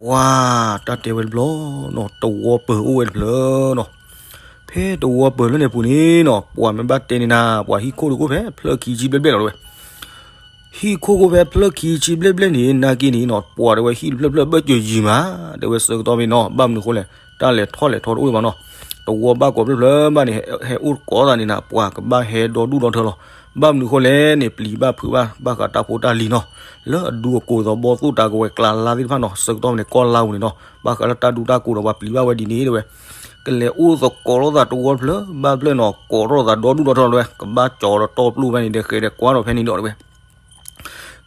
ပှၤတၢ်တဲဝဲတဘျီနီၤ, တဝီပၢၤအိၣ်ဝဲတဖျၢၣ်နီၤ. ဖဲတဝီပၢၤလၢန့ၣ်အပူၤန့ၣ်နီၤ, ပှၤမ့ၢ်ဘၣ်တဲန့ၣ်နၤ, ပှၤဟံၣ်ခိၣ်တအိၣ်ဖဲဖျၢၣ်ခံဆံဘျဲၣ်ဘျဲၣ်လီၤတဲဝဲ. ဟံၣ်ခိၣ်ကအိၣ်ဖဲဖျၢၣ်ခံဆံဘျဲၣ်ဘျဲၣ်န့ၣ် နာ်က့န့ၣ်နီၤ, ပှၤတဲဝဲဟံၣ်တဖျၢၣ်ဖျၢၣ်ဘၢၣ်စၢၤယံၤမး တဲဝဲဆၢကတီၢ်မ့ၢ်နီၤ, ဘၣ်မနုၤဃိလဲၣ်, တၢ်လဲၤထီၣ်လဲၤထီတအိၣ်ဘၣ်နီၤ. တဝီဘၣ်ကိးဖျၢၣ်ဖျၢၣ်ဘၣ်န့ၣ် ဟဲအိၣ်ကိးသးန့ၣ်နၤ, ပှၤကဘၣ်ဟဲဒီဒူၣ်ဒီထၢလီၤ. ဘၣ်မနုၤဃိလဲၣ်န့ၣ် ပျံၤဘၣ်ဖုးဘၣ် ဘၣ်ဃးတၢ်ဖိတၢ်လံၤနီၤ, လၢအဒူအကိးသီဘီသိၣ်တၢ်ကဝဲၤကျါလါသ့ၣ်တဖၣ်နီၤ, ဆၢကတီၢ်န့ၣ် ကီၢ်လါပူၤန့ၣ်နီၤ, ဘၣ်ဃးလၢတၢ်ဒူတၢ်ကိးဒီးပှၤပျံၤဘၣ်ဝဲဒ်န့ၣ်တဲဝဲ. ကလဲၤအိၣ်သကိးလိာ်သးတဝီတဖျၢၣ်ဘၣ်ဖျၢၣ်နီၤ, ကိးထီၣ်သးဒီဒူၣ်ဒီထၢလီၤတဲဝဲ, ကဘၣ်ကၠီၤဒီးတီၢ်ပျိၢ်ဖဲန့ၣ်ဒီး ဃဲၤဒီးကွၢ်ဒီးဖဲန့ၣ်ဒီးတဲဝဲ.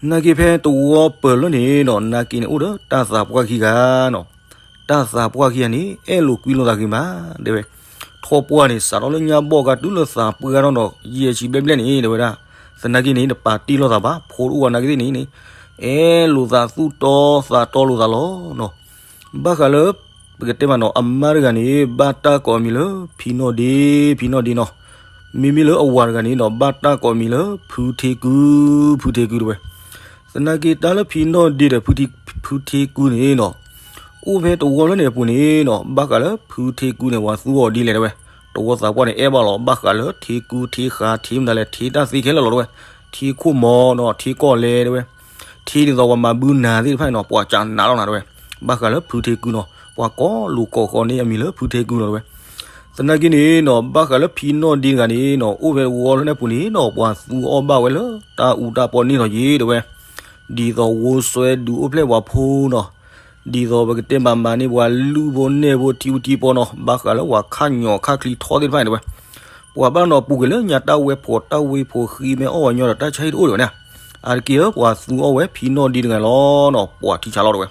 နာ်က့ဖဲတဝီပၢၤလၢန့ၣ်နီၤ, နာ်က့န့ၣ်အိၣ်ဒီးတၢ်သးပှၢ်ခံဂၤနီၤ. တၢ်သးပှၢ်ခံဂၤန့ၣ် အဲၣ်လိာ်ကွံလိာ်သးဂ့ၤမး တဲဝဲ. ထီၣ်ပှၢ်န့ၣ် စးထီၣ်လၢညါဘီၣ်ကါတုၤလၢသးပှၢ်ထီၣ်ဒီး ယဲၢ်ဆံဘျဲၣ်ဘျဲၣ်န့ၣ် တဲဝဲဒၣ်. သနာ်က့န့ၣ် တပာ်တ့ၢ်လိာ်သးဘၣ်, ဖိတအိၣ်ဝဲနာ်က့သ့ၣ်န့ၣ်န့ၣ် အဲၣ်လိာ်သးသူၣ်တီသးတီလိာ်သးလီၤနီၤ. ဘၣ်ဃးလၢ ပကတဲမးနီၤ, အမါတဂၤန့ၣ် ဘၣ်တၢ်ကိးအမံၤလၢ ဖံနီၣ်ဒ့, ဖံနီၣ်ဒ့နီၤ. မ့မ့ၢ်လၢအဝၤတဂၤန့ၣ်နီၤ, ဘၣ်တၢ်ကိးအမံၤလၢ ဖုထ့ကူ, ဖုထ့ကူတဲဝဲ. သနာ်က့တၢ်လၢဖံနီၣ်ဒ့ဒီး ဖုထ့ကူန့ၣ်နီၤ, အိၣ်ဖဲတဝီလၢန့ၣ်အပူၤန့ၣ်နီၤ, ဘၣ်ဃးလၢဖုထ့ကူန့ၣ် ပှၤသူအီၤဒ်လဲၣ်တဲဝဲ. တဝီသးပှၢ်န့ၣ် အဲၣ်ဘၣ်လီၤ, ဘၣ်ဃးလၢထ့ကူ ထ့ဃာ် ထ့မတၤလဲၣ်, ထ့တၢ်သ့ခဲလၢာ်လီၤတဲဝဲ. ထ့ခိၣ်မီၤနီၤ, ထ့ကီၢ်လဲတဲဝဲ. ထ့ဒ်သိးပှၤမၤဘုနၤသ့ၣ်တဖၣ်န့ၣ်နီၤ, ပှၤကနးလီၤနၤတဲဝဲ. ဘၣ်ဃးလၢဖုထ့ကူနီၤ, ပှၤကိးလိာ်ကိးဃီန့ၢ်အမံၤလၢဖုထ့ကူလီၤတဲဝဲ. သနာ်က့န့ၣ်နီၤ, ဘၣ်ဃးလၢဖံနီၣ်ဒ့တဂၤန့ၣ်နီၤ, အိၣ်ဖဲတဝီလၢန့ၣ်အပူၤန့ၣ်နီၤ, ပှၤသူအီၣ်ဘၣ်ဝဲလၢတၢ်အူတၢ်ပီန့ၣ်လီၤယ့တဲဝဲ. ဒ်သိးဝိစွဲဒုးအိၣ်ဖျဲၣ်ပှၤဖိနီၤ, ဒ်သိးပကတဲမးမၤန့ၢ်ပှၤလုၢ်ဖိနဲၣ်ဖိထံဖိထံပီနီၤ, ဘၣ်ဃးလၢပှၤခါညီခါချံထီသ့ၣ်တဖၣ်န့ၣ်တဲဝဲ. ပှၤဘၣ်နီၤပူၤကွံာ်လၢညါတၢ်ဝဲဖိးတၢ်ဝ့ဖိးဃံ မ့ၢ်အီၣ်ဝဲညီဒီးတၢ်ဆါဟံၣ်တအိၣ်ဒံးဘၣ်န့ၣ်, အါတက့ၢ်ဧၢ ပှၤသူအီၣ်ဝဲဖံနီၣ်ဒ့တဂၤလီၤနီၤ, ပှၤထံဆးလီၤတဲဝဲ.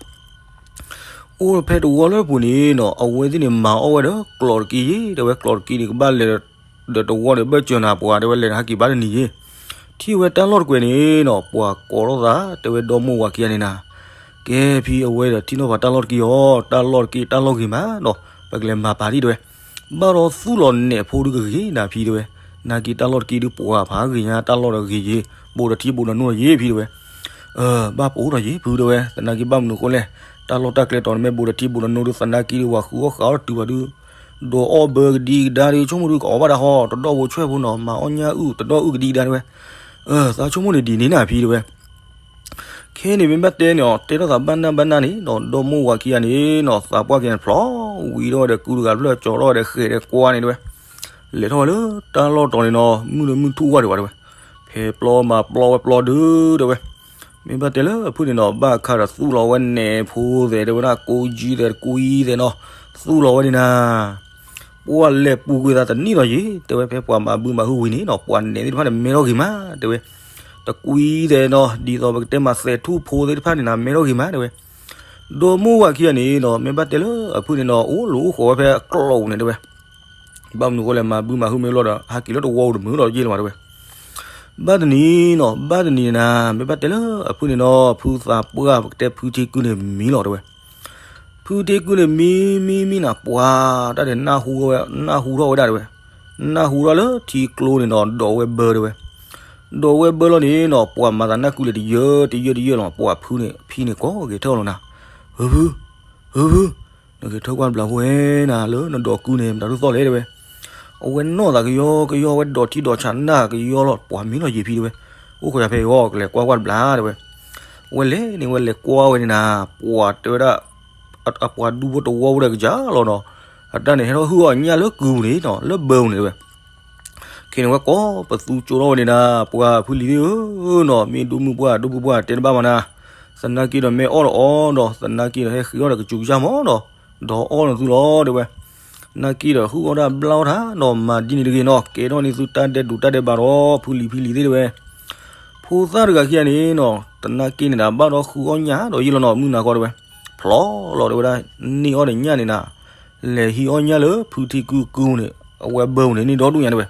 အိၣ်ဖဲတဝီလၢပူၤန့ၣ်နီၤ, အဝဲသ့ၣ်န့ၣ်မၤအီၣ်ဝဲဒီးကျိးတက့ၢ်ယ့တဲဝဲ, ကျိးတက့ၢ်န့ၣ် ကဘၣ်လဲၤဒီးတဝီဒီးဘၢၣ်စၢၤနၤပှၤတဲဝဲ, လဲၤဒီးဟဲက့ၤဘၣ်တနံၤယ့. ထံၣ်ဝဲတၢ်လီၢ်တကွဲးန့ၣ်နီၤ, ပှၤကိးထီၣ်သးတဲဝဲ, ဒီမိၢ်ဝၤခံဂၤန့ၣ်နၤ, ကဲဖံ, အဝဲဒီးထံၣ်နီၣ်ပှၤတၢ်လီၢ်တက့ၢ်အီၤ, တၢ်လီၢ်တက့ၢ် တၢ်လီၢ်ဂ့ၤမးနီၤ, ပကလဲၤမၤပာ်ဒံးတဲဝဲ. ဘၣ်ဒီးသူၣ်လီၤနဲးဖိဒုကဂ့ၤနၤဖံတဲဝဲ, နာ်က့တၢ်လီၢ်တက့ၢ်ဒုးပှၤဖးဂ့ၤညါ, တၢ်လီၢ်ဒီးဂ့ၤယ့, ဘူးဒီးထံဘူးဒီးနိဒီးယ့ဖံတဲဝဲ. ဘၣ်ပအိၣ်ဒီးယ့ဖုတဲဝဲ, သနာ်က့ဘၣ်မနုၤအဃိလဲၣ်, တၢ်လီၢ်တၢ်ကျဲတီၤန့ၣ်မ့ၢ်ဘူးဒီးထံဘူးဒီးနိဒုး သနာ်က့ဒုး ပှၤဃုအီၣ်ဃာ်အီၣ်တတုၤဘၣ်ဒုး, ဒီးအီၣ်ဘၢကဒံကဒါဒုး ဆိကမိၣ်ဒုး ကအီၣ်ဘၣ်တၢ်ဟီ, တဒီၣ်ဖိဆွဲၣ်ဖိနီၤ, မၤအီၣ်ညၣ်အုၣ် တဒီၣ်အုၣ်ကဒံကဒါတဲဝဲ. သးဆိကမိၣ်န့ၣ်ဒ်န့ၣ်နၤဖံတဲဝဲ. ခဲန့ၣ်မ့ၢ်ဘၣ်တဲန့ၣ်အီၤ တဲထီၣ်သးဘၣ်နၢ်ဘၣ်နၢ်န့ၣ်နီၤ, ဒီမိၢ်ဝၤခံဂၤန့ၣ်နီၤ, သးပှၢ်ခံဂၤန့ၣ် ဖျီဝံၤထီၣ်ဝဲဒီးကူတဂၤဖျၢၣ် ကၠီထီၣ်ဝဲဒီးဃဲးဒီးကွၢ်န့ၣ်တဲဝဲ. လဲၤထီၣ်ဝဲလၢတၢ်လီၢ်တီၤန့ၣ်နီၤ, မုၢ်ဒီးမုၢ်ထူၣ်ဝါဒံးဘၣ်တဲဝဲ. ဖဲပျီမၤပျီဝဲပျီဒုးတဲဝဲ. မ့ၢ်ဘၣ်တဲလၢအဖုၣ်န့ၣ်နီၤ, ဘၣ်အခါဒီးသူၣ်လီၤဝဲနဲးဖိသဲးတဲဝဲဒၣ်, ကိးယံၤသဲးတကွံသဲးနီၤ, သူၣ်လီၤဝဲန့ၣ်နၤ. ပှၤလဲၤပူၤကွံာ်သးတနံၣ်လီၤယ့, တဲဝဲ, ဖဲပှၤမၤဘုမၤဟုဝံၤန့ၣ်နီၤ, ပှၤနဲးသ့ၣ်တဖၣ်န့ၣ် မဲထီၣ်ဂ့ၤမး တဲဝဲ. တကွံသဲးနီၤ, ဒ်သိးပကတဲမးသဲးထူၣ်ဖိသ့ၣ်တဖၣ်န့ၣ်နၤ, မဲထီၣ်ဂ့ၤမး တဲဝဲ. ဒီမိၢ်ဝၤခံဂၤန့ၣ်နီၤ, မ့ၢ်ဘၣ်တဲလၢအဖုၣ်န့ၣ်နီၤ, အိၣ်လူၤအိၣ်ဃီၤဝဲဖဲကျိးန့ၣ် တဲဝဲ. ဘၣ်မနုၤအဃိလဲၣ်, မၤဘုမၤဟုမ့ၢ်လီၤဒီး ဟးက့ၤလၢတဝီပူၤတမုာ်လီၤယ့လီၤမး တဲဝဲ. ဘၣ်တနံၤနီၤ, ဘၣ်တနံၤန့ၣ်နၤ, မ့ၢ်ဘၣ်တဲလၢအဖုၣ်န့ၣ်နီၤ, ဖုသးပှၢ်ပကတဲဖုထံကုန့ၣ်မံလီၤ တဲဝဲ. ဖုထံကုန့ၣ်မံမံမံနၤ, ပှၤတၢ်ဒဲးနၢ်ဟူထီၣ်ဝဲဒၣ် တဲဝဲ. နၢ်ဟူထီၣ်လၢထံကျိန့ၣ်နီၤ, ဒိးဝဲဘၢ တဲဝဲ. ဒိးဝဲဘၢလီၤန့ၣ်နီၤ, ပှၤမၤသးနၢ်ကုလဲၤတယၢတယၢတယၢလီၤ, ပှၤဖုန့ၣ် ဖံန့ၣ်ကိးဂဲၤထၢၣ်လီၤနၤ. ဧၢဖု, ဧၢဖု, နဂဲၤထၢၣ်ကွၢ်တဘျီဖိဝဲနၤ, လၢနဒိးကုန့ၣ် မတၤဒုးသီၣ်လဲၣ် တဲဝဲ. အဝဲနီၢ်သးကယီကယီ, အဝဲဒိးထံဒိးဆးနၢ်ကယီလီၤ, ပှၤမံလီၤယ့ၤဖံ တဲဝဲ. အိၣ်ခိးယၤဖဲအံၤဂီၢ်, ကလဲၤကွၢ်ကွၢ်တဘျီ တဲဝဲ. ဝဲလဲၤန့ၣ် ဝဲလဲၤကွၢ်ဝဲန့ၣ်နၤ, ပှၤတဲဝဲဒၣ် အပှၤဒူဖိတဝီဖိဒီးကစၢ်လီၤနီၤ. အတၢ်န့ၣ် ဟဲထီၣ်ဟုၣ်အီၣ်ညၣ်လၢကုပူၤန့ၣ်နီၤ, လၢဘၢပူၤန့ၣ် တဲဝဲ. ခဲန့ၣ်ဝဲကိးပသူကၠိထီၣ်ဝဲန့ၣ်နၤ, ပှၤဖုလံၤသ့ၣ်ဧၢနီၤ, မ့ၢ်ဒိမုၣ်ပှၢ်ဒိပုၢ်ပှၢ် တဲတဘၣ်မးနၤ. သနာ်က့ဒီးမ့ၢ်အီၣ်ဒီးအီဒီး, သနာ်က့ဒီးဟဲဃ့အီၣ်ဒီးကစူၤကစၢ်မးဒီး, ဒီးအီၣ်နသုလီၤ တဲဝဲ. သနာ်က့ဒီးဟုၣ်အီၣ်တၢ်ဘျါအီၣ်တၢ်ဒီးမၤဒ်န့ၣ်တဂ့ၤနီၤ, ကဲထီၣ်န့ၢ်သုတၢ်ဒဲးဒိးတၢ်ဒဲးဘးဒီး ဖုလံၤဖံလံၤသ့ၣ် တဲဝဲ. ဖိသၣ်တဂၤခံဂၤန့ၣ်နီၤ, သနာ်က့န့ၣ်ဒၣ် ဘၣ်ဒီးဃုအီၣ်ညၣ်ဒီးယ့လီၤနီၤ, မုၢ်နၤခီ တဲဝဲ. ဖျီလီၤ တဲဝဲဒၣ်, န့ၢ်အီၣ်ဒီးညၣ်န့ၣ်နၤ, လဲၤဟံးအီၣ်ညၣ်လၢဖုထံကုကုန့ၣ်, အဝဲဘၢပူၤန့ၣ် န့ၢ်ဒီဒူၣ်ညါ တဲဝဲ.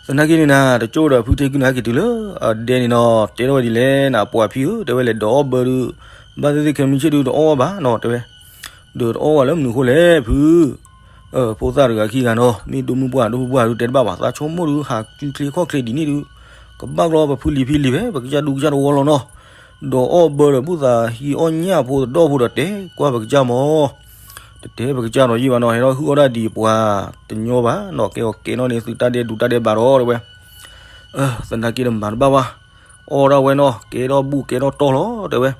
သနာ်က့န့ၣ်နၤ, တကၠိဒီးဖုထံကုန့ၣ် ဟဲက့ၤတုၤလၢအဒဲန့ၣ်နီၤ, တဲထီၣ်ဝဲဒ်လဲၣ်နၤ, ပှၤဖံဧၢ တဲဝဲ, လဲၤဒိးအီၣ်ဘၢဒုး, ဘၣ်သ့ၣ်သ့ၣ်ခဲမုၢ်ဆ့ၣ်ဒုး တအီၣ်ဘၣ်နီၤ တဲဝဲ. ဒီးတအီၣ်ဘၣ်လၢမနုၤအဃိလဲၣ်ဖု, ဖိသၣ်တဂၤခံဂၤနီၤ, မ့ၢ်ဒိမုၣ်ပှၢ်ဒိပုၢ်ပှၢ်ဒုး တဲတဘၣ်ဘၣ်, သးဆိကမိၣ်ဒုး ဟးစုချ့ခီၣ်ချ့ဒ်န့ၣ်ဒုး, ကဘၣ်ကျီပဖုလံၤဖံလံၤဖဲ ပကစၢ်ဒူကစၢ်တဝီလီၤနီၤ. ဒီးအီၣ်ဘၢဒီးဘူၣ်သးဟံးအီၣ်ညၣ်ဖိတဒီၣ်ဖိဒီးတဲကွၢ်ပကစၢ်မီၤ, တတဲပကစၢ်နီၤယံာ်ဘၣ်နီၤ ဟဲထီၣ်ဟုၣ်အီၣ်တၢ်ဒ်ပှၤတညီဘၣ်နီၤ ကဲအီၤကဲနီၣ်န့ၣ် သုတၢ်ဒဲးဒူးတၢ်ဒဲးဘးဒီးတဲဝဲ, သနာ်က့ဒီးမၤတဘၣ်ဘၣ်, အီၣ်ဒၣ်ဝဲနီၤ ကဲထီၣ်ဘူၣ်ကဲထီၣ်တီၢ်လီၤတဲဝဲ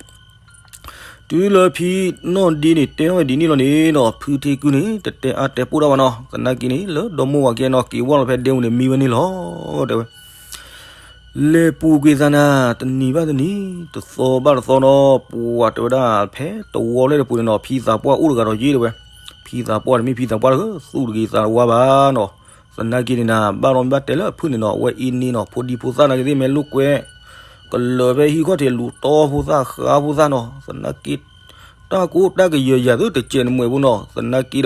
တုၤလၢဖံနီၢ်ဒ့န့ၣ် တဲထီၣ်ဝဲဒ်န့ၣ်လီၤန့ၣ်နီၤ ဖုထ့ကုန့ၣ် တတဲအါတဲပိၢ်တၢ်ဘၣ်နီၤ သနာ်က့န့ၣ် လၢဒီမိၢ်ဝၤကဲနီၤ က့ၤဝဲလီၤဖဲဒဲဝံၤန့ၣ် မံဝဲန့ၣ်လီၤ တဲဝဲ လဲၤပူၤကွံာ်သးနၤ တနံၤဘၣ်တနံၤ တသီဘၣ်တသီနီၤ ပှၤတဲဝဲဒၣ် ဖဲတဝီလၢတပူၤန့ၣ်နီၤ ဖံသးပှၢ်အိၣ်တဂၤဒီးယ့ၣ်တဲဝဲ, ဖံသးပှၢ်တမ့ၢ်ဖံသးပှၢ်တဂၤ သူၣ်တဂ့ၤသးတဝါဘၣ်နီၤ, သနာ်က့န့ၣ်နၤ ဘၣ်နီၤမ့ၢ်ဘၣ်တဲလၢအဖုၣ်န့ၣ်နီၤ အဝဲအ့န့နီၤ ဖိဒံဖိသၣ်နာ်က့သ့ၣ် မ့ၢ်လိာ်ကွဲ ကလၢာ်ဖဲဟံၣ်ခီၣ်ထံးလူၤတီဖိသၣ်ဃါဖိသၣ်နီၤ သနာ်က့ တၢ်ကိၢ်တၢ်ကယၢၤယၤသုတစဲးနမှဲးဖိနီၤ သနာ်က့ဒီး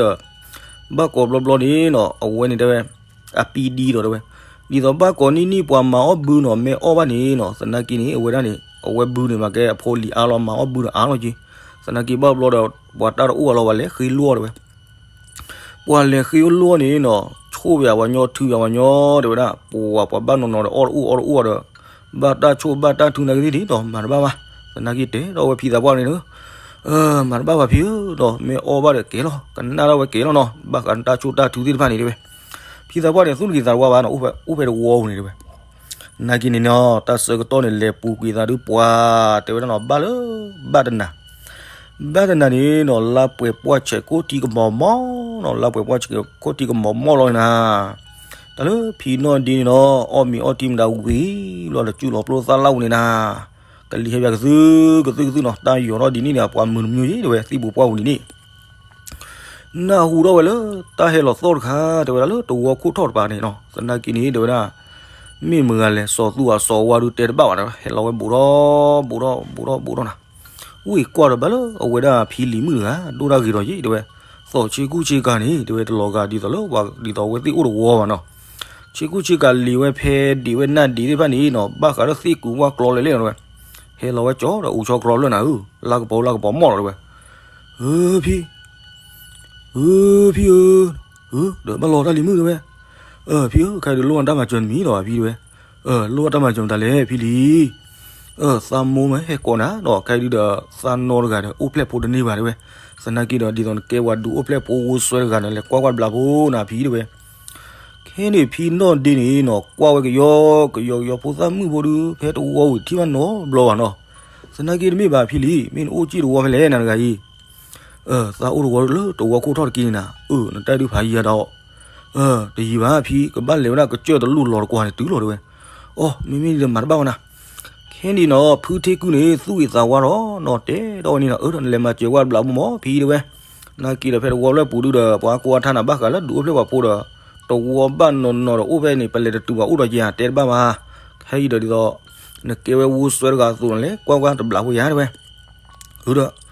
ဘၣ်ကိးဘျီဘျီန့ၣ်နီၤ အဝဲန့ၣ်တဲဝဲ အပံဒံဒီးတဲဝဲ, ဒ်သိးဘၣ်ကိးနံၣ်နံၣ်ပှၤမၤအီၣ်ဘုနီၤ မ့ၢ်အီၣ်ဘၣ်န့ၣ်နီၤ သနာ်က့န့ၣ် အဝဲဒၣ်န့ၣ် အဝဲဘုန့ၣ်မ့ၢ်ကဲအဖိလံၤအါလီၤ မၤအီၣ်ဘုဒီးအါလီၤက့ၤ, သနာ်က့ဘၣ်ဘျီဒီး ပှၤတၢ်တအိၣ်အလီၤ ပှၤလဲၤဃ့လိၣ်အီၤတဲဝဲ ပှၤလဲၤဃ့လိၣ်အီၤန့ၣ်နီၤ ဆိၣ်ဝဲအဝၤညီ ထုးဝဲအဝၤညီ တဲဝဲဒၣ် ပှၤပှၤဘၣ်နီၤနီၤဒီး အီၣ်တအိၣ်အီတအိၣ်ဒီး ဘၣ်တၢ်ဆိၣ်ဘၣ်တၢ်ထုးနာ်က့သ့ၣ်ဒီး မၤတဘၣ်ဘၣ်, သနာ်က့တဲထီၣ်ဝဲဖံသးပှၢ်န့ၣ် မၤတဘၣ်ဘၣ်ဖံဧၢဒီး မ့ၢ်အီၣ်ဘၣ်ဒီးကဲလီၤ ကနၣ်ဒၣ်ဝဲကဲလီၤနီၤ ဘၣ်ဃးတၢ်ဆိၣ်တၢ်ထုးသ့ၣ်တဖၣ်န့ၣ်တဲဝဲ, ဖံသးပှၢ်န့ၣ် သူၣ်တဂ့ၤသးတဝါဘၣ်နီၤ အိၣ်ဖဲတဝီပူၤန့ၣ်တဲဝဲ နာ်က့န့ၣ်နီၤ တၢ်ဆၢကတီၢ်န့ၣ် လဲၤပူၤကွံာ်သးဒုးပှၤ တဲဝဲဒၣ်နီၤ ဘၣ်လၢ ဘၣ်တနၤ ဘၣ်တနၤန့ၣ်နီၤ လါပှဲၤပှၢ်ဆဲးခိၣ်ထံကမီၤမီၢ်နီၤ လါပှဲၤပှၢ်ဆဲးခိၣ်ထံကမီၤမီၢ်လီၤနၤ, တၢ်လၢဖံနီၢ်ဒ့န့ၣ်နီၤ အီၣ်မ့ၤအီထံမတၤဝံၤလီၤ တစူၢ်လီၤပျိသၣ်လၢ်ဝံၤန့ၣ်နၤ, ကလံၤဟဲပၠးကသုကသုကသုနီၤ တၢ်ယီၤထီၣ်ဒ်န့ၣ်န့ၣ် ပှၤမုာ်တမံၤယ့ၣ်တဲဝဲ သံၣ်ပူၤပှၢ်ပူၤဒ်န့ၣ် နၢ်ဟူထီၣ်ဝဲလၢ တၢ်ဟဲလီၤသီၣ်တခါ တဲဝဲဒၣ်လၢတဝီခိၣ်ထီၣ်တပၤန့ၣ်နီၤ သနာ်က့န့ၣ် တဲဝဲဒၣ် မ့ၢ်မတၤလဲၣ် စီၤသူၣ်အစီၤဝါဒုးတဲတဘၣ်ဘၣ်နီၤ ဟဲလီၤဝဲဘူးထီၣ် ဘူးထီၣ် ဘူးထီၣ် ဘူးထီၣ်နၤ, ဝံၤကွၢ်ဒီးဘၣ်လၢအဝဲဒၣ်ဖံလံၤမုၣ်တဂၤ ဒိၣ်တၢ်ဂ့ၤဒီးယ့ၣ် တဲဝဲ, သီၣ်ဆ့ကူၣ်ဆ့ကၤန့ၣ် တဲဝဲတလီၤဂာ်ဒ်သိးလၢ ဒ်သိးအဝဲသ့ၣ်အိၣ်တဝီဘၣ်နီၤ, ဆ့ကူၣ်ဆ့ကၤလံၤဝဲဖဲဒံးဝဲနၢ်ဒံးသ့ၣ်တဖၣ်န့ၣ်နီၤ ဘၣ်ဃးဒီးသ့ၣ်ကူၤဝၣ်ကျီလဲၤလဲၣ်နီၤတဲဝဲ, ဟဲလီၤဝဲကၠီဒီးအူဆီကျီလၢနၤဧၢ, လါကပီၤလါကပီၤမီၢ်လီၤတဲဝဲ, ဧၢဖံ ဧၢဖံဧၢ, ဧၢ ဒီးဘၣ်လီၤတၢ်လံၤမုၣ်တဲဝဲ, ဖံဧၢ ခဲအံၤဒုးလိၣ်အတၢ်မၤစၢၤတမံၤဒီးဖံတဲဝဲ, လိၣ်အတၢ်မၤစၢၤမတၤလဲၣ်ဖံလံၤ, သးမိၢ်မ့ၢ်ဟဲကိးနၤဒီး ခဲအံၤဒုးဒီးသးနီတဂၤဒီး အိၣ်ဖျဲၣ်ဖိတန့ၢ်ဘၣ်တဲဝဲ, သနာ်က့ဒီးဒ်သိးနကဲပှၤဒုးအိၣ်ဖျဲၣ်ဖိဝိစွဲတဂၤန့ၣ် လဲၤကွၢ်ကွၢ်တဘျီဖိနၤဖံတဲဝဲ, ခဲန့ၣ်ဖံနီၢ်ဒ့န့ၣ်နီၤ ကွၢ်ဝဲကယီကယီကယီဖိသၣ်မုၣ်ဖိဒုး ဖဲတဝီဝံၤထံၣ်ဘၣ်နီတဘျီဘၣ်နီၤ, သနာ်က့တမ့ၢ်ဘၣ်ဖံလံၤ မ့ၢ်နအိၣ်စ့ၣ်တဝီဖဲလဲၣ်နၤတဂၤအံၤ သးအိၣ်တဝီလၢတဝီခိၣ်ထီၣ်တက့ၢ်န့ၣ်နၤ, အၢ နတၢ်ဒုးဖးယံၤယၤဒီး, တယံၤဘၣ်ဖံ ကဘၣ်လဲၤဝဲဒၣ်ကစၢၢ်တလူၢ်လီၤတကွၢ်န့ၣ်တုၤလီၤတဲဝဲ, အိ မ့မ့ၢ်ဒ်ဒီးမၤတဘၣ်ဝဲနၤ, ခဲန့ၣ်နီၤ ဖုထ့ကုန့ၣ် သူၣ်ဂ့ၤသးဝါဒီးနီၤ တဲထီၣ်ဝဲန့ၣ်နီၤ အၢ နလဲၤမၤစၢၤဝဲတဘျီဖိမီၢ်ဖံတဲဝဲ, နာ်က့ဒီးဖဲတဝီလၢပူၤဒုဒီး ပှၤကိးအါထါနၤဘၣ်ဃးလၢဒုးအိၣ်ဖျဲၣ်ပှၤဖိဒီး, တဝီဘၣ်နီၤနီၤဒီး အိၣ်ဖဲန့ၣ် ပလဲၤတတုၤဘၣ်အိၣ်ဒီးယၤ တဲတဘၣ်ဘၣ်, ခဲအံၤဒီးဒ်သိး နကဲဝဲဝိစွဲတဂၤအသိးန့ၣ်လဲၤကွၢ်ကွၢ်တဘျီဖိယၤတဲဝဲ ဒီး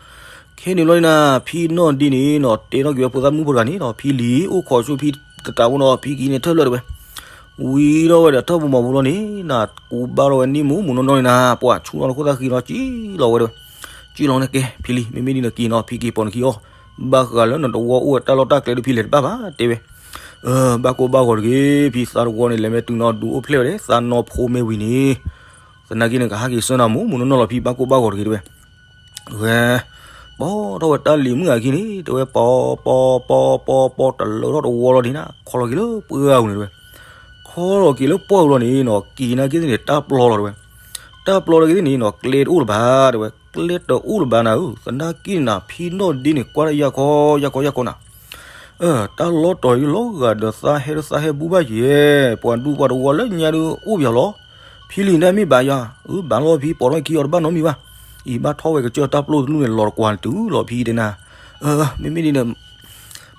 ခဲန့ၣ်ဘျီန့ၣ်နၤ ဖံနီၢ်ဒ့န့ၣ်နီၤ တဲထီၣ်က့ၤဝဲဖိသၣ်မုၣ်ဖိတဂၤန့ၣ်ဒီး ဖံလံၤ အိၣ်ခိးဆူဖံတတးဖိနီၤ ဖံက့ၤန့ၣ်ထၢၣ်လၢာ်တဲဝဲ, ဝံၤဒီးဝဲဒီးထီၣ်ပူၤမီၤပူၤလီၤန့ၣ် နကူးဘၣ်ထီၣ်ဝဲန့ၣ်မူမူနီၢ်နီၢ်န့ၣ်နၤ ပှၤဆူၣ်ထီၣ်နခိၣ်သၣ်ဃံနီၤ စံၣ်လီၤဝဲတဲဝဲ, စံၣ်လီၤန့ၣ်ကဲ ဖံလံၤ မ့မ့ၢ်ဒ်နက့ၤနီၤ ဖံက့ၤပိာ်နခံအီၤ, ဘၣ်ဃးလၢနတဝီအိၣ်ဝဲတၢ်လီၢ်တၢ်ကျဲဒုးဖံလဲၤတဘၣ်ဘၣ်တဲဝဲ ဘၣ်ကိၢ်ဘၣ်ဂီၤတဂ့ၤ ဖံသးတဝီန့ၣ် လဲၤမ့ၢ်တုၤနီၤဒုးအိၣ်ဖျဲၣ်ဝဲဒီး သးနီဖိမ့ၢ်ဝံၤန့ၣ်, သနာ်က့န့ၣ် ကဟးက့ၤဆၢနၤမူမူနီၢ်နီၢ်လီၤဖံ ဘၣ်ကိၢ်ဘၣ်ဂီၤတဂ့ၤတဲဝဲ, ဝဲ, ပိာ်ထီၣ်ဝဲတၢ်လံၤမုၣ်အခံန့ၣ် တဲဝဲ ပိာ်ပိာ်ပိာ်ပိာ်ပိာ် တလၢထီၣ်တဝီလီၤန့ၣ်နၤ ခီလီၤက့ၤလၢပှၢ်ပူၤန့ၣ်တဲဝဲ, ခီလီၤက့ၤလၢပှၢ်ပူၤလီၤန့ၣ်နီၤ က့ၤနာ်က့ၤသ့ၣ်န့ၣ် တၢ်ပျီလီၤတဲဝဲ, တၢ်ပျီလီၤက့ၤသ့ၣ်န့ၣ်နီၤ ကျဲတအိၣ်လၢၤဘၣ်တဲဝဲ ကျဲတအိၣ်လၢၤဘၣ်နၤဧၢ, သနာ်က့န့ၣ်နၤ ဖံနီၢ်ဒ့န့ၣ် ကွၢ်တၢ်ယၢ်ခီယၢ်ခီယၢ်ခီနၤ, တၢ်လီၢ်တီၤအံၤလီၤဂာ်ဒီးသးဟဲဒီးသးဟဲဘူးဘၣ်ယဲ, ပှၤဒူပှၤတဝီလၢညါဒုးအိၣ်ပယီၤလီၤ, ဖံလံၤန့ၣ်မ့ၢ်ဘၣ်ယၤ, အၢ ဘၣ်လီၤဖံ ပိာ်ထီၣ်ခံအီၤတဘၣ်နီတမံၤဘၣ်, အံၤဘၣ်ထီၣ်ဝဲကစၢၢ်တၢ်ပျီတလူၢ်န့ၣ် လီၤတကွၢ်န့ၣ်တုၤလီၤဖံတဲနၤ, မ့မ့ၢ်ဒ်န့ၣ်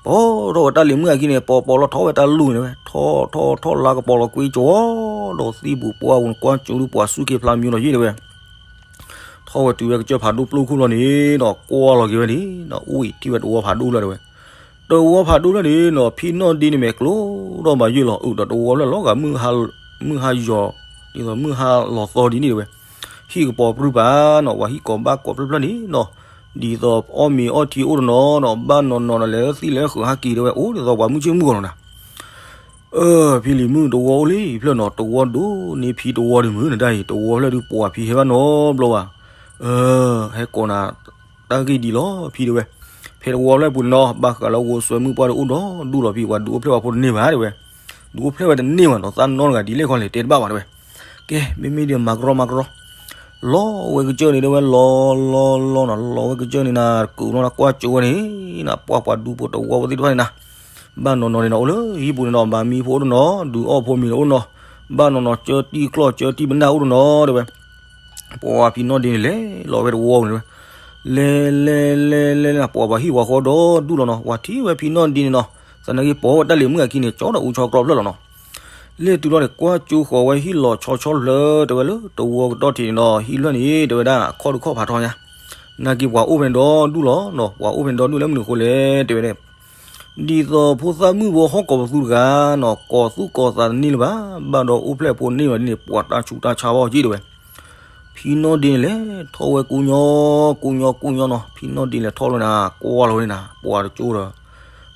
ပိာ်ထီၣ်ဝဲတၢ်လံၤမုၣ်အခံန့ၣ် ပိာ်ပိာ်လီၤထီၣ်ဝဲတၢ်လူၢ်န့ၣ်ဝဲ, ထီၣ်ထီၣ်ထီၣ်လါကပီၤလီၤကွံကၠီ, ဒီးသံၣ်ပူၤပှၢ်ပူၤန့ၣ် ကွၢ်ကၠိဒုးပှၤစူၢ်က့ၤဖျါမံၤလီၤယ့ၣ်တဲဝဲ, ထီၣ်ဝဲတုၤဝဲကစၢၢ်ဖးဒိၣ်ပျိၢ်ခိၣ်လီၤန့ၣ်ဒီး ကွၢ်လီၤက့ၤဝဲန့ၣ်ဒီး အူအံၤထံၣ်ဝဲတဝီဖးဒိၣ်လၢတဲဝဲ, တဝီဖးဒိၣ်လၢန့ၣ်ဒီး ဖံနီၢ်ဒ့န့ၣ်မဲာ်ကျိဒီးဘၣ်ယိၣ်လီၤ အုးဒီးတဝီလၢလီၤဂာ် မုၢ်ဟါယီၤ ဒ်သိးမုၢ်ဟါလီၤသီဒ်န့ၣ်တဲဝဲ, ဟံၣ်ကပီၤပြူၢ်ပာ်နီၤ ပှၤဟံၣ်ကိးဘၣ်ကိးဖျၢၣ်ဖျၢၣ်န့ၣ်နီၤ, ဒ်သိးအီၣ်မ့ၤအီထံအိၣ်တနီၤနီၤ ဘၣ်နီၤနီၤဒီး လဲၤသံလဲၤဃုာ်ဟးက့ၤတဲဝဲ အိၣ်ဒ်သိးပှၤမုၢ်ဆ့ၣ်မုၢ်ဂီၤလီၤနၤ အၢ ဖံလံၤမုၣ်တဝီအိၣ်လံဖျၢၣ်နီၤ တဝီဒိၣ်န့ၢ်ဖံတဝီဒံးမုၢ်နတၢ်အံၤ တဝီဖျၢၣ်ဒုးပှၤဖံဟဲဘၣ်နီတဘျီဘၣ်, ဟဲကိးနၤ တၢ်ဂ့ၢ်ဒ်လီၤဖံတဲဝဲ. ဖဲတဝီဖျၢၣ်ပူၤန့ၣ်နီၤ ဘၣ်ဃးလၢဝိစွဲမုၣ်ပှၢ်ဒီးအိၣ်ဒီးဒူၣ်လီၤဖံ ပှၤဒုးအိၣ်ဖျဲၣ်ပှၤဖိတန့ၢ်ဘၣ်တဲဝဲ. ဒုးအိၣ်ဖျဲၣ်ဝဲတန့ၢ်ဘၣ်နီၤ သးနီတဂၤဒ်လဲၣ်ခီလဲၣ်တဲတဘၣ်ဘၣ်တဲဝဲ. ကဲ မ့မ့ၢ်ဒ်မၤကရီမၤကရီ လီၤဝဲကစၢၢ်န့ၣ်တဲဝဲ လီၤလီၤလီၤနီၤ လီၤဝဲကစၢၢ်န့ၣ်နၤ ကူးလီၤနၤကွၢ်ကၠိဝဲန့ၣ် နပှၢ်ပှၤဒူဖိတဝီဖိသ့ၣ်တဖၣ်န့ၣ်နၤ ဘၣ်နီၢ်နီၢ်န့ၣ်နီၤ အိၣ်လၢဟံၣ်ပူၤန့ၣ်နီၤ ဘၣ်မံဖိအိၣ်တနီၤ ဒုးအီၣ်ဖိမံၤအိၣ်တနီၤ ဘၣ်နီၢ်နီၢ် ကၢတံၢ်ကျီၢ်ကၢတံၢ်ပနၢ်အိၣ်တနီၤတဲဝဲ. ပှၤဖံနီၢ်ဒ့န့ၣ်လဲၤလီၤဝဲတဝီန့ၣ်တဲဝဲ. လဲၤလဲၤလဲၤလဲၤလဲၤ ပှၤပှၤဟံၣ်ပှၤဃီဒီဒူၣ်လီၤနီၤ ပှၤထံၣ်ဝဲဖံနီၢ်ဒ့န့ၣ်နီၤ သနာ်က့ပိာ်ဝဲတၢ်လံၤမုၣ်အခံန့ၣ် ကၠီဒီးအူဆီကျီဖျၢၣ်လီၤနီၤ. လဲၤတုၤလီၤန့ၣ် ကွၢ်ကၠိဃီၤဝဲဟံၣ်လီၤဆီဆီတဖျၢၣ်တဲဝဲလၢတဝီကတီၢ်ထံးန့ၣ်နီၤ ဟံၣ်ဖျၢၣ်န့ၣ် တဲဝဲဒၣ် ခီၣ်ဒုးခီၣ်ဖးထီညါ သနာ်က့ပှၤအိၣ်ဖဲန့ၣ်ဒီဒူၣ်လီၤနီၤ ပှၤအိၣ်ဖဲန့ၣ်ဒီဒူၣ်လၢမနုၤအဃိလဲၣ် တဲဝဲဒၣ် ဒ်သိးဖိသၣ်မုၣ်ဖိဟီၣ်ကဝီၤပသူတဂၤနီၤ ကိးသူၣ်ကိးသးတန့ၢ်လၢၤဘၣ် ဘၣ်ဒီးအိၣ်ဖျဲၣ်ဖိန့ၢ်ဘၣ်ဒ်န့ၣ် ပှၤတၢ်ဆူးတၢ်ဆါဘၣ်အီၤက့တဲဝဲ. ဖံနီၢ်ဒ့န့ၣ်လဲၤထီၣ်ဝဲကူညီ ကူညီကူညီနီၤ ဖံနီၢ်ဒ့လဲၤထီၣ်လီၤန့ၣ် ကွၢ်လီၤဝဲန့ၣ်နၤ ပှၤတကၠိဒီး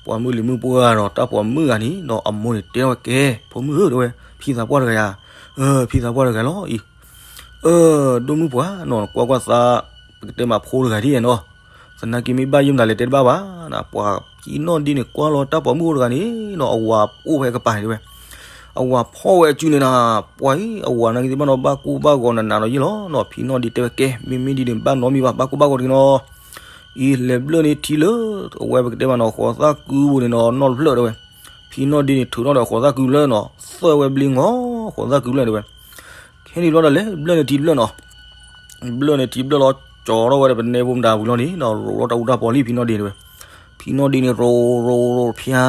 ပှၤမုၣ်လံၤမုၣ်ပှၢ်ဒီးတၢ်ပိာ်မုၣ်ဂၤန့ၣ်နီၤ အမိၢ်န့ၣ်တဲထီၣ်ဝဲကဲ ဖိမုၣ်ဧၢတဲဝဲ ဖံသးပှၢ်တဂၤယၤ ဖံသးပှၢ်တဂၤလီၤအံၤ အၢ ဒိၣ်မုၣ်ပှၢ်နီၤ ကွၢ်ကွၢ်သး ပကတဲမးဖိတဂၤဒ်နီၤ သနာ်က့မ့ၢ်ဘၣ်ယိၣ်မတၤလဲၣ်တဲတဘၣ်ဘၣ်နၤ ပှၤဖံနီၢ်ဒ့န့ၣ် ကွၢ်လီၤတၢ်ပိာ်မုၣ်အိၣ်တဂၤန့ၣ်နီၤ အဝၤအိၣ်ဖဲကပၤန့ၣ်တဲဝဲ အဝၤဖီၣ်ဝဲအစုန့ၣ်နၤ ပှၤအံၤ အဝၤနာ်က့သ့ၣ်ဘၣ်နီၤ ဘၣ်ကိၢ်ဘၣ်ဂီၤနးနးဒီးယ့ၢ်လီၤနီၤ ဖံနီၢ်ဒ့တဲဝဲကဲ မ့မ့ၢ်ဒ်န့ၣ် ဘၣ်နီတမံၤဘၣ် ဘၣ်ကိၢ်ဘၣ်ဂီၤတက့ၢ်နီၤ အံၤလဲၤဘျၢၣ်န့ၢ်ထံလၢ အဝဲပကတဲမးနီၤ ဃိးသၣ်ကုပူၤန့ၣ်နီၤ နီၣ်တဖျၢၣ်တဲဝဲ ဖံနီၢ်ဒ့န့ၣ် ထုးထီၣ်ဒီးဃိးသၣ်ကုလၢနီၤ သၢၣ်ဝဲဘျ့ငီၤ ဃိးသၣ်ကုလၢတဲဝဲ ခဲန့ၣ်ဘျီဒီးလဲၤဘျၢၣ်န့ၢ်ထံတဖျၢၣ်နီၤ ဘျၢၣ်န့ၢ်ထံတဖျၢၣ်လီၤ ကၠီထီၣ်ဝဲဒီးပနဲဖိမတၤဝံၤလီၤန့ၣ်နီၤ ရိးထီၣ်တၢ်အူတၢ်ပီလံ ဖံနီၢ်ဒ့တဲဝဲ ဖံနီၢ်ဒ့န့ၣ် ရိးရိးရိးဖၠါ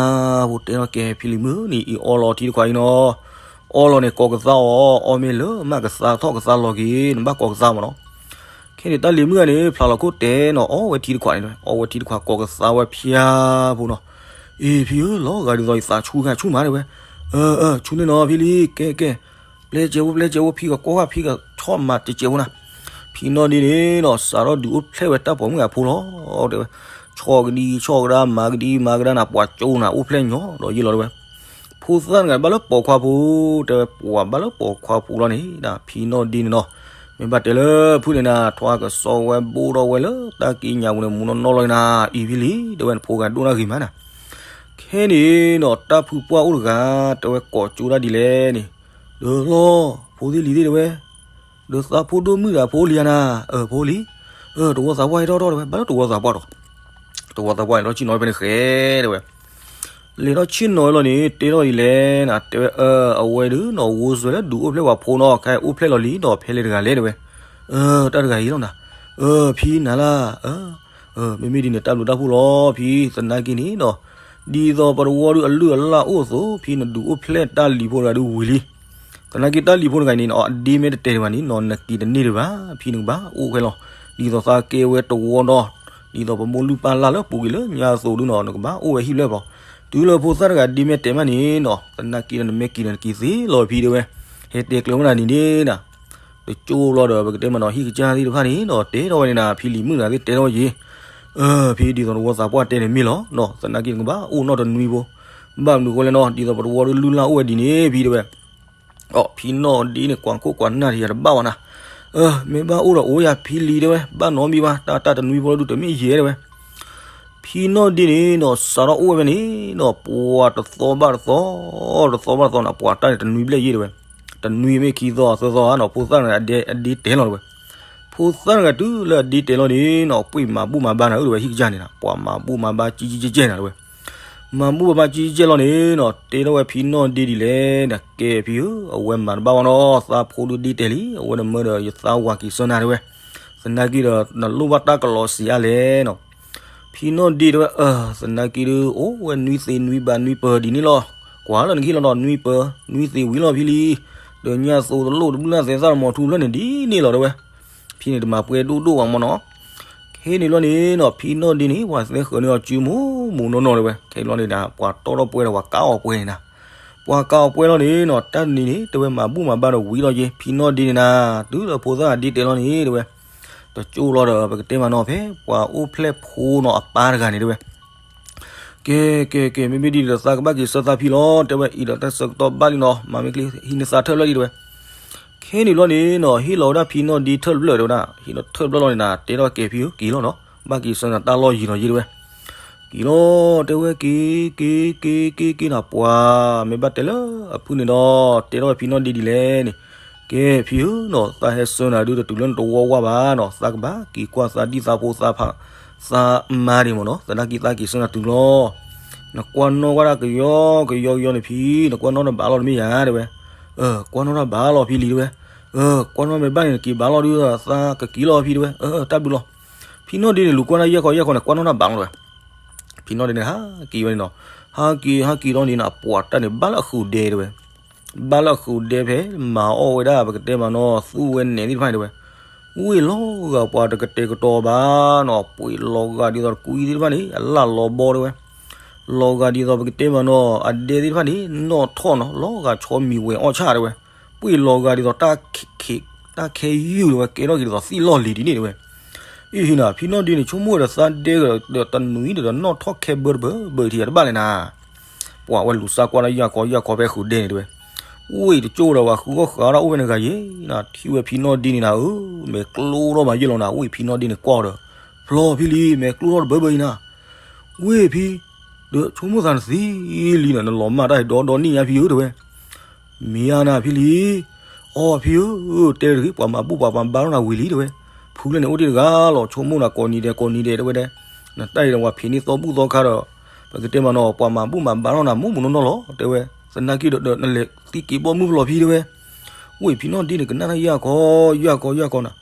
ဖိတဲထီၣ်ကဲ ဖံလံၤမုၣ်န့ၣ် အံၤအီလီၤထံတခွးအံၤနီၤ အီလီၤန့ၣ် ကိးကသါအီၤ အီမ့ၢ်လၢမ့ၢ်ကသါထီၣ်ကသါလီၤက့ၤ နဘၣ်ကိးကသါမးနီၤ ခဲန့ၣ်တၢ်လံၤမုၣ်ဂၤန့ၣ် ဖျါလီၤခိၣ်တဲနီၤ အီဝဲထံတခွးန့ၣ်တဲဝဲ အီဝဲထံတခွး ကိးကသါဝဲဖၠါဖိနီၤ အ့ ဖံဧၢ လီၤဂာ်ဒ်သိးယသးဆူးဂၤဆူၣ်မးတဲဝဲ အၢ အၢ ဆူၣ်န့ၢ်နီၤ ဖံလံၤ ကဲ ကဲ ပျဲစဲးဖိ ပျဲစဲးဖိ ဖံကကွၢ် ဖံကဆီၣ်မၤစဲးဖိနၤ ဖံနီၢ်ဒ့န့ၣ်နီၤ စးထီၣ်ဒုးအိၣ်ဖျဲၣ်ဝဲတၢ်ပိာ်မုၣ်အဖိလီၤ တဲဝဲ ဆီၣ်ကဒံဆီၣ်ကဒါ မၤကဒံမၤကဒါနၤ ပှၤကၠိနၤ အိၣ်ဖျဲၣ်ညီဒီးယ့ၢ်လီၤတဲဝဲ ဖိသၣ်တဂၤဘၣ်လၢပိာ်ခွါဖိ တဲဝဲ ပှၤဘၣ်လၢပိာ်ခွါဖိလီၤန့ၣ် ဖံနီၢ်ဒ့န့ၣ်နီၤ မ့ၢ်ဘၣ်တဲလၢဖုၣ်န့ၣ်နၤ ထွါကစီဝဲဘိၣ်ထီၣ်ဝဲလၢတၢ်က့ညါပူၤန့ၣ် မူနီၢ်နီၢ်လီၤနၤ အံၤဖံလံၤ တဲဝဲ နဖိဂၤဒိၣ်တၢ်ဂ့ၤမးနၤ ခဲန့ၣ်နီၤ တၢ်ဖုပှၢ်အိၣ်တဂၤ တဲဝဲ ကိးကၠိတၢ်ဒ်လဲၣ်န့ၣ် ဒီးလီၤ ဖိသ့ၣ်လံၤသ့ၣ်တဲဝဲ ဒီးသးဖိဒိၣ်မုၣ်ဒီးဖိလံၤဧါနၤ အၢ ဖိလံၤ အၢ တဝီသးပှၢ်ဟဲထီၣ်ထီၣ်တဲဝဲ ဘၣ်လၢတဝီသးပှၢ်ဒီး တဝီသးပှၢ်န့ၣ်ထီၣ်ဆ့ၣ်နီၤဝဲဖဲန့ၣ်ဃဲတဲဝဲ လဲၤထီၣ်ဆ့ၣ်နီၤဝဲလီၤန့ၣ် တဲထီၣ်ဒ်လဲၣ်နၤ တဲဝဲ အၢ အဝဲဒုးနီၤ ဝိစွဲလၢဒုးအိၣ်ဖျဲၣ်ပှၤဖိနီၤ ခဲအံၤအိၣ်ဖျဲၣ်လီၤလံဒီးဖဲလဲၣ်တဂၤလဲၣ်တဲဝဲ အၢ တၢ်တဂၤအံၤလီၤနၤ အၢ ဖံနၤလၢ အၢ မ့မ့ၢ်ဒ်န့ၣ် တၢ်ဘျုးတၢ်ဖှိၣ်လီၤဖံ သနာ်က့န့ၣ်နီၤ ဒ်သိးပတဝီဒုးအလုၢ်အလၢ်အိၣ်အသိး ဖံနဒုးအိၣ်ဖျဲၣ်တၢ်လံၤဖိတဂၤဒုးဝံၤလံ သနာ်က့တၢ်လံၤဖိတဂၤန့ၣ် အဒ့မ့ၢ်တတဲာ်ဘၣ်န့ၣ်နီၤ နက့ၤတန့ၢ်ဒံးဘၣ် ဖံနကဘၣ်အိၣ်ဝဲလီၤ ဒ်သိးသးကဲဝဲတဝီနီၤ ဒ်သိးပမိၢ်လုၢ်ပၢ်လၢ်လၢပူၤကွံာ်လၢညါအသိးဒုးနီၤ နကဘၣ်အိၣ်ဝဲဟံၣ်လၢပျီ တုၤလၢဖိသၣ်တဂၤဒ့မ့ၢ်တဲာ်ဘၣ်န့ၣ်နီၤ သနာ်က့ဒီးနမ့ၢ်က့ၤဒီးနက့ၤသ့လီၤဖံတဲဝဲ ဟဲတဲကျၢၤဝဲဒၣ်န့ၣ်န့ၣ်နီၤ တကၠိဘျီဒီး ပကတဲမးနီၤ ဟံၣ်ကစၢ်သ့ၣ်တဖၣ်န့ၣ်နီၤ တဲထီၣ်ဝဲန့ၣ်နၤ ဖံလံၤမုၣ်တဂၤသ့ၣ်တဲထီၣ်ယ့ၤ အၢ ဖံဒ်သိးတဝီသးပှၢ်တဲန့ၣ်မ့ၢ်လီၤနီၤ သနာ်က့နကဘၣ်အိၣ်နီၣ်တနွံဖိ ဘၣ်မနုၤအဃိလဲၣ်နီၤ ဒ်သိးပတဝီဒုးလုၢ်လၢ်အိၣ်ဝဲဒ်န့ၣ် ဖံတဲဝဲ အိ ဖံနီၢ်ဒ့န့ၣ် ကွၢ်ခိၣ်ကွၢ်နၢ်တယၤတဘၣ်ဘၣ်နၤ, အၢ မ့ၢ်ဘၣ်အိၣ်ဒီးအိၣ်ယၤဖံလံၤတဲဝဲ, ဘၣ်နီတမံၤဘၣ်, တၢ်တၢ်တနွံဖိလၢဒုးတမ့ၢ်ယဲၢ်တဲဝဲ. ဖံနီၢ်ဒ့န့ၣ်နီၤ စးထီၣ်အိၣ်ဝဲဖဲန့ၣ်နီၤ ပှၤတသီဘၣ်တသီ, တသီဘၣ်တသီနီၤ ပှၤတၢ်န့ၣ်တနွံဘျဲၣ်ယဲၢ်တဲဝဲ, တနွံမ့ၢ်ခံသီသၢသီဧါနီၤ ဖိသၣ်တဂၤအဒ့တဲလီၤတဲဝဲ. ဖိသၣ်တဂၤတုၤလၢအဒ့တဲလီၤန့ၣ်နီၤ ပှ့ၤမၤဘူၣ်မၤဘါနၤဧၢတဲဝဲ ဟံၣ်ကစၢ်န့ၣ်နီၤ ပှၤမၤဘူၣ်မၤဘါကံကံကဲကဲနၤတဲဝဲ. မၤဘူၣ်မၤဘါကံကဲကဲလီၤန့ၣ်နီၤ တဲထီၣ်ဝဲဖံနီၢ်ဒ့ဒ်လဲၣ်န့ၣ် ကဲဖံဧၢ အဝဲမၤတဘၣ်ဘၣ်နီၤ သးဖိဒုးဒ့တဲလံ အဝဲန့ၣ်မၢဒီးယသးဝၤက့ၤဆၢနၤတဲဝဲ. သနာ်က့ဒီး နလိၣ်ဘၣ်တၢ်ကလီၤစံးအါလဲၣ်နီၤ. ဖံနီၢ်ဒ့တဲဝဲ အၢ သနာ်က့ဒုး အိၣ်ဝဲနွံသ့နွံဘါနွံပၢၤဒ်န့ၣ်လီၤ. ကွၢ်လၢနကဟ့ၣ်လီၤဒီးနွံပၢၤ နွံသ့ဝံၤလီၤဖံလံ. ဒီးညၣ်သိးတလိၣ်တဘျုးလၢ်သဲသၣ်တမီၤထူဖျၢၣ်န့ၣ်ဒ်န့ၣ်လီၤတဲဝဲ. ဖံန့ၣ်တမၤပှဲၤဒိၣ်ဒိၣ်ဝဲမ့ၢ်နီၤ. ခဲန့ၣ်လီၤန့ၣ်နီၤ ဖံနီၢ်ဒ့န့ၣ် ပှၤသဲဃၢၤန့ၢ်အီၤစုမူးမူးနီၢ်နီၢ်တဲဝဲ. ခဲန့ၣ်လီၤန့ၣ်ဒီး ပှၤတီၣ်ထီၣ်ပှဲၤဒီးပှၤကးအီၤပှဲၤန့ၣ်နၤ. ပှၤကးအီၤပှဲၤလီၤန့ၣ်နီၤ တၢ်တနံၤန့ၣ် တဲဝဲမၤဘူၣ်မၤဘါဒီးဝံၤလီၤက့ၤ ဖံနီၢ်ဒ့န့ၣ်နၤ တုၤလၢဖိသၣ်အဒ့တဲလီၤန့ၣ်တဲဝဲ. တကၠိလီၤဒီး ပကတဲမးနီၤ ဖဲပှၤအိၣ်ဖျဲၣ်ဖိနီၤအပၢ်တဂၤန့ၣ်တဲဝဲ. ကဲ ကဲ ကဲ မ့မ့ၢ်ဒ်န့ၣ်ဒီး သးကဘၣ်က့ၤဆၢသးဖံလီၤ တဲဝဲ. အံၤဒီးတၢ်ဆၢကတီၢ်ဘၣ်လံနီၤ မၤမ့ၢ်ချ့ ဟံးန့ၢ်သးထၢၣ်ဖျၢၣ်လံတဲဝဲ. က ခဲန့ၣ်ဘျီန့ၣ်နီၤ ဟ့ၣ်လီၤဝဲဒၣ်ဖံနီၣ်ဒ့ထၢၣ်တဖျၢၣ်တဲဝဲဒၣ်, ဟ့ၣ်လီၤထၢၣ်တဖျၢၣ်လီၤန့ၣ်နၤ တဲထီၣ်ကဲဖံဧၢ က့ၤလီၤနီၤ, ဘၣ်က့ၤဆၢနၤတၢ်လီၢ်ယံၤလီၤယ့ၢ်တဲဝဲ. က့ၤလီၤတဲဝဲ က့ၤ က့ၤ က့ၤ က့ၤ က့ၤနီၤ ပှၤမ့ၢ်ဘၣ်တဲလၢအဖုန့ၣ်ဒီး တဲထီၣ်ဝဲဖံနီၣ်ဒ့ဒ်လဲၣ်န့ၣ်, ကဲဖံဧၢနီၤ သးဟဲဆၢနၤဒုးတတုၤလၢနတဝီဝါဘၣ်နီၤ, သးကဘၣ်က့ၤကွၢ်သးဒံၣ်သးဖိသးဖး သးမါဒံးမ့ၢ်နီၤ, သနာ်က့သးက့ၤဆၢနၤတုၤလီၤ. နကွၢ်နီၣ်ဝဲဒၣ်ကယီကယီကယီန့ၣ်ဖံ, နကွၢ်နီၣ်တဘၣ်လီၤတမ့ၢ်ယၤတဲဝဲ. ကွၢ်နီၣ်တၢ်ဘၣ်လီၤဖံလံတဲဝဲ. ကွၢ်နီၣ်မ့ၢ်ဘၣ်န့ၣ် နက့ၤဘၣ်လီၤဒုး သးကက့ၤလီၤဖံတဲဝဲ. တၢ်ဘျုးလီၤ. ဖံနီၣ်ဒ့န့ၣ် လူၤကွၢ်တၢ်ယဲၢ်ခီယဲၢ်ခီန့ၣ် ကွၢ်နီၣ်တၢ်ဘၣ်လီၤတဲဝဲ. ဖံနီၣ်ဒ့န့ၣ် ဟးက့ၤဝဲန့ၣ်နီၤ, ဟးက့ၤ ဟးက့ၤဒီးန့ၣ်နီၤ အပှၤတၢ်န့ၣ် ဘၣ်လၢအဃုာ်ဒဲတဲဝဲ. ဘၣ်လၢအဃုာ်ဒဲဖဲ မၤအီၣ်ဝဲဒၣ် ပကတဲမးနီၤ သူၣ်ဝဲနဲၣ်သ့ၣ်တဖၣ်န့ၣ်တဲဝဲ. ဝ့ၢ်လီၤဂာ်ပှၤတကတဲာ်ကတီၤဘၣ်နီၤ, ပှ့ၤလီၤဂာ်ဒ်သိးတကွံသ့ၣ်တဖၣ်န့ၣ် အလၣ်လီၤဘီတဲဝဲ. လီၤဂာ်ဒ်သိးပကတဲမးနီၤ အဒဲသ့ၣ်တဖၣ်န့ၣ် နီၣ်ထီၣ်နီၤ, လီၤဂာ်ဆီမံၤဝဲၤအီၣ်ဆၣ်တဲဝဲ. ပှ့ၤလီၤဂာ်ဒ်သိး တၢ်ခဲယုၢ်တဲဝဲ, ကဲထီၣ်က့ၤဒ်သိးသ့ၣ်လီၢ်လံၤဒ်န့ၣ်တဲဝဲ. အ့ၣ်ဟံနၤ ဖံနီၣ်ဒ့န့ၣ် ဆိကမိၣ်ဒီးသးဒဲကဒီးတနွံဒီး နီၣ်ထီၣ်ခဲဘၢတဘၢဘၢထံၣ်ယၤတဘၣ်လဲၣ်နၤ. ပှၤဝဲလူၤစၢ်ကွၢ်ဒၣ်ယၢ်ခီယၢ်ခီဖဲဃုာ်ဒဲန့ၣ်တဲဝဲ. ဝ့ၢ်တကၠိၣ်ဒီးပှၤဃုအီၣ်ဃုအီၣ်ဒၣ်အိၣ်ဝဲနဂၤယဲၢ်နၤ, ထံၣ်ဝဲဖံနီၣ်ဒ့န့ၣ်နၤဧၢ, မဲာ်ကျိထီၣ်မးယဲၢ်လီၤနၤ, ဝ့ၢ်ဖံနီၣ်ဒ့န့ၣ်ကွၢ်ဒီး ဖျီဖံလံ, မဲာ်ကျိထီၣ်တဘၢဘၢအံၤနၤ. ဝ့ၢ်ဖံ, ဒီးဆိကမိၣ်သးနသံလံနၤ, နလီၤမၢ်တၢ်ဒီဒီနံၣ်ညါဖံဧၢတဲဝဲ. မ့ၢ်ဧါနၤဖံလံ. အီဖံဧၢ, တဲတဂ့ၤ ပှၤမၤဘူၣ်ပှၤမၤဘါထီၣ်နၤဝံၤလံတဲဝဲ. ဖုလၢန့ၣ်အိၣ်တ့ၢ်တဂၤလီၤ, ဆိကမိၣ်နၤကိးနံၤဒဲးကိးနံၤဒဲးတဲဝဲဒဲ. နတၢ်အံၤဒီးပှၤဖံးန့ၢ်သီဘူၣ်သီခါဒီး ပကတဲမးနီၤ ပှၤမၤဘူၣ်မၤဘါထီၣ်နၤမူးမူးနီၢ်နီၢ်လီၤတဲဝဲ. သနာ်က့ဒီးနလဲၤသံက့ၤဘီမုၢ်ဖျိးဖံတဲဝဲ. ဝ့ၢ်ဖံနီၣ်ဒ့န့ၣ် ကနၣ်တၢ်ယၢ်ခီယၢ်ခီယၢ်ခီနၤ.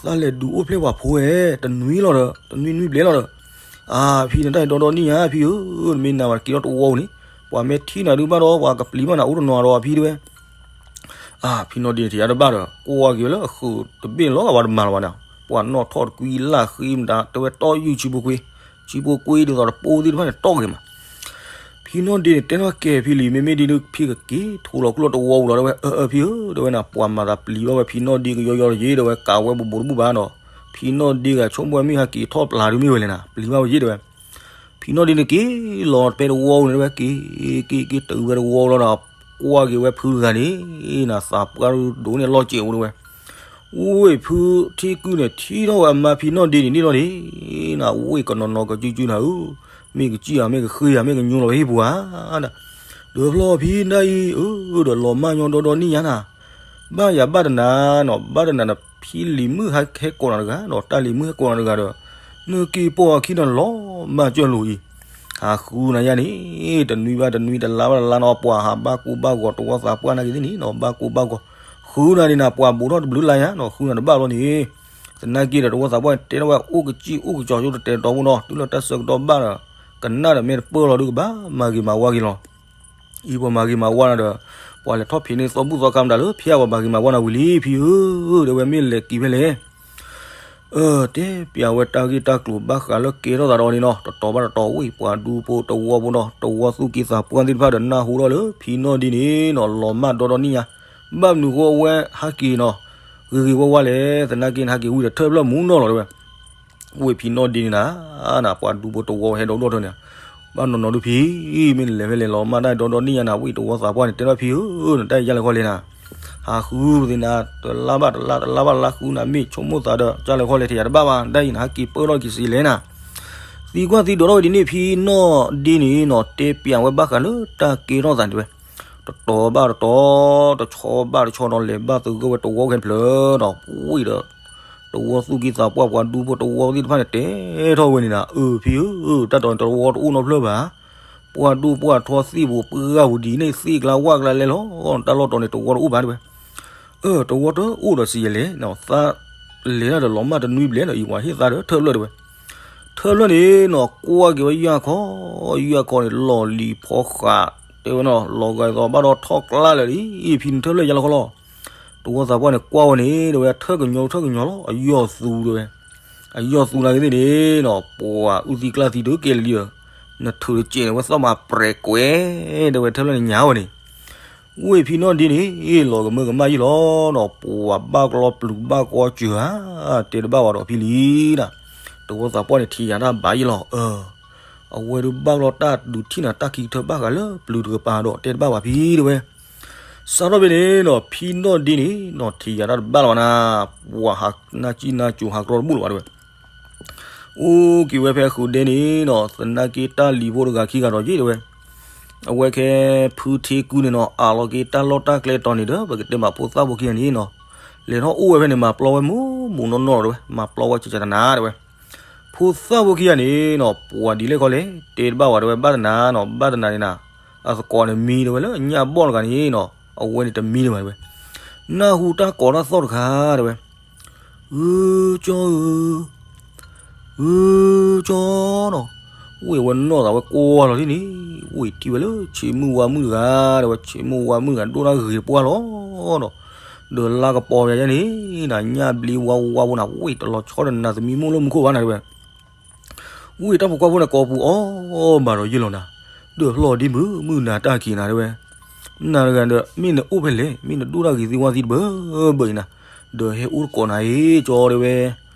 သးလဲၤဒုးအိၣ်ဖျဲၣ်ပှၤဖိဝဲ တနွံလီၤဒီး တနွံနွံဘျဲၣ်လီၤဒီး အါဖံနတၢ်အံၤဒီဒီနံၣ်ညါဖံဧၢ, နမ့ၢ်နာ်ဘၣ်က့ၤထီၣ်တဝီပူၤန့ၣ် ပှၤမ့ၢ်ထံၣ်နၤဒုးဘၣ်ဒီး ပှၤကပျံၤဘၣ်နၤအိၣ်တနီၤဒီးဖံတဲဝဲ. အါဖံနီၣ်ဒ့န့ၣ် တယၤတဘၣ်ဒီး ကွၢ်က့ၤဝဲလၢအဃုာ်တဘ့ၣ်လီၤဂာ်ပှၤတမၤလီၤဘၣ်န့ၣ်, ပှၤနီၣ်ထီၣ်တကွံလၢ်ဃံမတၤ တဲဝဲတီယူၢ်ဆံဖိကွ့, ဆံဖိကွ့ဒ်သိးတပိသ့ၣ်တဖၣ်န့ၣ် တီၢ်က့ၤမး ဖံနီၣ်ဒ့န့ၣ် တဲထီၣ်ကဲဖံလံ, မ့မ့ၢ်ဒ်ဒုး ဖံကက့ၤထူးလီၤကျိၣ်တဝီပူၤလီၤတဲဝဲ. အၢ အၢ ဖံဧၢ တဲဝဲနၤ, ပှၤမၤသးပျံၤဘၣ်ဝဲဖံနီၣ်ဒ့ကယီယီလီၤယ့ၤ တဲဝဲ, ကးဝဲဘူးဘူးတဘူၣ်ဘၣ်ဒီး ဖံနီၣ်ဒ့ဂၤဆိကမိၣ်ဝဲမ့ၢ်ဟဲက့ၤထီၣ်ပျၢ်ဒုးမ့ၢ်ဝဲလဲၣ်နၤ, ပျံၤဘၣ်ဝဲယ့ၤတဲဝဲ. ဖံနီၣ်ဒ့န့ၣ်က့ၤလီၤဖဲတဝီပူၤန့ၣ်တဲဝဲ, က့ၤက့ၤက့ၤတုၤဖဲတဝီပူၤလီၤဒီး ကွၢ်က့ၤဝဲဖုတဂၤန့ၣ်နၤ, သးပှၢ်ဒိၣ်န့ၣ်လီၤစဲးအိၣ်တဲဝဲ. ဝ့ၢ်ဖုထံကုၢ်န့ၣ် ထံၣ်ထီၣ်ဝဲအမါဖံနီၣ်ဒ့န့ၣ်န့ၣ်လီၤန့ၣ်နၤ, ဝ့ၢ်ကနီၤနီၤကစုကစုနၤဧၢ, မ့ၢ်ကစံၣ်ဧါ မ့ၢ်ကဃ့ဧါ မ့ၢ်ကညိလီၤဝဲဟံၣ်ပူၤဧါနၤ. ဒီးဖျီဖံဒၣ်အံၤဧၢ ဒီးလီၤမၢ်ညီဒီဒီနံၣ်ညါနၤ, ဘၣ်ယၤဘၣ်တနၤနီၤ, ဘၣ်တနၤနဖံလံၤမုၣ်ဟဲကိးနၤတဂၤဒီး တၢ်လံၤမုၣ်ဟဲကိးနၤတဂၤဒီး နက့ၤပိာ်အခံနၤလီၤမၢ်ကၢၢ်လိာ်အံၤ, ဟးဃုနၤယါန့ၣ် တနွံဘၣ်တနွံ တလါဘၣ်တလါနီၤ, ပှၤဟးဘၣ်ကူဘၣ်ဂီၤ တဝီသးပှၢ်နာ်က့ၤသ့ၣ်န့ၣ်နီၤ, ဘၣ်ကူဘၣ်ဂီၤ ဃုနၤန့ၣ်နၤ, ပှၤဘူးထီၣ်တဘျုးလါယါနီၤ, ဃုနၤတဘၣ်လီၤန့ၣ်. သနာ်က့ဒီး တဝီသးပှၢ်န့ၣ် တဲထီၣ်ဝဲအိၣ်ကစံၣ်အိၣ်ကစီၤ ဆိတတဲာ်တီမူနီၤ, တုၤလၢတၢ်ဆၢကတီၢ်ဘၣ်ဒီး ကနၣ်ဒီးမ့ၢ်တပၢၢ်လီၤဒုး ကဘၣ်မၤဂ့ၤမၤဝါက့ၤလီၤ. အံၤပှၤမၤဂ့ၤမၤဝါနၤဒီး ပှၤလဲၤထီၣ်ဖံးန့ၢ်သီဘူၣ်သီခါမတၤလၢ ဖဲပှၤမၤဂ့ၤမၤဝါနၤဝံၤလံ ဖံဧၢ, တဲဝဲမ့ၢ်လဲၤက့ၤဖဲလဲၣ်. အၢ တဲပျးဝဲတၢ်ဂ့ၢ်တၢ်ကျိၤဘၣ်ဃးလၢကဲထီၣ်သးဒီးန့ၣ်နီၤ, တတီၤဘၣ်တတီၤ ဝ့ၢ်ပှၤဒူဖိတဝီဖိနီၤ, တဝီသူၣ်က့သးပှၢ်သ့ၣ်တဖၣ်ဒီး နၢ်ဟူထီၣ်လၢဖံနီၣ်ဒ့န့ၣ်နီၤ လီၤမၢ်ဒီဒီနံၣ်ညါ, ဘၣ်မနုၤဃိအဝဲဟဲက့ၤနီၤ ဂ့ၤဂ့ၤဝါဝါလဲၣ်, သနာ်က့န့ၣ် ဟဲက့ၤဝံၤဒီးထၢၣ်ဖျၢၣ်မူနီၢ်လီၤတဲဝဲ. ဝ့ၢ်ဖံနီၣ်ဒ့န့ၣ်နၤ, နၤပှၤဒူဖိတဝီဟဲဒီးဒိၣ်ထီၣ်န့ၣ်, ဘၣ်နီၢ်နီၢ်ဒုးဖံ, မ့ၢ်နလဲၤဖဲလဲၣ် လီၤမၢ်တၢ်ဒီဒီနံၣ်ညါနၤ, ဝ့ၢ်တဝီသးပှၢ်န့ၣ် တဲထီၣ်ဖံဧၢ, နတၢ်အံၤယါလဲၤခီလဲၣ်နၤ, ဟးဃုပသ့ၣ်နၤ, တလါဘၣ်တလါ တလါဘၣ်တလါဃုနၤ မ့ၢ်ဆိကမိၣ်သးဒီး ကၢ်လဲၤခီလဲၣ် ထံၣ်ယၤတဘၣ်ဘၣ်, တၢ်အံၤနဟဲက့ၤပၢၢ်ထီၣ်က့ၤစ့လဲၣ်နၤ. သံကွၢ်သံဒိးထီၣ်ဝဲဒ်န့ၣ် ဖံနီၣ်ဒ့န့ၣ်နီၤ တဲပျးဝဲဘၣ်ဃးလၢတၢ်ကဲထီၣ်သးန့ၣ်တဲဝဲ. တတီၤဘၣ်တတီၤ တဆီဘၣ်တဆီဒီး လဲၤဘၣ်သဂၢၢ်ဝဲတဝီခဲတဖျၢၣ်ဒီး ဝ့ၢ်ဒီး တဝီသူၣ်က့သးပှၢ် ပှၤဒူဖိတဝီသ့ၣ်တဖၣ်န့ၣ် တဲထီၣ်ဝဲန့ၣ်နၤ, အၢ ဖံဧၢ, တၢ်တီၤန့ၣ် တဝီတအိၣ်နီတဖျၢၣ်ဘၣ်, ပှၤဒူဖိပှၤထီသ့ၣ်ပူၤ ပှၤဂၤပူၤဒ်န့ၣ် သ့ၣ်ကျါဝၣ်ကျါလဲလီၤ, တၢ်လီၢ်တီၤန့ၣ် တဝီတအိၣ်ဘၣ်တဲဝဲ. အၢ တဝီတအိၣ်ဒီးစံးယဲလဲၣ်, သးလဲၤတၢ်ဒီးလီၤမၢ်တနွံဘျဲၣ်ဒီး အံၤပှၤဟ့ၣ်သးဒီး ထၢၣ်ဖျၢၣ်တဲဝဲ. ထၢၣ်ဖျၢၣ်န့ၣ်နီၤ ကွၢ်က့ၤဝဲယၢ်ခီ, ယၢ်ခီန့ၣ် လီၤလံၤဖီဃး တဲဝဲနီၤ, လီၤဂာ်ဒ်သိးဘၣ်ဒီးထီၣ်ကျါလၢာ်လံ, ဖံန့ၣ်ထၢၣ်ဖျၢၣ်ယါလီၤခီလီၤ. တဝီသးပှၢ်န့ၣ် ကွၢ်ဝဲန့ၣ် တဲဝဲ ထၢၣ်ကညီထၢၣ်ကညီလီၤ, အယီၢ်သူတဲဝဲ, အယီၢ်သူနာ်က့ၤသ့ၣ်န့ၣ်နီၤ ပှၤအုၣ်သံကျၢ်သံတကဲလၢာ်လံဒီး နထုးတစဲးန့ၣ် ဝဲသီၣ်မးပြဲးကွဲး တဲဝဲ ထၢၣ်ဖျၢၣ်န့ၣ်ညါဝဲန့ၣ် ဝ့ၢ်ဖံနီၣ်ဒ့န့ၣ် လီၤကမၢကမၣ်ယံာ်လီၤနီၤ, ပှၤဘၣ်ကျီပျုၤဘၣ်ကီစၢၤဧါ, တဲတဘၣ်ဝဲဒီးဖံလံနၤ, တဝီသးပှၢ်န့ၣ်ထံၣ်ယၤတၢ်ဘၣ်ယံာ်လီၤ, အဝဲဒုးဘၣ်ကျီတၢ်ဒုးထံၣ်နၤတၢ်ခံကထၢဘၣ်ဃးလၢပျုၤတကပၤဒီး တဲတဘၣ်ဝဲဖံတဲဝဲ. စးထီၣ်ဖဲန့ၣ်နီၤ ဖံနီၣ်ဒ့န့ၣ်နီၤ ထံၣ်ယၤတၢ်တဘၣ်လၢၤဘၣ်နၤ, ပှၤဟးနၢ်ကံၣ်နၢ်ကၠိၤဟးကရီတဘူၣ်လၢၤဘၣ်တဲဝဲ. အိၣ်က့ၤဝဲဖဲဃုာ်ဒဲန့ၣ်နီၤ သနာ်က့တၢ်လံၤဖိတဂၤခံဂၤဒီးယ့ၣ်တဲဝဲ. အဝဲခဲဖုထ့ကုန့ၣ်နီၤ အးလီၤက့ၤတၢ်လီၢ်တၢ်ကျဲတီၤန့ၣ်ဒီး ပကတဲမးဖိသၣ်ဖိခံဂၤန့ၣ်နီၤ လဲၤထီၣ်အိၣ်ဝဲဖဲန့ၣ် မၤပျီဝဲမူမူနီၢ်နီၢ်တဲဝဲ မၤပျီဝဲကကတနၤတဲဝဲ. ဖိသၣ်ဖိခံဂၤန့ၣ်နီၤ ပှၤဒ်လဲၣ်ခီလဲၣ် တဲတဘၣ်ဝဲတဲဝဲ ဘၣ်တနၤနီၤ ဘၣ်တနၤန့ၣ်နၤ အသကိးန့ၣ်မံတဲဝဲလၢညၣ်ဘီၣ်တဂၤန့ၣ်နီၤ အဝဲန့ၣ်တမံဒံးဘၣ်တဲဝဲ. နၢ်ဟူတၢ်ကိးတၢ်သီၣ်တခါတဲဝဲ ဧၢ ကၠီဧၢ ဧၢ ကၠီနီၤ. ဝ့ၢ်ဝဲနီၢ်သးဝဲကွၢ်လီၤဒ်န့ၣ် ဝ့ၢ်ထံၣ်ဝဲလၢဆ့မုၢ်ဝါမုၢ်တဂၤတဲဝဲ ဆ့မုၢ်ဝါမုၢ်တဂၤဒိၣ်တၢ်ဂ့ၤပှၢ်လီၤနီၤ. ဒီးလါကပီၤယၤယဲန့ၣ် နၤညၣ်ဘျံးဝါဝါဖိနၤ ဝ့ၢ်တလီၤဆီဒီးနၤသမံမိၢ်လၢမူခိၣ်ဘၣ်နၤတဲဝဲ. ဝ့ၢ်တၢ်ပိာ်ခွါဖိန့ၣ်ကိးပူၤအီၣ်ဘၣ်ဒီးယ့ၢ်လီၤနၤ, ဒၢးဖျီၣ်ဒ်မုၢ်မုၢ်နၤတၢ်က့ၤနၤတဲဝဲ. နၤတဂၤဒီး မ့ၢ်နအိၣ်ဖဲလဲၣ် မ့ၢ်နဒိၣ်တၢ်ဂ့ၤသံဝါသံတဘၢဘၢအံၤနၤ, ဒီးဟဲအိၣ်တကိးနၤအံၤကၠီတဲဝဲ.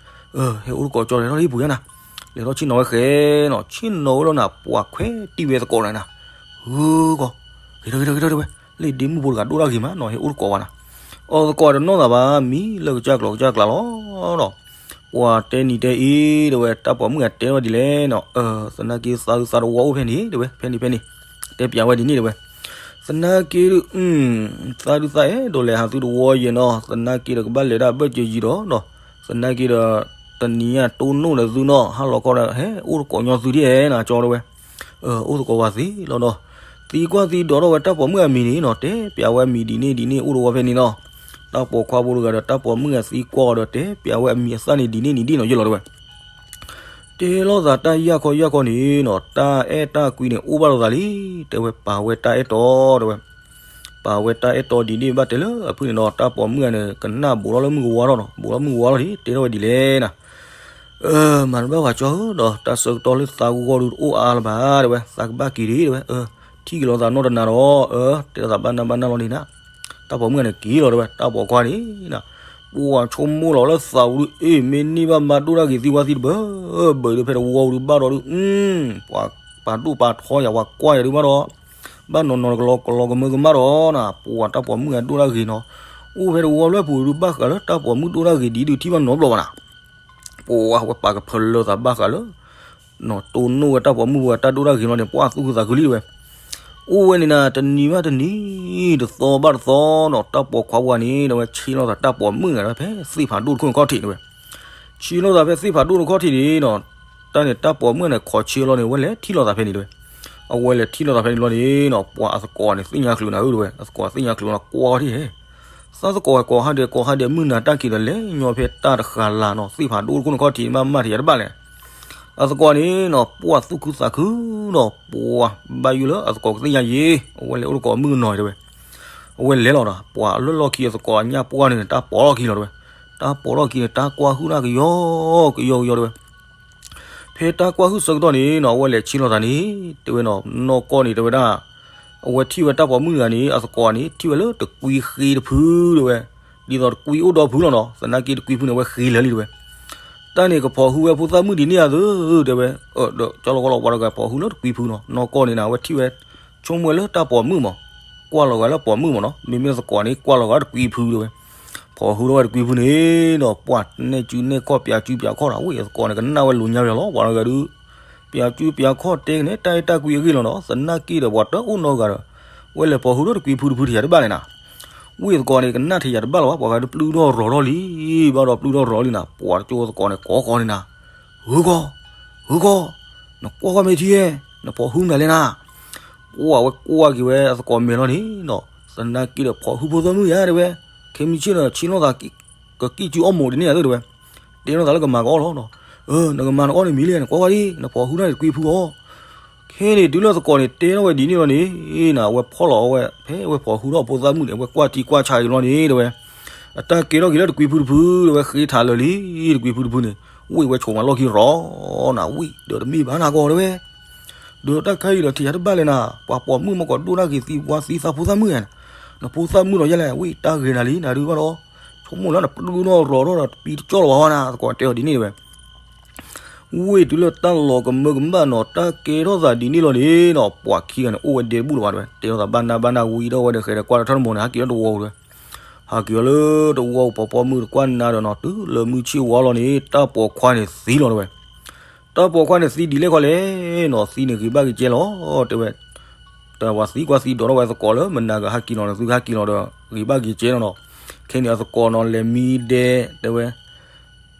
ဟဲအိၣ်တကိးကၠီလဲၤထီၣ်လၢဟံၣ်ပူၤယါနၤ, လဲၤထီၣ်ဆ့ၣ်နီၤဝဲဃဲနီၤ ဆ့ၣ်နီၤဝဲလီၤနၤ ပှၤခွဲးတံၢ်ဝဲသကိးနၤနၤ, ဧၢကီး ဂ့ၤထီၣ်ဂ့ၤထီၣ်ဂ့ၤထီၣ်တဲဝဲ, လၢဒ့မုၣ်ဖိတဂၤဒိၣ်တၢ်ဂ့ၤမးနီၤ ဟဲအိၣ်တကိးဝဲနၤ. အသကိးတနီၣ်သးဘၣ် မံလၢကစၢ်ကျိၤကစၢ်ကျါလီၤနီၤ. ပှၤတဲနံၤတဲအံၤတဲဝဲ တၢ်ပိာ်မုၣ်ဂၤတဲဝဲဒ်လဲၣ်နီၤ, သနာ်က့သးဒုးသးတဝီအိၣ်ဖဲန့ၣ်တဲဝဲ ဖဲန့ၣ်ဖဲန့ၣ်, တဲပျးဝဲဒ်န့ၣ်တဲဝဲ. သနာ်က့ဒုး သးဒုးသးအဲၣ်ဒိးလဲၤဟးသုတဝီယဲၢ်နီၤ, သနာ်က့ဒီးကဘၣ်လဲၤဒၣ်ဘၢၣ်စၢၤယံၤဒီးနီၤ, သနာ်က့ဒီး တနံၤညါတိၢ်နီၣ်ဒီးသုနီၤ ဟါလီၤခီဒီး ဟဲအိၣ်တကိးညီသုဒ်အဲၣ်နၤကၠီတဲဝဲ. အိၣ်သကိးဝဲသ့လီၤဒီး သံကွၢ်သံဒိးထီၣ်ဝဲတၢ်ပိာ်မုၣ်အမံၤန့ၣ်နီၤ တဲပျးဝဲအမံၤဒ်န့ၣ်ဒ်န့ၣ်အိၣ်တဝီဖဲန့ၣ်နီၤ. တၢ်ပိာ်ခွါဖိတဂၤဒီးတၢ်ပိာ်မုၣ်ဂၤသံကွၢ်အီၤဒီး တဲပျးဝဲအမံၤအသၣ်န့ၣ်ဒ်န့ၣ်ဒ်န့ၣ်နီၤ ယလီၤတဲဝဲ. တဲလိာ်သးတၢ်ယၢ်ခီယၢ်ခီန့ၣ်နီၤ တၢ်အဲၣ်တၢ်ကွံန့ၣ် အိၣ်ဘၣ်လိာ်သးလံ, တဲဝဲပာ်ဝဲတၢ်အဲၣ်တီတဲဝဲ. ပာ်ဝဲတၢ်အဲၣ်တီဒ်န့ၣ်ဘၣ်တဲလၢအဖုၣ်န့ၣ်နီၤ တၢ်ပိာ်မုၣ်ဂၤန့ၣ် ကနၣ်ဘူးထီၣ်လၢမုၢ်ကဝါထီၣ်နီၤ ဘူးထီၣ်မုၢ်ကဝါထီၣ်လံ တဲထီၣ်ဝဲဒ်လဲၣ်နၤ. မၤတဘၣ်ဘၣ်ကၠီဧၢဒီး တၢ်ဆၢကတီၢ်လၢသးဂီၢ်ဂီၢ်ဒုးတအိၣ်အါလၢၤဘၣ်တဲဝဲ သးကဘၣ်က့ၤဒံးတဲဝဲ. ထံၣ်က့ၤလိာ်သးနီၢ်တနၤဒီး တဲလိာ်သးဘၣ်နၢ်ဘၣ်နၢ်လီၤန့ၣ်နၤ. တၢ်ပိာ်မုၣ်ဂၤန့ၣ်က့ၤလီၤတဲဝဲ တၢ်ပိာ်ခွါန့ၣ် ပှၤဆိကမိၣ်လီၤလၢသးပူၤဒုး အ့ၣ် မ့ၢ်န့ၢ်ဘၣ်မၤဒိၣ်တၢ်ဂ့ၤသံဝါသံတဘၢဘၢဒုး ဖဲတဝီပူၤဒုးဘၣ်ဒီးဒုး ပှၤပာ်ဒိၣ်ပာ်ထီယၤ ပှၤကွၢ်ယၤဒုးဘၣ်ဒီး ဘၣ်နီၤနီၤကလီကလီကမၢကမၣ်ဒီးနၤ ပှၤတၢ်ပိာ်မုၣ်ဂၤဒိၣ်တၢ်ဂ့ၤနီၤ. အိၣ်ဖဲတဝီလွဲၢ်ပူၤဒုး ဘၣ်ဃးလၢတၢ်ပိာ်မုၣ်ဒိၣ်တၢ်ဂ့ၤဒ်ဒုးထံၣ်ဘၣ်နီတဘျီဘၣ်နၤ. ပှၤဝဲပာ်ကဖၢလၢသးဘၣ်ဃးလၢ တိၢ်နီၣ်ဝဲတၢ်ပိာ်မုၣ်ပှၤတၢ်ဒိၣ်တၢ်ဂ့ၤလီၤန့ၣ် ပှၤသူၣ်ခုသးခုလံတဲဝဲ. အိၣ်ဝဲန့ၣ်နၤ တနံၤဘၣ်တနံၤ တသီဘၣ်တသီနီၤ တၢ်ပိာ်ခွါပှၤန့ၣ် တဲဝဲဆ့လိာ်သးတၢ်ပိာ်မုၣ်ဂၤဖဲသ့ၣ်ဖးဒိၣ်တခိၣ်န့ၣ်ခီၣ်ထံးတဲဝဲ. ဆ့လိာ်သးဖဲသ့ၣ်ဖးဒိၣ်တခိၣ်ထံးန့ၣ်နီၤ တၢ်န့ၣ်တၢ်ပိာ်မုၣ်န့ၣ် ခိးဆ့လီၤန့ၣ် အဝဲလဲၤထံၣ်လိာ်သးဖဲန့ၣ်တဲဝဲ. အဝဲလဲၤထံၣ်လိာ်သးဖဲန့ၣ်လီၤန့ၣ်နီၤ ပှၤအသကိးန့ၣ် သ့ၣ်ညါချုးနၤဧၢတဲဝဲ အသကိးသ့ၣ်ညါချုးနၤ ကွၢ်ထံၣ်ဟဲ သးသကိးဝဲကိးဟါဒဲးကိးဟါဒဲး မုၢ်နၤတၢ်က့ၤဒီးလဲၤညီဖဲတၢ်တဃာ်လၤနီၤ သ့ၣ်ဖးဒိၣ်တခိၣ်န့ၣ်ခီၣ်ထံးန့ၣ် ဘၣ်မၤထံးယၤတဘၣ်လဲၣ်. အသကိးန့ၣ်နီၤ ပှၤသူၣ်ခုသးခုဒီး ပှၤဘၣ်ယိၣ်လၢအသကိးကသ့ၣ်ညါယ့ၣ် အဝဲလဲၤအိၣ်သကိးမုၣ်ကနီၤတဲဝဲ. အဝဲလဲၤလီၤဒီး ပှၤအလၢလီၢ်ခံအသကိးညၣ်ပှၢ်န့ၣ် တၢ်ပိာ်ထီၣ်ခံလီၤတဲဝဲ. တၢ်ပိာ်ထီၣ်ခံန့ၣ် တၢ်ကွၢ်ဟုၣ်တၢ်ကယီကယီကယီတဲဝဲ. ဖဲတၢ်ကွၢ်ဟုၣ်ဆၢကတီၢ်န့ၣ်နီၤ အဝဲလဲၤဆ့လိာ်သးန့ၣ် တဲဝဲနီၤ နီၢ်ကီၢ်န့ၣ်တဲဝဲဒၣ် အဝဲထံၣ်ဝဲတၢ်ပိာ်မုၣ်တဂၤန့ၣ် အသကိးန့ၣ် ထံၣ်ဝဲလၢတကွံဃ့တဖုတဲဝဲ. ဒ်သိးတကွံအိၣ်ဒီဖုလီၤနီၤ သနာ်က့တကွံဖုန့ၣ် အဝဲဃ့လၢာ်လံတဲဝဲ. တၢ်န့ၣ်ကဖီၣ်ဟုဝဲဖိသၣ်မုၣ်ဒ်န့ၣ်ဧါသၢတဲဝဲ. ဒီးကၠီလီၤကီလီၤ ပှၤတဂၤဖီၣ်ဟုလၢတကွံဖုနီၤ နီၢ်ကီၢ်န့ၣ်နၤ အဝဲထံၣ်ဝဲ ဆိကမိၣ်ဝဲလၢတၢ်ပိာ်မုၣ်မး ကွၢ်လီၤဂာ်လၢပိာ်မုၣ်မးနီၤ မ့မ့ၢ်သကိးန့ၣ် ကွၢ်လီၤဂာ်လၢတကွံဖုတဲဝဲ. ဖီၣ်ဟုထီၣ်ဝဲတကွံဖုန့ၣ်ဒီး ပှၤနဲၣ်စုနဲၣ်ခီၣ် ပျးစုပျးခီၣ်ဒီး ဝ့ၢ်အသကိးန့ၣ် ကနၣ်ဝဲလိၤညါဝဲလီၤ ပှၤတဂၤဒုး ပျးစုပျးခီၣ်တဲကနဲ တၢ်အဲၣ်တၢ်ကွံအဂ့ၢ်လီၤနီၤ သနာ်က့ဒီး ပှၤတအိၣ်နီတဂၤဒီး ဝဲလဲၤဖီၣ်ဟုထီၣ်တကွံဖုတဖုထံၣ်ယၤတဘၣ်န့ၣ်နၤ. ဝ့ၢ်သကိးန့ၣ် ကနၣ်ထံၣ်ယၤတဘၣ်လီၤဘၣ် ပှၤဂၤဒုးပျုၢ်ထီၣ်ရီၤထီၣ်လံ ဘၣ်ဒီးပျုၢ်ထီၣ်ရီၤလံနၤ ပှၤတကၠိသကိးန့ၣ် ကိးဃီန့ၣ်နၤ ဧၢကီၢ် ဧၢကီၢ် နကွၢ်ကွၢ်မ့ၢ်ထံဧါ နဖီၣ်ဟုမနုၤလဲၣ်နၤ. ပှၤဝဲကွၢ်က့ၤဝဲအသကိးမဲာ်လီၤန့ၣ်နီၤ သနာ်က့ဒီးဖီၣ်ဟုဖိသၣ်မုၣ်ယါတဲဝဲ. ခဲမုၢ်ဆ့ၣ်ဒီး ဆ့လိာ်သး ကကံၣ်စုအီၣ်မိၢ်ဒ်န့ၣ်ဧါသၢတဲဝဲ. တဲလိာ်သးလၢကမၤကအီၣ်လီၤနီၤ. နကမၤနအီၣ်န့ၣ်မံၤလံ နကွၢ်ကွၢ်ဒံး နဖီၣ်ဟုထီၣ်န့ၣ်တကွံဖုအီၤ. ခဲန့ၣ်တုၤလၢသကိးန့ၣ် တဲထီၣ်ဝဲဒ်န့ၣ်လီၤန့ၣ် နၤ အဝဲဖီၣ်လီၤအီၣ်ဝဲ ဖဲအဝဲဖီၣ်ဟုထီၣ်အဖိသၣ်မုၣ်န့ၣ် အဝဲကွၢ်ထံကွၢ်ဆးက့ၤလီၤန့ၣ်တဲဝဲ. အတၢ်ကဲထီၣ်က့ၤလၢတကွံဖုတဖု တဲဝဲဃ့ထးလၢာ်လံ တကွံဖုတဖုန့ၣ် ဝ့ၢ်ဝဲဆိးမးလီၢ်ခံရီၤနၤ ဝံၤဒီးတမ့ၢ်ဘၣ်နၤကီၢ်တဲဝဲ. ဒီးတၢ်ခါအံၤဒီးထံၣ်ယၤတဘၣ်လဲၣ်နၤ ပှၤပိာ်မုၣ်မ့ၢ်ကီးဒိၣ်တၢ်ဂ့ၤသံဝါသံသးဖိသၣ်မုၣ်ဧါ. နဖိသၣ်မုၣ်ဒီးယဲလဲၣ် ဝံၤတၢ်ဂ့ၤနၤလံ နဒုးဘၣ်ဒီး ဆိကမိၣ်လၢနပျုၢ်ထီၣ်ရီၤထီၣ်ဒီး တပံတကၠီၣ်လၢၤဘၣ်ဝဲနၤ သကိးတဲအီၤဒ်န့ၣ်တဲဝဲ. ဝ့ၢ်တုၤလၢတၢ်လီၤကမၢကမၣ်နီၤ တၢ်ကဲထီၣ်သးဒ်န့ၣ်လီၤန့ၣ်နီၤ ပှၤခံဂၤန့ၣ် အိၣ်ဝဲဒဲတဘူၣ်လၢၤဘၣ်တဲဝဲ, တဲထီၣ်သးဘၣ်နၢ်ဘၣ်နၢ်ဝံၤဒီးဝဲဒီး ဃဲၤဒီးကွၢ်လၢထၢၣ်တမီၤန့ၣ် ဟးက့ၤလၢတဝီပူၤဝဲ, ဟးက့ၤအီၤလၢတဝီပူၤ ပှၤပိာ်မုၣ်တကွၢ်နၤဒီးနီၤ တုၤလၢမုၢ်ဆ့ၣ်ဝါလီၤန့ၣ် တၢ်ပိာ်ခွါန့ၣ်သံလီၤတဲဝဲ. တၢ်ပိာ်ခွါန့ၣ်သံဒ်လဲၣ်ခီလဲၣ်နီၤ သံန့ၣ်ဂ့ၤဘၣ်ဂ့ၤကဲလီၤ တဲဝဲ. တၢ်ပှၤသံကွၢ်သံဒိးထီၣ်ဝဲသကိးလၢ မနၤကဟဲက့ၤလီၤဒီး သုကဟဲက့ၤလီၤဒီး ဂ့ၤဘၣ်ဂ့ၤကဲလီၤနီၤ. ခဲန့ၣ်အသကိးနီၤ လဲၤမံဒဲတဲဝဲ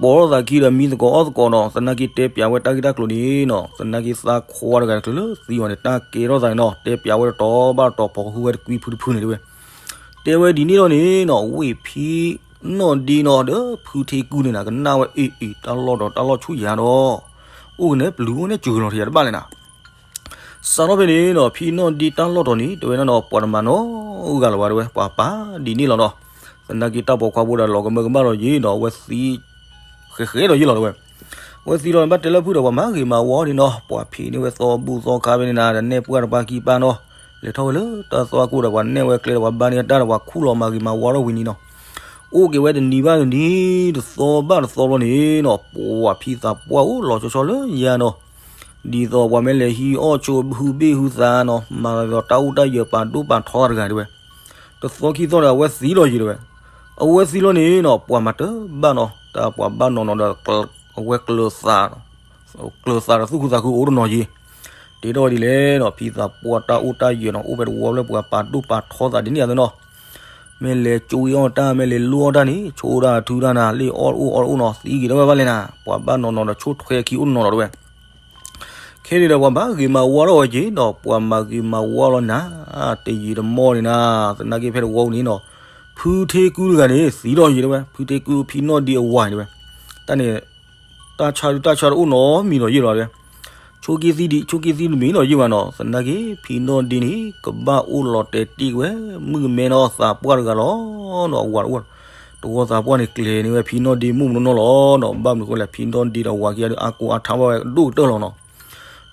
ပိာ်ထီၣ်သးခံဒီးမံသကိးအီၣ်သကိးနီၤ သနာ်က့တဲပျးဝဲတၢ်ဂ့ၢ်တၢ်ကျိၤန့ၣ်နီၤ သနာ်က့သးခွါတဂၤတချုးလၢသံအီၤန့ၣ် တၢ်ကဲထီၣ်သးန့ၣ်နီၤ တဲပျးဝဲတတီၤဘၣ်တတီၤ ဖိးဟုဝဲတကွံဖုတဖုန့ၣ်တဲဝဲ. တဲဝဲဒ်န့ၣ်လီၤန့ၣ်နီၤ ဝ့ၢ်ဖံနီၣ်ဒ့နီၤ ဒီးဖုထ့ကုန့ၣ်နၤ ကနၣ်ဝဲအ့ၣ်အ့ၣ် တၢ်လီၢ်ဒီးတၢ်လီၢ်ဆူၣ်ယၤဒီး အိၣ်ကနဲပျုၤအိၣ်နဲစှၤလီၤထံးယၤတဘၣ်လဲၣ်နၤ. စးထီၣ်ဖဲန့ၣ်နီၤ ဖံနီၣ်ဒ့တၢ်လီၢ်တီၤန့ၣ် တဲဝဲဒၣ်နီၤ ပှၤတမၤနီတဂၤလၢၤဘၣ်တဲဝဲ ပှၤပာ်ဒ်န့ၣ်လီၤနီၤ. သနာ်က့တၢ်ပိာ်ခွါဖိဒီးလီၤကမၢကမၣ်လီၤယံၤနီၤ အဝဲသံ ဃဲၤဃဲၤဒီးယံၤလီၤတဲဝဲ. အဝဲသံလီၤန့ၣ် ဘၣ်တဲလၢဖုဒီးပှၤမၤဂ့ၤမၤဝါန့ၣ်နီၤ ပှၤဖံးန့ၢ်ဝဲသီဘူၣ်သီခါဖဲန့ၣ်နၤ ဒီးနဲၣ်ပှၢ်တပၢ်ခံပၢ်နီၤ လဲၤထီၣ်ဝဲလၢတၢ်သွၣ်ကိၢ်ဒီးပှၤနဲၣ်ဝဲကျဲဒီးပှၤဘါန့ၢ်တၢ်ဒီးပှၤခူၣ်လီၤမၤဂ့ၤမၤဝါထီၣ်ဝံၤန့ၣ်နီၤ အိၣ်က့ၤဝဲတနံၤဘၣ်တနံၤ တသီဘၣ်တသီဘျီန့ၣ်နီၤ ပှၤဖံသးပှၢ်အိၣ်လီၤဆီဆီလၢညါနီၤ ဒ်သိးပှၤမ့ၢ်လဲၤဟံးအီၣ်ဆိးဟုဘ့ၣ်ဟုသးနီၤ မၤဒီးတၢ်အိၣ်တၢ်ယၢၤပာ်ဒိၣ်ပာ်ထီသးတဂၤတဲဝဲ. တသီခံသီဒီးအဝဲသံလီၤယံၤတဲဝဲ. အဝဲသံလီၤန့ၣ်နီၤ ပှၤမၤတဘၣ်နီၤ တၢ်ပှၤဘၣ်နီၢ်နီၢ်ဒီး အဝဲကျၢၤသး ကျၢၤသးဒီးသူၣ်ခုသးခုအိၣ်တနီၤယံၤ တဲထီၣ်ဝဲဒ်လဲၣ်နီၤ ဖံသးပှၢ်တၢ်အိၣ်တၢ်ယၢၤနီၤ အိၣ်ဖဲတဝီဖျၢၣ်ပှၤပာ်ဒိၣ်ပာ်ထီသးဒ်န့ၣ်အသိးနီၤ မ့ၢ်လဲၤကၠိအီၣ်တၢ် မ့ၢ်လဲၤလိၣ်အီၣ်တၢ်န့ၣ် ဆိဒၣ်ထုဒၣ်နၤ လ့ၣ်အီၣ်အိၣ်အီၣ်အိၣ်နီၤ သံက့ၤထီၣ်ဝဲဘၣ်လဲၣ်နၤ ပှၤဘၣ်နီၢ်နီၢ်ဒီးဆိထွဲခံအိၣ်နီၤနီၤတဲဝဲ. ခဲန့ၣ်ဒီးပှၤဘၣ်ဂ့ၤမၤဝါထီၣ်ဝဲက့ၤနီၤ ပှၤမၤဂ့ၤမၤဝါလီၤနၤ တယံာ်တမီၢ်န့ၣ်နၤ သနာ်က့ဖဲတဝီန့ၣ်နီၤ ဖုထ့ကုတဂၤန့ၣ် သံလီၤယံၤတဲဝဲ ဖုထ့ကုဖံနီၣ်ဒ့အဝၤန့ၣ်တဲဝဲ. တၢ်န့ၣ် တၢ်ဆါဒုတၢ်ဆါတအိၣ်နီတမံၤနီၤယံၤလီၤတဲဝဲ ဆိက့သံဒံး ဆိက့သံတမံၤနီၤယံၤဘၣ်နီၤ သနာ်က့ ဖံနီၣ်ဒ့န့ၣ် ကဘၣ်အိၣ်လီၤတဲာ်တ့ၢ်ဝဲ မုၣ်ကမဲနီၤ သးပှၢ်တဂၤလီၤနီၤ အဝၤတအိၣ် တဝီသးပှၢ်န့ၣ် ကျဲၤန့ၢ်ဝဲဖံနီၣ်ဒ့မူးမူးနီၢ်နီၢ်လီၤနီၤ ဘၣ်မနုၤဃိလဲၣ် ဖံနီၣ်ဒ့ဒီးဝၤခံဂၤဒုး အါကိၢ်အါထါဘၣ်ဝဲဒိၣ်ကတၢၢ်လီၤနီၤ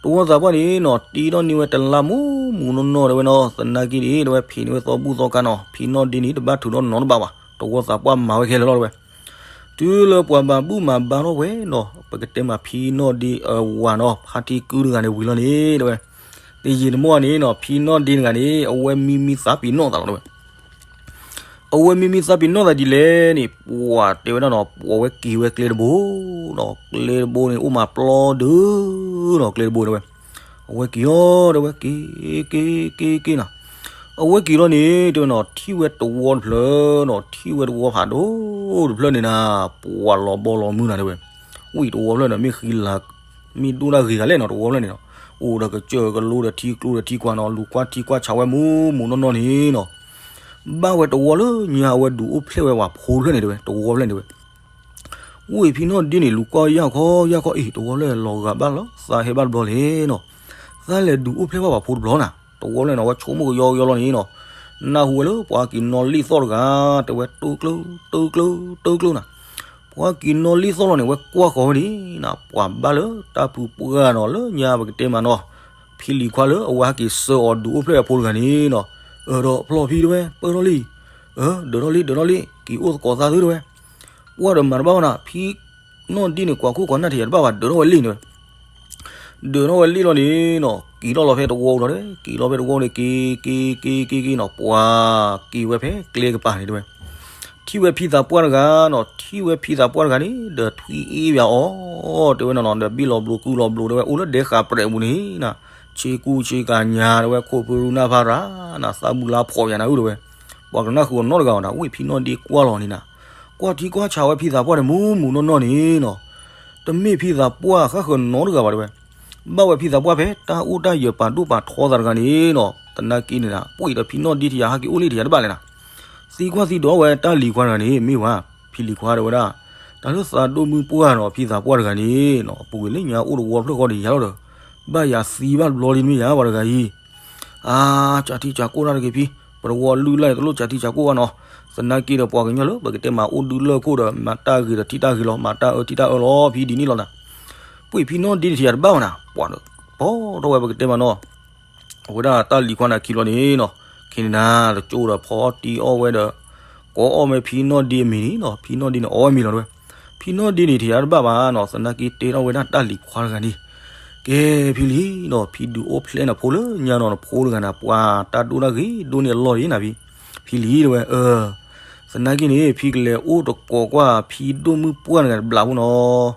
တဝီသးပှၢ်န့ၣ်နီၤ တ့ထီၣ်န့ၢ်ဝဲတလါမူးမူးနီၢ်နီၢ်တဲဝဲနီၤ သနာ်က့န့ၣ် တဲဝဲဖံးန့ၢ်ဝဲသီဘူၣ်သီခါနီၤ ဖံနီၣ်ဒ့န့ၣ် တဘၣ်ထုးထီၣ်နီတဘၣ်ဘၣ် တဝီသးပှၢ်မၤဝဲခဲလၢာ်လီၤတဲဝဲ တုၤလၢပှၤဘၣ်ဘူၣ်မၤဘါထီၣ်ဝဲနီၤ ပကတဲမးဖံနီၣ်ဒ့အဝၤနီၤ ဖါထံကုတဂၤန့ၣ်ဝံၤလီၤန့ၣ်တဲဝဲ တယံာ်တမီၢ်န့ၣ်နီၤ ဖံနီၣ်ဒ့တဂၤန့ၣ် အဝဲမံမံသးပ့ၤနီၣ်သးလီၤတဲဝဲ အဝဲမံမံသးပ့ၤနီၣ်သးဒ်လဲၣ်န့ၣ် ပှၤတဲဝဲဒၣ်နီၤ ပှၤဝဲက့ၤဝဲကျဲတဘိနီၤ ကျဲတဘိန့ၣ် အိၣ်မးပျီဒုနီၤ ကျဲတဘိတဲဝဲ အဝဲက့ၤအီၤတဲဝဲ က့ၤ က့ၤ က့ၤ က့ၤနီၤ အဝဲက့ၤလီၤန့ၣ် တဲဝဲနီၤ ထံၣ်ဝဲတဝီတဖျၢၣ်နီၤ ထံၣ်ဝဲတဝီဖးဒိၣ်တဖျၢၣ်န့ၣ်နၤ ပှၤလီၤဘီလီၤမုၢ်နၤတဲဝဲ ဝံၤတဝီဖျၢၣ်န့ၣ် မ့ၢ်ဃံလၤ မ့ၢ်ဒိၣ်တၢ်ဂ့ၤဂၤလဲၣ်နီၤ တဝီဖျၢၣ်န့ၣ်နီၤ အိၣ်ဒီးကစၢၢ်ကလိဒီးထံကျိဒီးထံကွၢ်နီၤ လူၤကွၢ်ထံကွၢ်ဆးဝဲမူးမူးနီၢ်နီၢ်န့ၣ်နီၤ ဘၣ်ဝဲတဝီလၢညါအဝဲဒုးအိၣ်ဖျဲၣ်ဝဲပှၤဖိတဖျၢၣ်န့ၣ်တဲဝဲ တဝီဖျၢၣ်န့ၣ်တဲဝဲ ဝ့ၢ်ဖံနီၣ်ဒ့န့ၣ် လူၤကွၢ်ယၢ်ခီယၢ်ခီ အ့ၣ် တဝီဖျၢၣ်လီၤဂာ်ဘၣ်လီၤ သးဟဲဘၣ်တဘျီလဲၣ်နီၤ သးလဲၤဒုးအိၣ်ဖျဲၣ်ဘၣ်ပှၤဖိတဘျီနၤ တဝီဖျၢၣ်န့ၣ် အဝဲဆိကမိၣ်ကယီကယီလီၤန့ၣ်နီၤ နၢ်ဟူဝဲလၢပှၤက့ၤနီၣ်လံၣ်သီၣ်တဂၤ တဲဝဲ တိကျၢ တိကျၢ တိကျၢနၤ ပှၤက့ၤနီၣ်လံၣ်သီၣ်လီၤန့ၣ် အဝဲကွၢ်ဃီၤဝဲန့ၣ်နၤ ပှၤဘၣ်လၢတၢ်ပူၤပှၢ်နီၤ လၢညါပကတဲမးနီၤ ဖံလံၤခွါလၢအဝဲဟဲက့ၤဆှၢအီၤဒုးအိၣ်ဖျဲၣ်အဖိတဂၤန့ၣ်နီၤ အၢ ဒီးဖျီၣ်ဖံတဲဝဲ ပၢၢ်ထီၣ်လံ အၢ ဒၢးထီၣ်လံ ဒၢးထီၣ်လံ က့ၤအိၣ်သကိးသးသုတဲဝဲ ပှၢ်ဒီးမၤတဘၣ်ဘၣ်နၤ ဖံနီၣ်ဒ့န့ၣ် ကွၢ်ခိၣ်ကွၢ်နၢ်ထံးယၤတဘၣ်ဘၣ် ဒၢးထီၣ်ဝဲလံန့ၣ်ဝဲ ဒၢးထီၣ်ဝဲလံလီၤန့ၣ်နီၤ က့ၤထီၣ်လီၤဖဲတဝီပူၤလီၤ က့ၤလီၤဖဲတဝီန့ၣ် က့ၤ က့ၤ က့ၤ က့ၤ က့ၤနီၤ ပှၤက့ၤဝဲဖဲကျဲကပၤန့ၣ်တဲဝဲ ထံၣ်ဝဲဖံသးပှၢ်တဂၤနီၤ ထံၣ်ဝဲဖံသးပှၢ်တဂၤန့ၣ် ဒီးထွံအ့ၣ်ဘၣ်အီၤ တဲဝဲနီၤနီၤ ဒီးဘံၣ်လီၤဘျိးကုၢ်လီၤဘျိးတဲဝဲ အိၣ်လၢဒဲဃာ်ပြဲးပူၤန့ၣ်နၤ ဆ့ကူဆ့ကၤညါတဲဝဲ ခိၣ်ဖုရူနၢ်ဖးရၤနၤ သးဘူၣ်လါဖှီၣ်ယၤနၤအုတဲဝဲ ပှၤကနၣ်ဃုာ်အီၤနီတဂၤဘၣ်နၤ ဝ့ၢ်ဖံနီၣ်ဒ့ကွၢ်လီၤန့ၣ်နၤ ကွၢ်ထံကွၢ်ဆးဝဲဖံသးပှၢ်န့ၣ် မူးမူးနီၢ်နီၢ်န့ၣ်နီၤ တမ့ၢ်ဖံသးပှၢ်ဃၣ်ဃၢၤနီတဂၤဘၣ်တဲဝဲ ဘၣ်ဝဲဖံသးပှၢ်ဖဲတၢ်အိၣ်တၢ်ယၢၤပာ်ဒိၣ်ပာ်ထီသးတဂၤန့ၣ်နီၤ သနာ်က့န့ၣ်နၤ ပှ့ၤဒီးဖံနီၣ်ဒ့ထံယၤ ဟဲက့ၤအိၣ်လံထံယၤတဘၣ်လဲၣ်နၤ သံကွၢ်သံဒိးဝဲတၢ်လံၤခွါတဂၤန့ၣ် မ့ၢ်ဝဲ ဖံလံၤခွါတဲဝဲဒၣ် တၢ်လၢသးဒိၣ်မုၢ်ပှၢ်နီၤ ဖံသးပှၢ်တဂၤန့ၣ်နီၤ အပူၤကွံာ်လၢညါအိၣ်တဝီဖျၢၣ်ဃီဒီးယၤလီၤဒီး ဘၣ်ယၤသံဘၣ်တဘျီလံမ့ၢ်ယၤ ပှၤတဂၤအံၤ အါ ကၢ်ထံကၢ်ကိၢ်တၢ်တဂ့ၤဖံ ပတဝီလုၢ်လၢ်အံၤတလိၣ်ကၢ်ထံကၢ်ကိၢ်ဘၣ်နီၤ သနာ်က့ဒီးပှၤကညီလၢပကတဲမးအိၣ်ဒုးလၢၢ်ခိၣ်ဒီး မၤတၢ်ဂ့ၤဒီးထံၣ်တၢ်ဂ့ၤလီၤ မၤတၢ်အၢထံၣ်တၢ်အၢလီၤ ဖံဒ်န့ၣ်လီၤနၤ ပှ့ၤဖံနီၣ်ဒ့ထံယၤတဘၣ်ဘၣ်နၤ ပှၤဒီး ပီထီၣ်ဝဲပကတဲမးနီၤ အဝဲဒၣ်တၢ်လံၤခွါန့ၣ်ခံလီၤန့ၣ်နီၤ ခဲန့ၣ်နၤ တကၠိဒီးဖီအီၣ်တံၢ်အီၣ်ဝဲဒီး ကိးအီၣ်ဝဲဖံနီၣ်ဒ့အမံၤန့ၣ်နီၤ ဖံနီၣ်ဒ့န့ၣ်အီၣ်ဝဲမံၤလီၤတဲဝဲ ဖံနီၢ်ဒ့န့ၣ် ထံၣ်ယၤတဘၣ်ဘၣ်နီၤ, သနာ်က့တဲထီၣ်ဝဲဒၣ်တၢ်လံၤခွါတဂၤန့ၣ်, ကဲဖံလံၤနီၤ, ဖံဒုးအိၣ်ဖျဲၣ်နဖိလၢညါနီၤ, နဖိတဂၤန့ၣ် ပှၤတၢ်ဒိၣ်တၢ်ဂ့ၤဒိၣ်န့ၢ်အလီၢ်န့ၣ်နၤဖံ, ဖံလံၤတဲဝဲ, သနာ်က့န့ၣ် ဖံကလဲၤအိၣ်တကိးကွၢ် ဖံဒိၣ်မုၢ်ပှၢ်တဂၤတဘျးဖိနီၤ,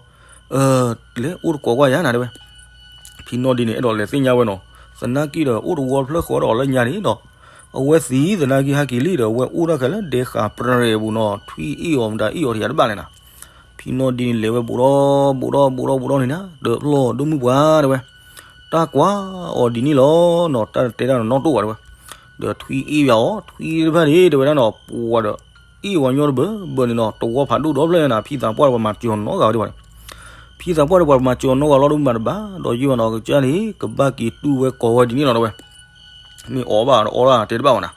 လဲၤအိၣ်တကိးကွၢ်ယၤနၤတဲဝဲ. ဖံနီၢ်ဒ့န့ၣ် အဲၣ်ဒိးလဲၤသ့ၣ်ညါဝဲနီၤ, သနာ်က့ဒီး အိၣ်တဝီတဖျၢၣ်ဃီဒီးအီၤလၢညါန့ၣ်ဒီး, အဝဲသံသနာ်က့ဟဲက့ၤလံဒီး အဝဲအိၣ်ဒၣ်ခဲလၢဒဲဃာပြဲၤပူၤနီၤ, ထွံၣ်အ့ၣ်အီၤမတၤအ့ၣ်အီၤတယၤတဘၣ်န့ၣ်နၤ. ဖံနီၢ်ဒ့န့ၣ် လဲၤဝဲဘူးဒီးဘူးဒီးဘူးဒီးဘူးဒီးန့ၣ်နၤ, ဒီးလီၤဒိၣ်မုၢ်ပှၢ်တဲဝဲ, တၢ်ကွၢ်အီၤဒ်န့ၣ်လီၤနီၤ, တၢ်တဲတၢ်နီတအိၣ်ဘၣ်တဲဝဲ, ဒီးထွံၣ်အ့ၣ်ယၤအီၤ ထွံၣ်တဖၣ်န့ၣ် တဲဝဲဒၣ်နီၤ, ပှၤဒီး အ့ၣ်ဝဲညီတဘၢဘၢန့ၣ်နီၤ, တဝီဖးဒိၣ်ဒီဖျၢၣ်ညါနၤ, ဖံသးပှၢ်ဒီးပှၤမၤစၢၤနီတဂၤဝဲဒၣ်ဘၣ်န့ၣ်, ဖံသးပှၢ်ဒီးပှၤမၤစၢၤနီတဂၤလီၤဒိၣ်မးတဘၣ်, ဒီးယဲၢ်ဘၣ်နီၤ ကစၢ်န့ၣ် ကဘၣ်က့ၤတူၢ်ဝဲကိးဝဲဒ်န့ၣ်လီၤတဲဝဲ. မ့ၢ်အီၣ်ဘၣ်ဒီးအီၣ်ဒၣ်တဲတဘၣ်ဘၣ်နၤ.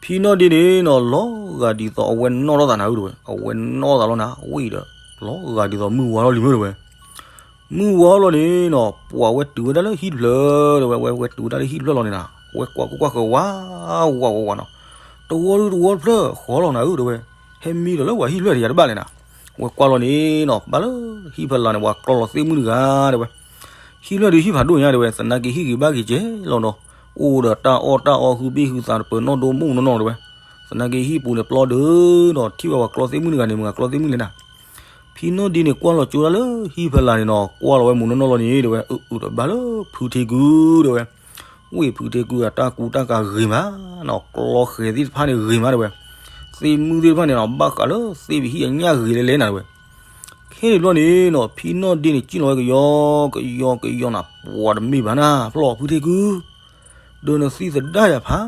ဖံနီၢ်ဒ့န့ၣ်နီၤ လီၤဂာ်ဒ်သိးအဝဲနီၣ်ထီၣ်သးနၤဧၢတဲဝဲ, အဝဲနီၣ်သးလီၤနၤ, ဝံၤဒီး လီၤဂာ်ဒ်သိးမုၢ်ဝါထီၣ်လံမ့ၢ်တဲဝဲ. မုၢ်ဝါလီၤန့ၣ်နီၤ ပှၤဝဲတုၤဝဲဒၣ်လၢဟံၣ်တဖျၢၣ်တဲဝဲ, ဝဲဝဲတုၤဝဲဒၣ်လၢဟံၣ်တဖျၢၣ်လီၤန့ၣ်နၤ, ဝဲကွၢ်ကွၢ်ကွၢ်ဃၢၤဝါ ဝါဝါဝါနီၤ, တဝီဒုတဝီတဖျၢၣ်ဃီလီၤနၤဧၢတဲဝဲ, ဟဲမံဒီးလၢပှၤဟံၣ်တဖျၢၣ်တယၤတဘၣ်လဲၣ်နၤ. ဝဲကွၢ်လီၤန့ၣ်နီၤ ဘၣ်လၢဟံၣ်ဖီလာ်န့ၣ် ပှၤကျီလီၤသ့ၣ်မုၣ်တဂၤတဲဝဲ. ဟံၣ်ဖျၢၣ်ဒုးဟံၣ်ဖးဒိၣ်ညါတဲဝဲ, သနာ်က့ဟံၣ်ဂ့ၤဘၣ်ဂ့ၤကဲလီၤနီၤ, အိၣ်ဒီးတၢ်အီၣ်တၢ်အီ ဟုဘ့ၣ်ဟုသးတပၢၤနီၣ်ဒိမုၣ်နီၢ်နီၢ်တဲဝဲ. သနာ်က့ဟံၣ်ပူၤန့ၣ်ပျီဒုးဒီး ထံၣ်ဘၣ်ပှၤကျီသ့ၣ်မုၣ်တဂၤန့ၣ် မတၤကျီသ့ၣ်မုၣ်လဲၣ်နၤ. ဖံနီၢ်ဒ့န့ၣ် ကွၢ်လီၤကၠိဒၣ်လၢဟံၣ်ဖီလာ်န့ၣ်နီၤ, ကွၢ်လီၤဝဲမုၢ်နီၢ်နီၢ်လီၤန့ၣ်တဲဝဲ, အုးအုးဒီးဘၣ်လၢဖုထ့ကုတဲဝဲ. ဝ့ၢ်ဖုထ့ကုအတၢ်ကူတၢ်ကၤဂ့ၤမးနီၤ, ကျီဃဲၤသ့ၣ်တဖၣ်န့ၣ်ဂ့ၤမးတဲဝဲ. သ့ၣ်မုၣ်သ့ၣ်တဖၣ်န့ၣ်နီၤ ဘၣ်ဃးလၢသ့ၣ်ပဟံၣ်အညၣ်ဂ့ၤလဲၣ်လဲၣ်နၤတဲဝဲ. ခဲန့ၣ်ဘျီန့ၣ်နီၤ ဖံနီၢ်ဒ့န့ၣ် စံၣ်လီၤဝဲကယီကယီကယီနၤ, ပှၤတမ့ၢ်ဘၣ်နၤ, ဖျီၣ်ဖုထ့ကု ဒီးနသံသဒၣ်ယၤဖး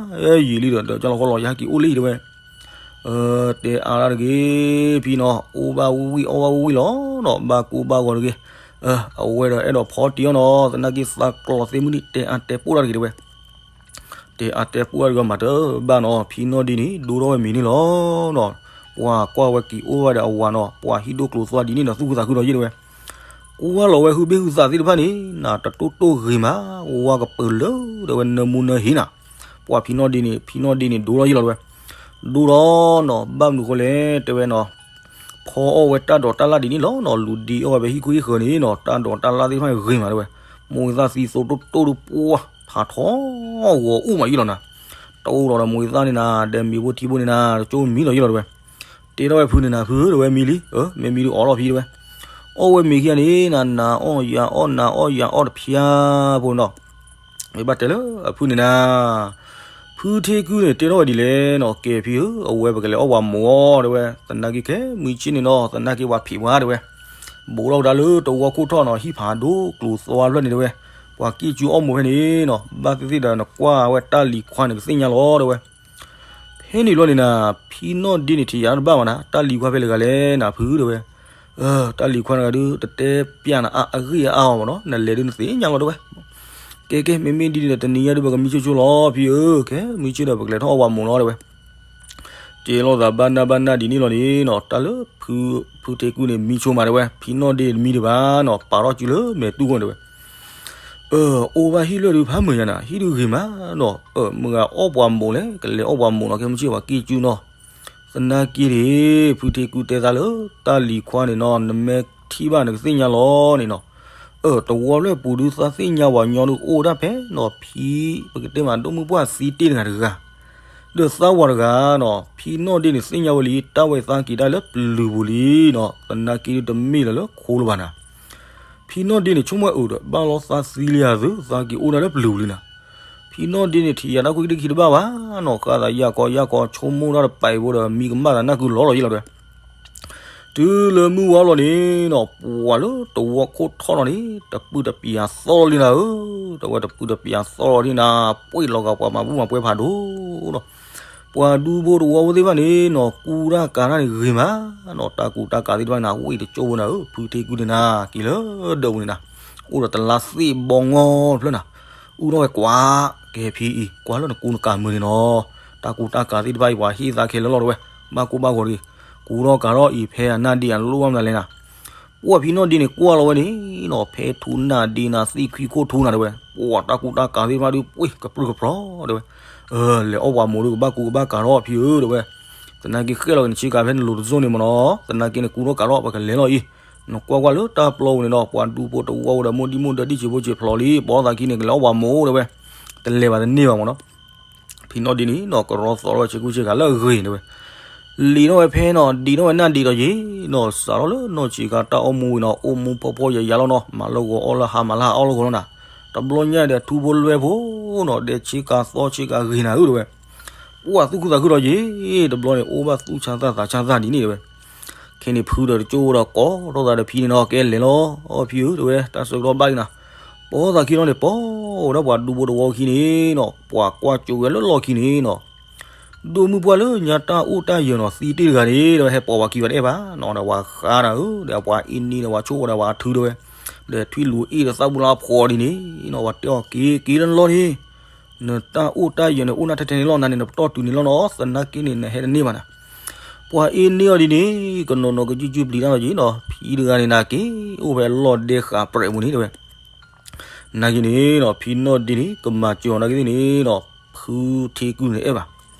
ယံာ်လံဒီး ဒီးကၢ်လီၤဃီလီၤ ယဟဲက့ၤအိၣ်လၢအံၤတဲဝဲ. တဲအါရၣ်တဂ့ၤ ဖံနီၤ, အိၣ်ဘၣ်ဝံၣ်ဝံၣ်အီၣ်ဘၣ်ဝံၣ်ဝံၣ်လီၤနီၤ, ဘၣ်ကူဘၣ်ဂီၤတဂ့ၤ. အဝဲဒီးအဲၣ်ဒိးဖီတံၢ်အီၣ်နီၤ, သနာ်က့သးကျီသ့ၣ်မုၣ်န့ၣ် တဲအါတဲပိၢ်တၢ်တဂ့ၤတဲဝဲ. တဲအါတဲပိၢ်တၢ်တဂ့ၤမးတဘၣ်နီၤ, ဖံနီၢ်ဒ့န့ၣ် ဒိထီၣ်ဝဲမ့ၤန့ၣ်လီၤနီၤ. ပှၤကွၢ်ဝဲက့ၤအိၣ်ဝဲဒီးအဝၤနီၤ, ပှၤဟံၣ်ဒိၣ်ကျိၤသွါဒ်န့ၣ်ဒီး သူၣ်ခုသးခုဒီးယဲၢ်တဲဝဲ. ကွၢ်လီၤဝဲဟုဘ့ၣ်ဟုသးသ့ၣ်တဖၣ်န့ၣ် နတတိၢ်တိၢ်ဂ့ၤမး, ဝါကပၢၤလၢတဲဝဲ နၢမူနၢဟ့နၤ. ပှၤဖံနီၢ်ဒ့န့ၣ် ဖံနီၢ်ဒ့န့ၣ် ဒိထီၣ်ယဲၢ်လီၤတဲဝဲ. ဒိထီၣ်နီၤ ဘၣ်မနုၤဃိလဲၣ်တဲဝဲနီၤ, ဖီအီၣ်ဝဲတၢ်ဒိးတၢ်လၣ်ဒ်န့ၣ်လီၤနီၤ, လူၤဒ့အီၣ်ဝဲဖဲဟံၣ်ခိၣ်ဟံၣ်ဃၢၤန့ၣ်နီၤ, တၢ်ဒိးတၢ်လၣ်သ့ၣ်တဖၣ်န့ၣ်ဂ့ၤမးတဲဝဲ. မိၢ်သၣ်သံသိတိၢ်တိၢ်ဒုးပှၢ် ဖးထီဂီၤအိၣ်မးယဲၢ်လီၤနၤ. တအိၣ်ဒီးမိၢ်သၣ်န့ၣ်နၤ ဒီးမ့ၤဖိထံဖိန့ၣ်နၤ တကၠိမံလီၤယဲၢ်လီၤတဲဝဲ. တဲထီၣ်ဝဲဖုန့ၣ်နၤ ဖုတဲဝဲ မံလံ, မ့ၢ်မံဒုးအီၣ်လီၤဖံတဲဝဲ. အီၣ်ဝဲမ့ၤခံဂၤန့ၣ်နၤ နၤအီၣ်ယၤအီၣ် နၤအီၣ်ယၤအီၣ်တဖျါဖိနီၤ. မ့ၢ်ဘၣ်တဲလၢအဖုန့ၣ်နၤ, ဖုထ့ကုန့ၣ် တဲထီၣ်ဝဲဒ်လဲၣ်နီၤ, ကဲဖံဧၢ အဝဲပကလဲၤအီၣ်ပှၤမိၢ်အီၤတဲဝဲ, သနာ်က့ခဲမုၢ်ဆ့ၣ်န့ၣ်နီၤ သနာ်က့ပှၤဖံးပှၤတဲဝဲ, ဘူးထီၣ်ကဒါလၢတဝီခိၣ်ထီၣ်နီၤ ဟံၣ်ဖးဒိၣ်ကျိၤသွါဖျၢၣ်န့ၣ်တဲဝဲ, ပှၤကံၣ်ကၠူအီၣ်မိၢ်ဖဲန့ၣ်နီၤ ဘၣ်သ့ၣ်သ့ၣ်ဒီးနကွၢ်ဝဲတၢ်လံၤခွါန့ၣ် ကသ့ၣ်ညါလီၤတဲဝဲ. ဖဲန့ၣ်ဘျီန့ၣ်နၤ, ဖံနီၢ်ဒ့န့ၣ်ထံၣ်ယၤတဘၣ်ဘၣ်နၤ, တၢ်လံၤခွါဖဲလဲၣ်ဂၤလဲၣ်နၤဖုတဲဝဲ. တၢ်လံၤခွါတဂၤဒုး တတဲပျးနၤအါအဂ့ၢ်အါအီၤဘၣ်နီၤ, နလဲၤဒုးနသ့ၣ်ညါလီၤတဲဝဲ. ကဲကဲ မ့မ့ၢ်ဒ်န့ၣ်ဒီး တနံၤညါဒုး ပကမံဆိဆိလီၤဖံဧၢ, ခဲမုၢ်ဆ့ၣ်ဒီး ပကလဲၤထီၣ်အီၣ်ပှၤမိၢ်လီၤတဲဝဲ. ကဲလိာ်သးဘၣ်နၢ်ဘၣ်နၢ်ဒ်န့ၣ်လီၤန့ၣ်နီၤ, တၢ်လၢဖုထ့ကုန့ၣ် မံဆိမးတဲဝဲ, ဖံနီၢ်ဒ့တမံဒံးဘၣ်နီၤ, ပာ်ထီၣ်စုလၢမဲာ်တူၢ်ခိၣ်န့ၣ်တဲဝဲ. အိၣ်ဘၣ်ဟံၣ်လွဲၢ်ဒုးဖးမုာ်ညါနၤ, ဟံၣ်ဒုးဂ့ၤမးနီၤ, မုၢ်ဂၤအီၣ်ပှၤမိၢ်လဲၣ်, ကလဲၤအီၣ်ပှၤမိၢ်နီၤ, ခဲမုၢ်ဆ့ၣ်ပှၤကံၣ်ကၠူနီၤ. သနာ်က့န့ၣ် ဖုထ့ကုတဲသးလၢ တၢ်လံၤခွါန့ၣ်နီၤ နမ့ၢ်ထံၣ်ဘၣ်နကသ့ၣ်ညါလီၤန့ၣ်နီၤ. တဝီဖျၢၣ်ပူၤဒုးသးသ့ၣ်ညါဝဲညီဒုးအိၣ်ဒၣ်ဖဲနီၤ, ဖံပကတဲမး ဒိၣ်မုၢ်ပှၢ်သံတ့ၢ်တဂၤတဂၤ ဒီးသးဝၤတဂၤနီၤ, ဖံနီၢ်ဒ့န့ၣ်သ့ၣ်ညါဝဲလံ တၢ်ဝဲသးက့ၤဒၣ်လၢပျုၤပူၤလံနီၤ, သနာ်က့ဒုးတမ့ၢ်လၢလၢခိလၢၤဘၣ်နၤ. ဖံနီၢ်ဒ့န့ၣ် ဆိကမိၣ်အုးဒီး ဘၣ်လီၤသးသံလံဧါသု, သးက့ၤအိၣ်ဒၣ်လၢပျုၤပူၤလံနၤ. ဖံနီၢ်ဒ့န့ၣ် ထံၣ်ယၤတၢ်ခိၣ်ခံတခံတဘၣ်ဘၣ်နီၤ, ဃါသးယၢ်ကီယၢ်ကီ ဆိကမိၣ်တၢ်တပာ်အံၤဖိဒီး မံကမၣ်သးနၢ်ကုလီၤလီၤယဲၢ်လီၤတဲဝဲ. တုၤလၢမုၢ်ဝါလီၤန့ၣ်နီၤ, ပှၤလၢတဝီခိၣ်ထီၣ်နီၤန့ၣ် တပုၢ်တပျးသီၣ်လီၤလံနၤဧၢ, တဲဝဲတပုၢ်တပျးသီၣ်လီၤလံနၤ, ပှ့ၢ်လီၤဂာ်ပှၤမၤဘူၣ်မၤပွဲဖးဒိၣ်နီၤ. ပှၤဒူဖိတဝီဖိသ့ၣ်တဖၣ်န့ၣ်နီၤ ကူတၢ်ကၤတၢ်န့ၣ်ဂ့ၤမးနီၤ, တၢ်ကူတၢ်ကၤသ့ၣ်တဖၣ်န့ၣ် ဝ့ၢ်တကၠိဖိနၤဧၢ, ဖုထ့ကုန့ၣ်နၤ က့ၤလၢဒၢးပူၤန့ၣ်နၤ, အိၣ်ဒီးတလါသ့ၣ်ဘီငီတဖျၢၣ်နၤ, အူထီၣ်ဝဲကွၢ်, ကဲဖံအံၤ ကွၢ်လၢနကူနကၤမုာ်န့ၣ်နီၤ, တၢ်ကူတၢ်ကၤသ့ၣ်တဖၣ်အံၤ ပှၤဟ့ၣ်သးခဲလၢာ်လီၤတဲဝဲ, ဘၣ်ကိၢ်ဘၣ်ဂီၤတဂ့ၤ, ကူထီၣ်ကၤထီၣ်အံၤ ဖဲအနၢ်ဒ့အလိၣ်ဘၣ်မနုၤလဲၣ်နၤ. ပှၤဖံနီၢ်ဒ့န့ၣ် ကွၢ်လီၤဝဲန့ၣ်နီၤ, ဖဲထူနၢ်ဒ့နၤ သ့ၣ်ခွံခိၣ်ထူနၤတဲဝဲ, ပှၤတၢ်ကူတၢ်ကၤသ့ၣ်တဖၣ်ဒုး ပှ့ၢ်ကပြုၢ်ကပြီၤတဲဝဲ, လဲၤအီၣ်ပှၤမိၢ်ဒုး ကဘၣ်ကူကဘၣ်ကၤထီၣ်ဖံဧၢတဲဝဲ. သနာ်က့ဃဲၣ်လီၤက့ၤနဆ့ကၤဖဲနလိၤတစိၢ်န့ၣ်မ့ၢ်နီၤ, သနာ်က့န့ၣ်ကူထီၣ်ကးထီၣ် ပကလဲၤလီၤအံၤ, နကွၢ်ကွၢ်လၢတၢ်ပျီပူၤန့ၣ်ဒီး ပှၤဒူဖိတဝီဖိဒီး မိၢ်ဒံၣ်မိၢ်ဒၢဒံၣ်ဆံးဖိဆံးဖျိးလံ, ပိာ်သးခံန့ၣ် ကလဲၤအီၣ်ပှၤမိၢ်တဲဝဲ, တလဲၤဘၣ်တန့ၢ်ဘၣ်မ့ၢ်နီၤ. ဖံနီၣ်ဒ့န့ၣ်နီၤ ကရီသီထီၣ်ဆ့ကူဆ့ကၤလၢအဂ့ၤတဲဝဲ, လံာ်ထီၣ်ဝဲဖဲနီၤ ဒံးထီၣ်ဝဲနၢ်ဒံးဒီးယ့ၤနီၤ စးထီၣ်လၢနီၢ်ဆံးကၤတၢ်အိၣ်မူဝံၤနီၤ အိၣ်မူဖှီၣ်ဖှီၣ်ယာ်ယာ်လီၤနီၤ မၤလၢဂီၤအီၣ်လၢဟါမၤလၢဟါအီၣ်လၢဂီၤလီၤနၤ, တဘျီညါဒီးထူဖိလွဲဖိနီၤ ဒဲးဆ့ကၤသီဆ့ကၤဂ့ၤနၤဧၢတဲဝဲ, ပှၤသူၣ်ခုသးခုဒီးယ့ၤ တဘျီန့ၣ် အိၣ်ဘၣ်သူၣ်ဆါသးသးဆါသးဒ်န့ၣ်တဲဝဲ, ခဲန့ၣ်ဖုဒီးတကၠိဒီးကိးထီၣ်သးဒီးဖံန့ၣ်နီၤ ကဲလဲၤလီၤ ဖံဧၢတဲဝဲ တၢ်ဆၢကတီၢ်ဘၣ်လံနၤ, ပိာ်သးခံလီၤန့ၣ် ပိာ်ဝဲဒၣ်ပှၤဒူဖိတဝီခံန့ၣ်နီၤ ပှၤကွၢ်ကၠိဝဲလၢလီၢ်ခံန့ၣ်နီၤ ဒိၣ်မုၢ်ပှၢ်လၢညါတၢ်အိၣ်တၢ်ယၢၤနီၤ သံတ့ၢ်တဂၤန့ၣ် ဒီးဟဲပိာ်ပှၤခံဘၣ်တအဲၣ်ဘၣ်နီၤ ဒီးပှၤဃါနၤဧၢ ဒီးပှၤအ့န့ၣ်ဒီးပှၤဆိၣ်ဂီၤဒီးပှၤအထုတဲဝဲ, ဒီးထွံၣ်လူၤအ့ၣ်ဒီးသၣ်ဘူၣ်လၢအဖှီၣ်ဒ်န့ၣ်နီၤ ပှၤတဲအီၤက့ၤက့ၤလၢနလီၢ်န့ၣ်, နတၢ်အိၣ်တၢ်ယၢၤန့ၣ် အိၣ်နၢ်ထဲထဲန့ၣ်လီၤ နၤန့ၣ် နပတီၢ်တုၤန့ၣ်လီၤနီၤ သနာ်က့န့ၣ် နဟဲတန့ၢ်ဘၣ်နၤ, ပှၤအ့န့ၢ်အီၤဒ်န့ၣ် ကနီၤနီၤကယုၢ်ကၠုၢ်ပျံၤတၢ်လီၤယ့ၤနီၤ ဖံတဂၤန့ၣ်နၤက့ၤ အိၣ်ဖဲလီၢ်ဒဲဃာ်ပြဲးပူၤန့ၣ်တဲဝဲ နာ်က့န့ၣ်နီၤ ဖံနီၣ်ဒ့န့ၣ် ကမၤစၢၤအီၤနာ်က့သ့ၣ်န့ၣ်နီၤ ဖုထ့ကုန့ၣ်တအဲၣ်ဘၣ်.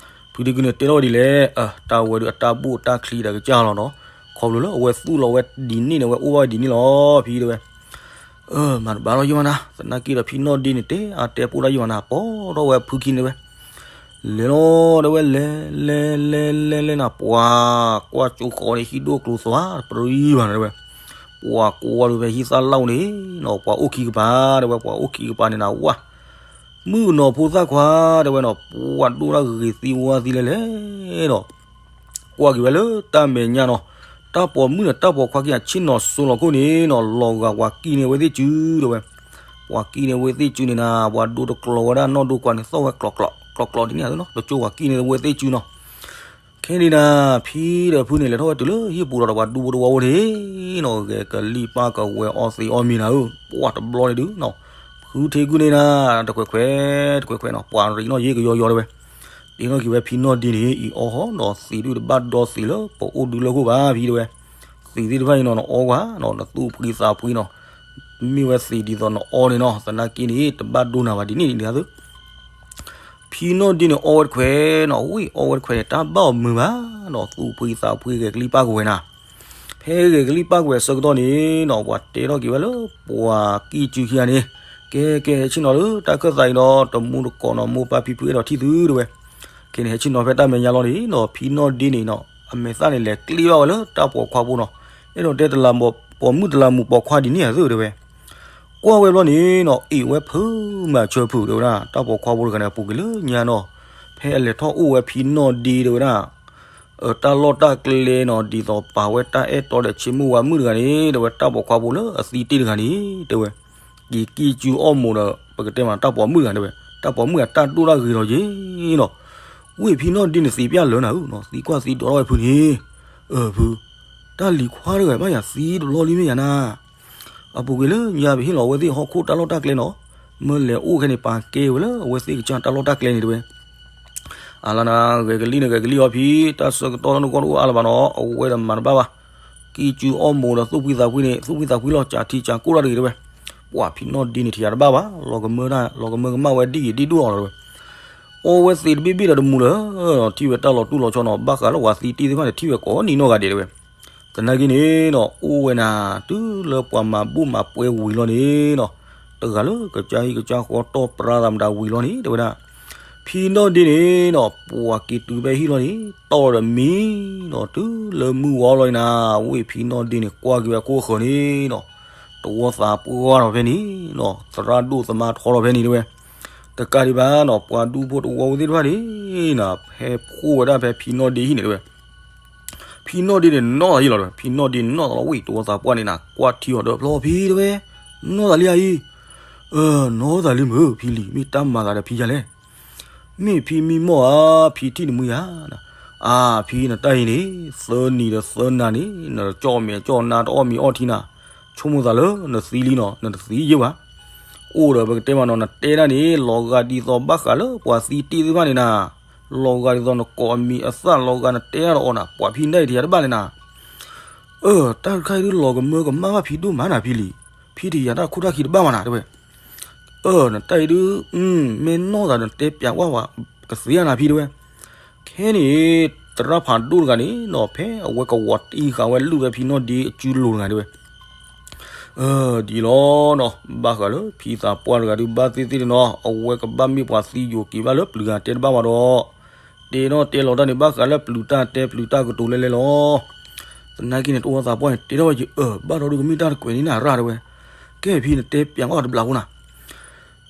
ဖုထ့ကုန့ၣ်တဲထီၣ်ဝဲဒ်လဲၣ်, တၢ်ဝဲဒုးအတၢ်ဘူၣ်တၢ်ချံတၢ်ကစၢ်လီၤနီၤ. ခီဖျိလၢအဝဲသူၣ်လီၤဝဲဒ်န့ၣ်န့ၣ် အဝဲအိၣ်ဘၣ်ဝဲဒ်န့ၣ်လီၤ ဖံတဲဝဲ. မၤတဘၣ်လီၤယုၢ်မနၤ, သနာ်က့ဒီးဖံနီၣ်ဒ့န့ၣ် တဲအါတဲပိၢ်တၢ်ယုၢ်မနၤ ပိာ်ထီၣ်ဝဲဖုခံန့ၣ်တဲဝဲ လဲၤလီၤတဲဝဲ လဲၤ လဲၤ လဲၤ လဲၤနၤ ပှၤကွၢ်ကၠိဃီန့ၣ် ဟံၣ်ဒိၣ်ကျိၤသွါတပရံဘၣ်နၤတဲဝဲ. ပှၤကွၢ်ဒုးဖဲဟံၣ်သၣ်လၣ်အိၣ်န့ၣ်နီၤ ပှၤအိၣ်ခံကပၤတဲဝဲ ပှၤအိၣ်ခံကပၤန့ၣ်နၤ ဝါ မုၣ်ကနီၤဖိသၣ်ခွါတဲဝဲနီၤ ပှၤဒိၣ်တၢ်ဂ့ၤသံဝါသံလဲၤလဲၤနီၤ ကွၢ်က့ၤဝဲလၢတၢ်မဲာ်ညါနီၤ, တၢ်ပိာ်မုၣ်န့ၣ် တၢ်ပိာ်ခွါခံဂၤ ဆ့ၣ်နီၤစိလီၤခိၣ်န့ၣ်နီၤ လီၤဂာ်ပှၤကံၢ်န့ၢ်ဝဲသ့ၣ်စုတဲဝဲ. ပှၤကံၢ်န့ၢ်ဝဲသ့ၣ်စုန့ၣ်နၤ ပှၤဒိတကျိၤဝဲဒၣ်နီၢ်ဒိကွၢ်န့ၣ် သီၣ်ဝဲကျီးကျီး ကျီးကျီးဒ်န့ၣ်နီၤ တကၠိပှၤကံၢ်န့ၢ်ဝဲသ့ၣ်စုနီၤ. ခဲန့ၣ်နၤ ဖံဒီးဖုန့ၣ် လဲၤထီၣ်ဝဲတုၤလၢဟံၣ်ပူၤဒီး ပှၤဒူဖိတဝီဖိန့ၣ်နီၤ ဂဲၤကလံၣ်ပၢ်ကဝဲၤအီသံးအီမံၤနၤဧၢ, ပှၤတဘျီန့ၣ်ဒုးနီၤ ဖုထ့ကုန့ၣ်နၤ တခွဲးခွဲး တခွဲးခွဲးနီၤ ပှၤရံးနီၣ်ယ့ကယီယီတဲဝဲ. တ့ထီၣ်က့ၤဝဲဖံနီၣ်ဒ့န့ၣ် အံၤအီဟီနီၤ သံးဒုးတဘၣ်ဒီသံးလၢပအိၣ်ဒုးလၢခိၣ်ဘၣ်ဖံတဲဝဲ. သံးသ့ၣ်တဖၣ်အံၤနီၤ နအီကွၢ်နီၤ နသူၣ်ဖှံသးဖှံနီၤ, မ့ၢ်ဝဲသံးဒ်သိးနအီန့ၣ်နီၤ သနာ်က့န့ၣ် တဘၣ်ဒိနၤဘၣ်ဒ်န့ၣ်န့ၣ်ဒ်သိး ဖံနီၣ်ဒ့န့ၣ် အီဝဲတခွဲးနီၤ ဝံၣ်အီဝဲတခွဲးန့ၣ် တၢ်ဘၣ်အီၤမုာ်ဘၣ်နီၤ သူၣ်ဖှံသးဖှံဂဲၤကလံၣ်ပၢ်ကဝဲၤနၤ. ဖဲဂဲၤကလံၣ်ပၢ်ကဝဲၤဆၢကတီၢ်န့ၣ်နီၤ ပှၤတဲထီၣ်က့ၤဝဲလၢ ပှၤကံၢ်စုခံဂၤန့ၣ် ကဲ ကဲ ဟဲဆ့ၣ်နီၤလၢတၢ်ခၢၣ်သးအံၤဒီး တမူတကိးနီၤ မိၢ်ပၢ်ဖံဖုအဲၣ်ဒိးထံၣ်သုတဲဝဲ. ခဲန့ၣ် ဟဲဆ့ၣ်နီၤဖဲတၢ်မဲာ်ညါလီၤန့ၣ်နီၤ ဖံနီၣ်ဒ့န့ၣ်နီၤ အမဲာ်သၣ်န့ၣ် လဲၤကျ့ဘၣ်ဝဲလၢတၢ်ပိာ်ခွါဖိနီၤ အဲၣ်ဒိးတဲတလး ပိာ်မုၣ်တလးမူးပိာ်ခွါဒ်န့ၣ်ဧါသ့ၣ်တဲဝဲ. ကွၢ်ဝဲဘျီန့ၣ်နီၤ အ့ၣ်ဝဲဖုမၤဆၢဖုးတဲဝဲဒၣ် တၢ်ပိာ်ခွါဖိတဂၤန့ၣ် အပူၤကွံာ်လၢညါနီၤ ဖဲအလဲၤထီၣ်အိၣ်ဝဲဖံနီၣ်ဒ့တဲဝဲဒၣ် အတၢ်လီၢ်တၢ်ကျဲနီၤ ဒ်သိးပာ်ဝဲတၢ်အဲၣ်တီဒီးဆ့မုၢ်ဝါမုၣ်တဂၤန့ၣ် တဲဝဲ တၢ်ပိာ်ခွါဖိလၢအသံတ့ၢ်တဂၤန့ၣ် တဲဝဲ က့ၤကံၢ်စုအီၣ်မိာ်ဒီး ပကတဲမး တၢ်ပိာ်မုၣ်တဂၤတဲဝဲ တၢ်ပိာ်မုၣ်အတၢ်ဒိၣ်တၢ်ဂ့ၤဒီးယ့ၤနီၤ ဝ့ၢ်ဖံနီၣ်ဒ့န့ၣ်သံပျၢ်လၢနၤဧၢနီၤ သံကွၢ်သံဒိးထီၣ်ဝဲဖုန့ၣ် အၢ ဖု တၢ်လံၤခွါတဂၤဘၣ်ယၤသံတဘျီလံမ့ၢ်ယၤနၤ အပူၤကွံာ်လၢညါပဟ့ၣ်လီၤအဝဲသ့ၣ်ဟီၣ်ခိၣ်တၢ်လီၢ်တၢ်ကျဲနီၤ မ့ၢ်လဲၤအိၣ်ခဲန့ၣ် ပာ်ကဲဝဲလၢအဝဲသ့ၣ်ကစၢ်တၢ်လီၢ်တၢ်ကျဲန့ၣ်တဲဝဲ. အလါနၤ ဂဲၤကလံၣ်န့ၣ် ဂဲၤကလံၣ်အီၤဖံ တၢ်ဆၢကတီၢ်လၢနဂီၢ်တအိၣ်အါလၢၤဘၣ်နီၤ အဝဲဒီးမၤတဘၣ်ဘၣ် ကံၢ်စုအီၣ်မိာ်ဒီးသူၣ်ဖှံသးဖှံန့ၣ် သူၣ်ဖှံသးဖှံလီၤ ကးထံကးကိၢ်တၢ်တဂ့ၤတဲဝဲ. ပှၤဖံနီၣ်ဒ့န့ၣ် ထံၣ်ယၤတဘၣ်ဘၣ် လီၤကမၢဒၣ် လီၤကမၢကမၣ်ဝဲဒ်အံၤဒ်ဒိၣ်အီၤလီၤတဲဝဲ. အီဝဲသံးတဘ့ၣ်ဘ့ၣ်ဒီးတမူလၢၤ ထံၣ်ဝဲတၢ်လီၤတူၢ်လီၤဆီနီၤ ဘၣ်ဃးလၢပှၤသံတ့ၢ်သ့ၣ်တဖၣ်န့ၣ် ထံၣ်ဝဲကိးနံၤနီၢ်ဂၤဒဲးတဲဝဲ. သနာ်က့န့ၣ်နီၤ အိၣ်ဝဲနၤ တုၤလၢပှၤမၤဘူၣ်မၤပှဲၤဝံၤလီၤန့ၣ်နီၤ တဂၤလၢကစၢ်ဟံၣ်ကစၢ်ဃီတီၢ်ပြါသးမတၤဝံၤလီၤန့ၣ် တဲဝဲဒၣ် ဖံနီၣ်ဒ့န့ၣ်နီၤ ပှၤက့ၤတုၤဖဲဟံၣ်လီၤန့ၣ် တီၢ်ဒီးမံနီၤ တုၤလၢမုၢ်ဝါလီၤန့ၣ်နၤ ဝ့ၢ်ဖံနီၣ်ဒ့န့ၣ် ကွၢ်က့ၤဝဲခိၣ်ဃၢၤန့ၣ်နီၤ တဝီသးပှၢ်ထီၣ်ဖဲန့ၣ်နီၤ သရၣ်ဒိၣ်သမါထီထီၣ်ဖဲန့ၣ်တဲဝဲ. တကးဒံးဘၣ်နီၤ ပှၤဒူဖိတဝီဖိသ့ၣ်တဖၣ်န့ၣ်နၤ ဟဲဖှိၣ်ဝဲဒၣ်ဖဲဖံနီၣ်ဒ့ဟံၣ်န့ၣ်တဲဝဲ. ဖံနီၣ်ဒ့န့ၣ်နီၣ်သးယံာ်လီၤတဲဝဲ ဖံနီၣ်ဒ့နီၣ်သးလီၤဝံၤ တဝီသးပှၢ်န့ၣ်နၤ ကွၢ်ထံအီၤဒီးဖျီဖံတဲဝဲ နီၣ်သးလံဧါအံၤ နီၣ်သးလံမုၢ် ဖံလံၤ မ့ၢ်တၢ်မၤသးဒီးဖံယၤလဲၣ် မ့ၢ်ဖံမံမီၢ်ဧါ ဖံထံၣ်နမုၢ်ယၤ အါ ဖံနတၢ်အံၤန့ၣ် သၢနံၤဒီးသၢနၤန့ၣ် နကၠီၣ်မဲာ်ကၠီၣ်နါတအီၣ်မံၤအီၣ်ထံနၤ ဆိကမိၣ်သးလၢနသံလံနီၤ နတသံယဲၢ်ဘၣ်. အိၣ်ဒီးပကတဲမးနီၤ နတဲဒၣ်န့ၣ် လီၤဂာ်ဒ်သိးဘၣ်ဃးလၢပှၤသံတ့ၢ်သ့ၣ်တဖၣ်န့ၣ်နၤ လီၤဂာ်ဒ်သိးနကိးအမံၤအသၣ် လီၤဂာ်နတဲဒၣ်ဒီးအီၤနၤ ပှၤဖံနတၢ်အံၤထံၣ်ယၤတဘၣ်န့ၣ်နၤ အၢ တၢ်တခါအံၤဒုး လီၤကမၢကမၣ်ဘၣ်ဖံဒိၣ်မးနၤဖံလံၤ ဖံထံၣ်ယၤတၢ်ခိၣ်တၢ်ခံတဘၣ်မးနၤတဲဝဲ. အၢ နတၢ်အံၤဒုး မ့ၢ်နီၢ်သးနတဲပျးဝဲ ကသ့ဧါနၤဖံတဲဝဲ. ခဲန့ၣ် သရၣ်ဖးဒိၣ်တဂၤန့ၣ်နီၤ ဖဲအဝဲကဝီၤတံၢ်ဃာ်ဝဲလုၢ်ဝဲဖံနီၣ်ဒ့အစုလိၤတဂၤဒၣ်ဝဲ ဒ်လီၤနီၤ ဘၣ်ဃးလၢဖံသးပှၢ်တဂၤဒုး ဘၣ်သ့ၣ်သ့ၣ်န့ၣ်နီၤ အဝဲကဘၣ်မ့ၢ်ပှၤသံယိာ်က့ၤဘၣ်လၢပျုၤဂၤတဲတဘၣ်ဘၣ်ဒီး တဲထီၣ်တဲလီၤတၢ်န့ၣ် ဘၣ်ဃးလၢပျုၤတၢ်တဲပျုၤတၢ်ကတိၤလဲလဲလီၤ. သနာ်က့န့ၣ် တဝီသးပှၢ်န့ၣ် တဲထီၣ်ဝဲယအၢ ဘၣ်ဒီးဒုးကမ့ၢ်တၢ်တကွဲးန့ၣ်နၤရၣ်တဲဝဲ, ကဲဖံန့ၣ်တဲပၠးအီၣ်တဘျီဖိနၤ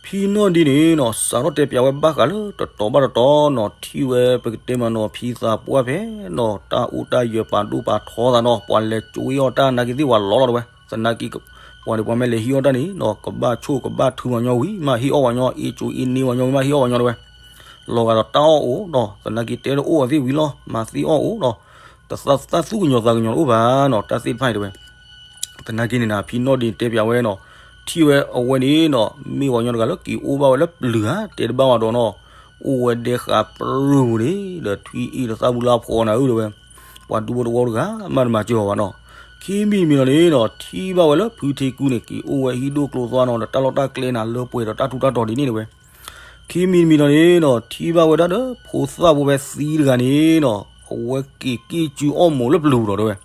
ဖံနီၣ်ဒ့န့ၣ်နီၤ စးထီၣ်တဲပၠးဝဲဘၣ်ဃးလၢတတီၤဘၣ်တတီၤနီၤ ထံၣ်ဝဲပကတဲမးနီၤ ဖံသးပှၢ်ဖဲနီၤ တၢ်အိၣ်တၢ်ယၢၤပာ်ဒိၣ်ပာ်ထီသးနီၤ ပှၤလဲၤကၠိအီၣ်တၢ်နာ်က့သ့ၣ်ဝဲလီၤလီၤတဲဝဲ, သနာ်က့ ပှၤန့ၣ်ပှၤမ့ၢ်လဲၤဟံးအီၣ်တၢ်န့ၣ်နီၤ ကဘၣ်ဆိၣ်ကဘၣ်ထုပှၤညီဝံၤ မ့ၢ်ဟံးအီၣ်ပှၤညီ အ့ၣ်ကၠိအ့ၣ်န့ၢ်ပှၤညီဝံၤ မ့ၢ်ဟံးအီၣ်ပှၤညီတဲဝဲ, လီၤဂာ်ဒီးတၢ်အီၣ်အိၣ်နီၤ သနာ်က့တဲတအိၣ်အသ့ၣ်ဝံၤလီၤ မၤသ့အီၣ်အိၣ်နီၤ တသးသူၣ်ကညီၤသးကညီၤတအိၣ်ဘၣ်နီၤ တၢ်သ့ၣ်တဖၣ်အံၤတဲဝဲ သနာ်က့န့ၣ်နၤ ဖံနီၣ်ဒ့န့ၣ်တဲပၠးဝဲနီၤ, ထံၣ်ဝဲအဝဲန့ၣ်နီၤ မ့ၢ်ပှၤကညီတဂၤလၢက့ၤအိၣ်ဘၣ်ဝဲလၢပျုၤဧါ တဲတဘၣ်ဝဲဒီးနီၤ, အိၣ်ဝဲဒဲဃာ်ပြူၢ်ပူၤန့ၣ် ဒီးထွံအ့ၣ်ဒီးသၣ်ဘူလါဖီနၤဧၢတဲဝဲ, ပှၤဒူဖိတဝီတဂၤ မ့ၢ်တမၤစၢၤအီၤဘၣ်နီၤ, ခံမံၤတမံၤလီၤန့ၣ်နီၤ ထံၣ်ဘၣ်ဝဲလၢဖုထ့ကူန့ၣ် က့ၤအိၣ်ဝဲဟံၣ်ဒိၣ်ကျိသီနီၤ ဒီးတၢ်လီၢ်တၢ်ကျဲနၤလၢပှဲၤဒီးတၢ်ထူးတၢ်တီၤဒ်န့ၣ်တဲဝဲ ခံမံၤတမံၤလီၤန့ၣ်နီၤ ထံၣ်ဘၣ်ဝဲဒၣ်ဒီး ဖိသၣ်ဖိဖဲသံတဂၤန့ၣ်နီၤ အဝဲက့ၤက့ၣ်စုအီၣ်မိာ်လၢပျုၤပူၤဒီးတဲဝဲ,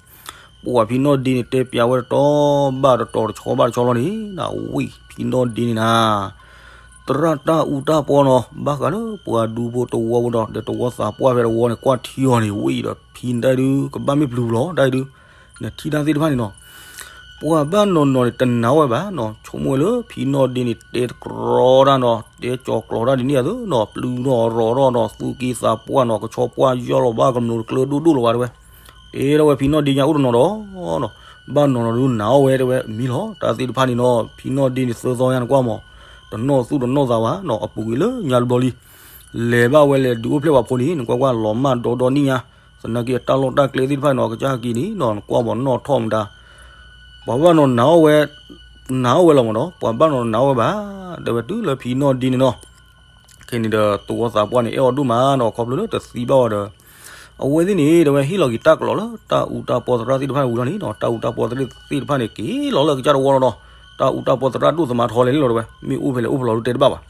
ပှၤဖံနီၣ်ဒ့န့ၣ်တဲပၠးဝဲတတီၤဘၣ်တတီၤတဆီဘၣ်တဆီလီၤန့ၣ် နဝံၣ်ဖံနီၣ်ဒ့န့ၣ်နၤ သရၣ်တၢ်အူတၢ်ပီနီၤ ဘၣ်ဃးလၢပှၤဒူဖိတဝီဖိဒီး ဒီးတဝီသးပှၢ်ဖဲတဝီန့ၣ် ကွၢ်ထံအီၤန့ၣ် ဝံၣ်ဒီးဖံတၢ်ဒုး ကဘၣ်မ့ၢ်ပျုၤပူၤလီၤ တၢ်ဒုး နထံၣ်တၢ်သ့ၣ်တဖၣ်န့ၣ်နီၤ ပှၤဘၣ်နီၤနီၤန့ၣ် တနာ်ဝဲဘၣ်နီၤ ဆိကမိၣ်ဝဲလၢဖံနီၣ်ဒ့န့ၣ် တဲတကြီတၢ်နီၤ တဲကၠီၤကျိးတၢ်ဒ်န့ၣ်အသိးနီၤ ပျုၤထီၣ်ရီၤထီၣ်နီၤ သူၣ်က့သးပှၢ်နီၤ ကဆီပှၢ်ယီၢ်လီၤဘၣ်ကမျိးတကျၢဒိၣ်ဒိၣ်လီၤဘၣ်တဲဝဲ, တဲထီၣ်ဝဲဖံနီၣ်ဒ့ညါအိၣ်တနီၤဒီး ဘၣ်နီၤနီၤဒုးနာ်အီၣ်ဝဲတဲဝဲ မ့ၢ်လီၤ တၢ်သ့ၣ်တဖၣ်န့ၣ်နီၤ ဖံနီၣ်ဒ့န့ၣ်သၢသီညါနကွၢ်မး တနီၣ်သူၣ်တနီၣ်သးဘၣ်နီၤ အပူၤကွံာ်လၢညါတဘျီလံ လဲၤဘၣ်ဝဲလဲၤဒုးအိၣ်ဖျဲၣ်ပှၤဖိန့ၣ် နကွၢ်ကွၢ်လီၤမၢ်ဒီဒီနံၣ်ညါ သနာ်က့အတၢ်လီၢ်တၢ်ကျဲသ့ၣ်တဖၣ်န့ၣ်နီၤ ကစၢ်က့ၤန့ၣ်နီၤ နကွၢ်မးနီၣ်ထီၣ်မတၤ ပှၤဘၣ်နီၤနာ်အီၣ်ဝဲ နာ်အီၣ်ဝဲလီၤမးနီၤ ပှၤဘၣ်နီၤနာ်အီၣ်ဝဲဘၣ် တဲဝဲတုၤလၢဖံနီၣ်ဒ့န့ၣ်နီၤ ခဲန့ၣ်ဒီးတဝီသးပှၢ်န့ၣ် အဲၣ်အီၤဒိၣ်မးနီၤ ခီဖျိလၢတသံဘၣ်အီၤဒီး အဝဲသ့ၣ်န့ၣ် တဲဝဲဟ့ၣ်လီၤက့ၤတၢ်ကလီးလၢတၢ်အူတၢ်ပီသရၣ်သ့ၣ်တဖၣ်န့ၣ်ဝံၤလီၤန့ၣ်နီၤ တၢ်အူတၢ်ပီသရၣ်သ့ၣ်တဖၣ်န့ၣ် က့ၤလီၤလၢကစၢ်တဝီလီၤနီၤ တၢ်အူတၢ်ပီသရၣ်ဒိၣ်သမါထီလဲၣ်လံလီၤတဲဝဲ မ့ၢ်အိၣ်ဖဲလဲၣ်အိၣ်ဖဲလဲၣ်တဲတဘၣ်ဘၣ်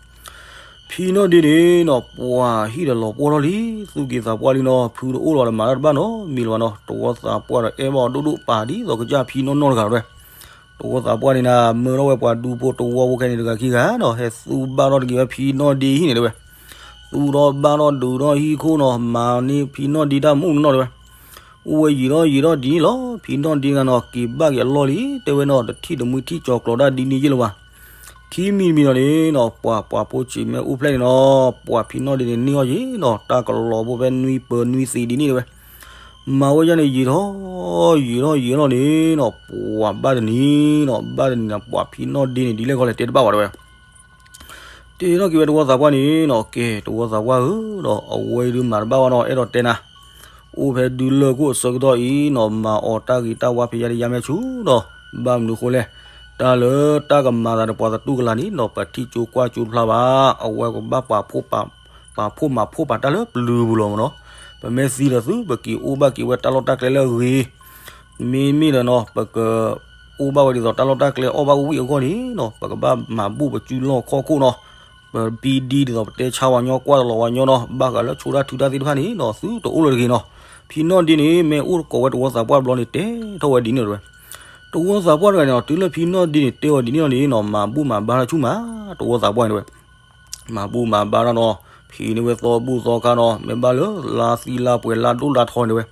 ဖံနီၣ်ဒ့န့ၣ်နီၤ ပှၤဟံၣ်ဒီးလီၤပှီၢ်ထီၣ်လံ သူၣ်က့ၤသးပှၢ်လံနီၤ ဖုတအိၣ်လီၤဒီးမၤတၢ်တဘၣ်နီတမံၤလၢၤဘၣ်နီၤ တဝီသးပှၢ်ဒီးအဲၣ်ဘၣ်အီၤဒိၣ်ဒိၣ်ပာ်ဒ်သိးကစၢ်ဖံနီၣ်နီၣ်တဂၤလီၤတဲဝဲ တဝီသးပှၢ်န့ၣ်နၤ မၢထီၣ်ဝဲပှၤဒူဖိတဝီဖိခဲန့ၣ်တဂၤခံဂၤနီၤ ဟဲသူဘၣ်ထီၣ်တက့ၤဝဲဖံနီၣ်ဒ့ဟံၣ်န့ၣ်တဲဝဲ သူထီၣ်ဘၣ်ထီၣ်ဒုးထီၣ်ဟံၣ်ခိၣ်နီၤ မၤန့ၢ်ဖံနီၣ်ဒ့တၢ်မူးနီၢ်နီၢ်တဲဝဲ အိၣ်ဝဲယံာ်ထီၣ်ယံာ်ထီၣ်ဒ်န့ၣ်လီၤ ဖံနီၣ်ဒ့တဂၤနီၤ က့ၤဘၣ်က့ၤအလီၢ်လံ တဲဝဲနီၤ တထံၣ်တမှံထံၣ်ကၠီၤကျိးတၢ်ဒ်န့ၣ်ယ့ၢ်လၢၤဘၣ် ခံမံၤတမံၤလီၤန့ၣ်နီၤ ပှၤပှၤဖိဆံးမ့ၢ်အိၣ်ဖျဲၣ်န့ၣ်နီၤ ပှၤဖံနီၣ်ဒ့န့ၣ်န့ၢ်အီၤယ့ၢ်နီၤ တၢ်ကလီၤဖိဖဲနွံပၢၤနွံသံးဒ်န့ၣ်တဲဝဲ မၤဝဲဒ်န့ၣ်ယံာ်ထီၣ်ယံာ်ထီၣ်ယံာ်ထီၣ်န့ၣ်နီၤ ပှၤဘၣ်တနံၤနီၤ ဘၣ်တနံၤနီၤ ပှၤဖံနီၣ်ဒ့န့ၣ် ဒ်လဲၣ်ခီလဲၣ်တဲတဘၣ်ဘၣ်တဲဝဲ တဲထီၣ်က့ၤဝဲတဝီသးပှၢ်န့ၣ်နီၤ ကဲတဝီသးပှၢ်ဧၢနီၤ အဝဲဒုးမၤတဘၣ်ဘၣ်နီၤ အဲၣ်ဒိးတဲနၤ အိၣ်ဖဲဒုးလၢၢ်ခိၣ်အဆၢကတီၢ်အံၤနီၤ မၤအီၣ်တၢ်ဂ့ၤတၢ်ဝါဖဲယါဒ်ယါမဲာ်ဆူၣ်နီၤ ဘၣ်မနုၤဃိလဲၣ် တၢ်လၢတၢ်ကမၤသးဒီးပှၤသတူၢ်ကလာ်န့ၣ်နီၤ ပထံၣ်ကၠိကွၢ်ကၠိတဖျါဘၣ် အဝဲကဘၣ်ပာ်ဖှိၣ်မၤဖှိၣ်ပာ်တၢ်လၢပျုၤပူၤလီၤမးနီၤ ပမ့ၢ်သံဒီးသု ပက့ၤအိၣ်ဘၣ်က့ၤဝဲတၢ်လီၢ်တၢ်ကျဲလၢအဂ့ၤ မ့မ့ၢ်ဒီးနီၤ ပကအိၣ်ဘၣ်ဝဲဒ်သိးတၢ်လီၢ်တၢ်ကျဲအီၣ်ဘၣ်ဝံၣ်အဂီၢ်န့ၣ်နီၤ ပကဘၣ်မၤဘူၣ်ပစုလီၢ်ခီၣ်ခိၣ်နီၤ ပဘံဒံဒ်သိးပတဲဆါဝဲညီကွၢ်တလီၤဝဲညီနီၤ ဘၣ်ဃးလၢဆိတၢ်ထုတၢ်သ့ၣ်တဖၣ်န့ၣ်နီၤ သုတအိၣ်လၢၤတဂ့ၤနီၤ ဖံနီၣ်ဒ့န့ၣ် မ့ၢ်အိၣ်တကိးဝဲတဝီသးပှၢ်တဘျီန့ၣ် တဲထီၣ်ဝဲဒ်န့ၣ်တဲဝဲ တဝီသးပှၢ်တဂၤန့ၣ်နီၤ တုၤလၢဖံနီၣ်ဒ့န့ၣ် တဲအီၤဒ်န့ၣ်လီၤန့ၣ်နီၤ မၤဘူၣ်မၤဘါထီၣ်ဆူၣ်မး တဝီသးပှၢ်န့ၣ်တဲဝဲ မၤဘူၣ်မၤဘါထီၣ်နီၤ ဖံးန့ၢ်ဝဲသီဘူၣ်သီခါနီၤ မ့ၢ်ဘၣ်လၢလါသံလါပှဲၤလါဒိၣ်လါထီန့ၣ်တဲဝဲ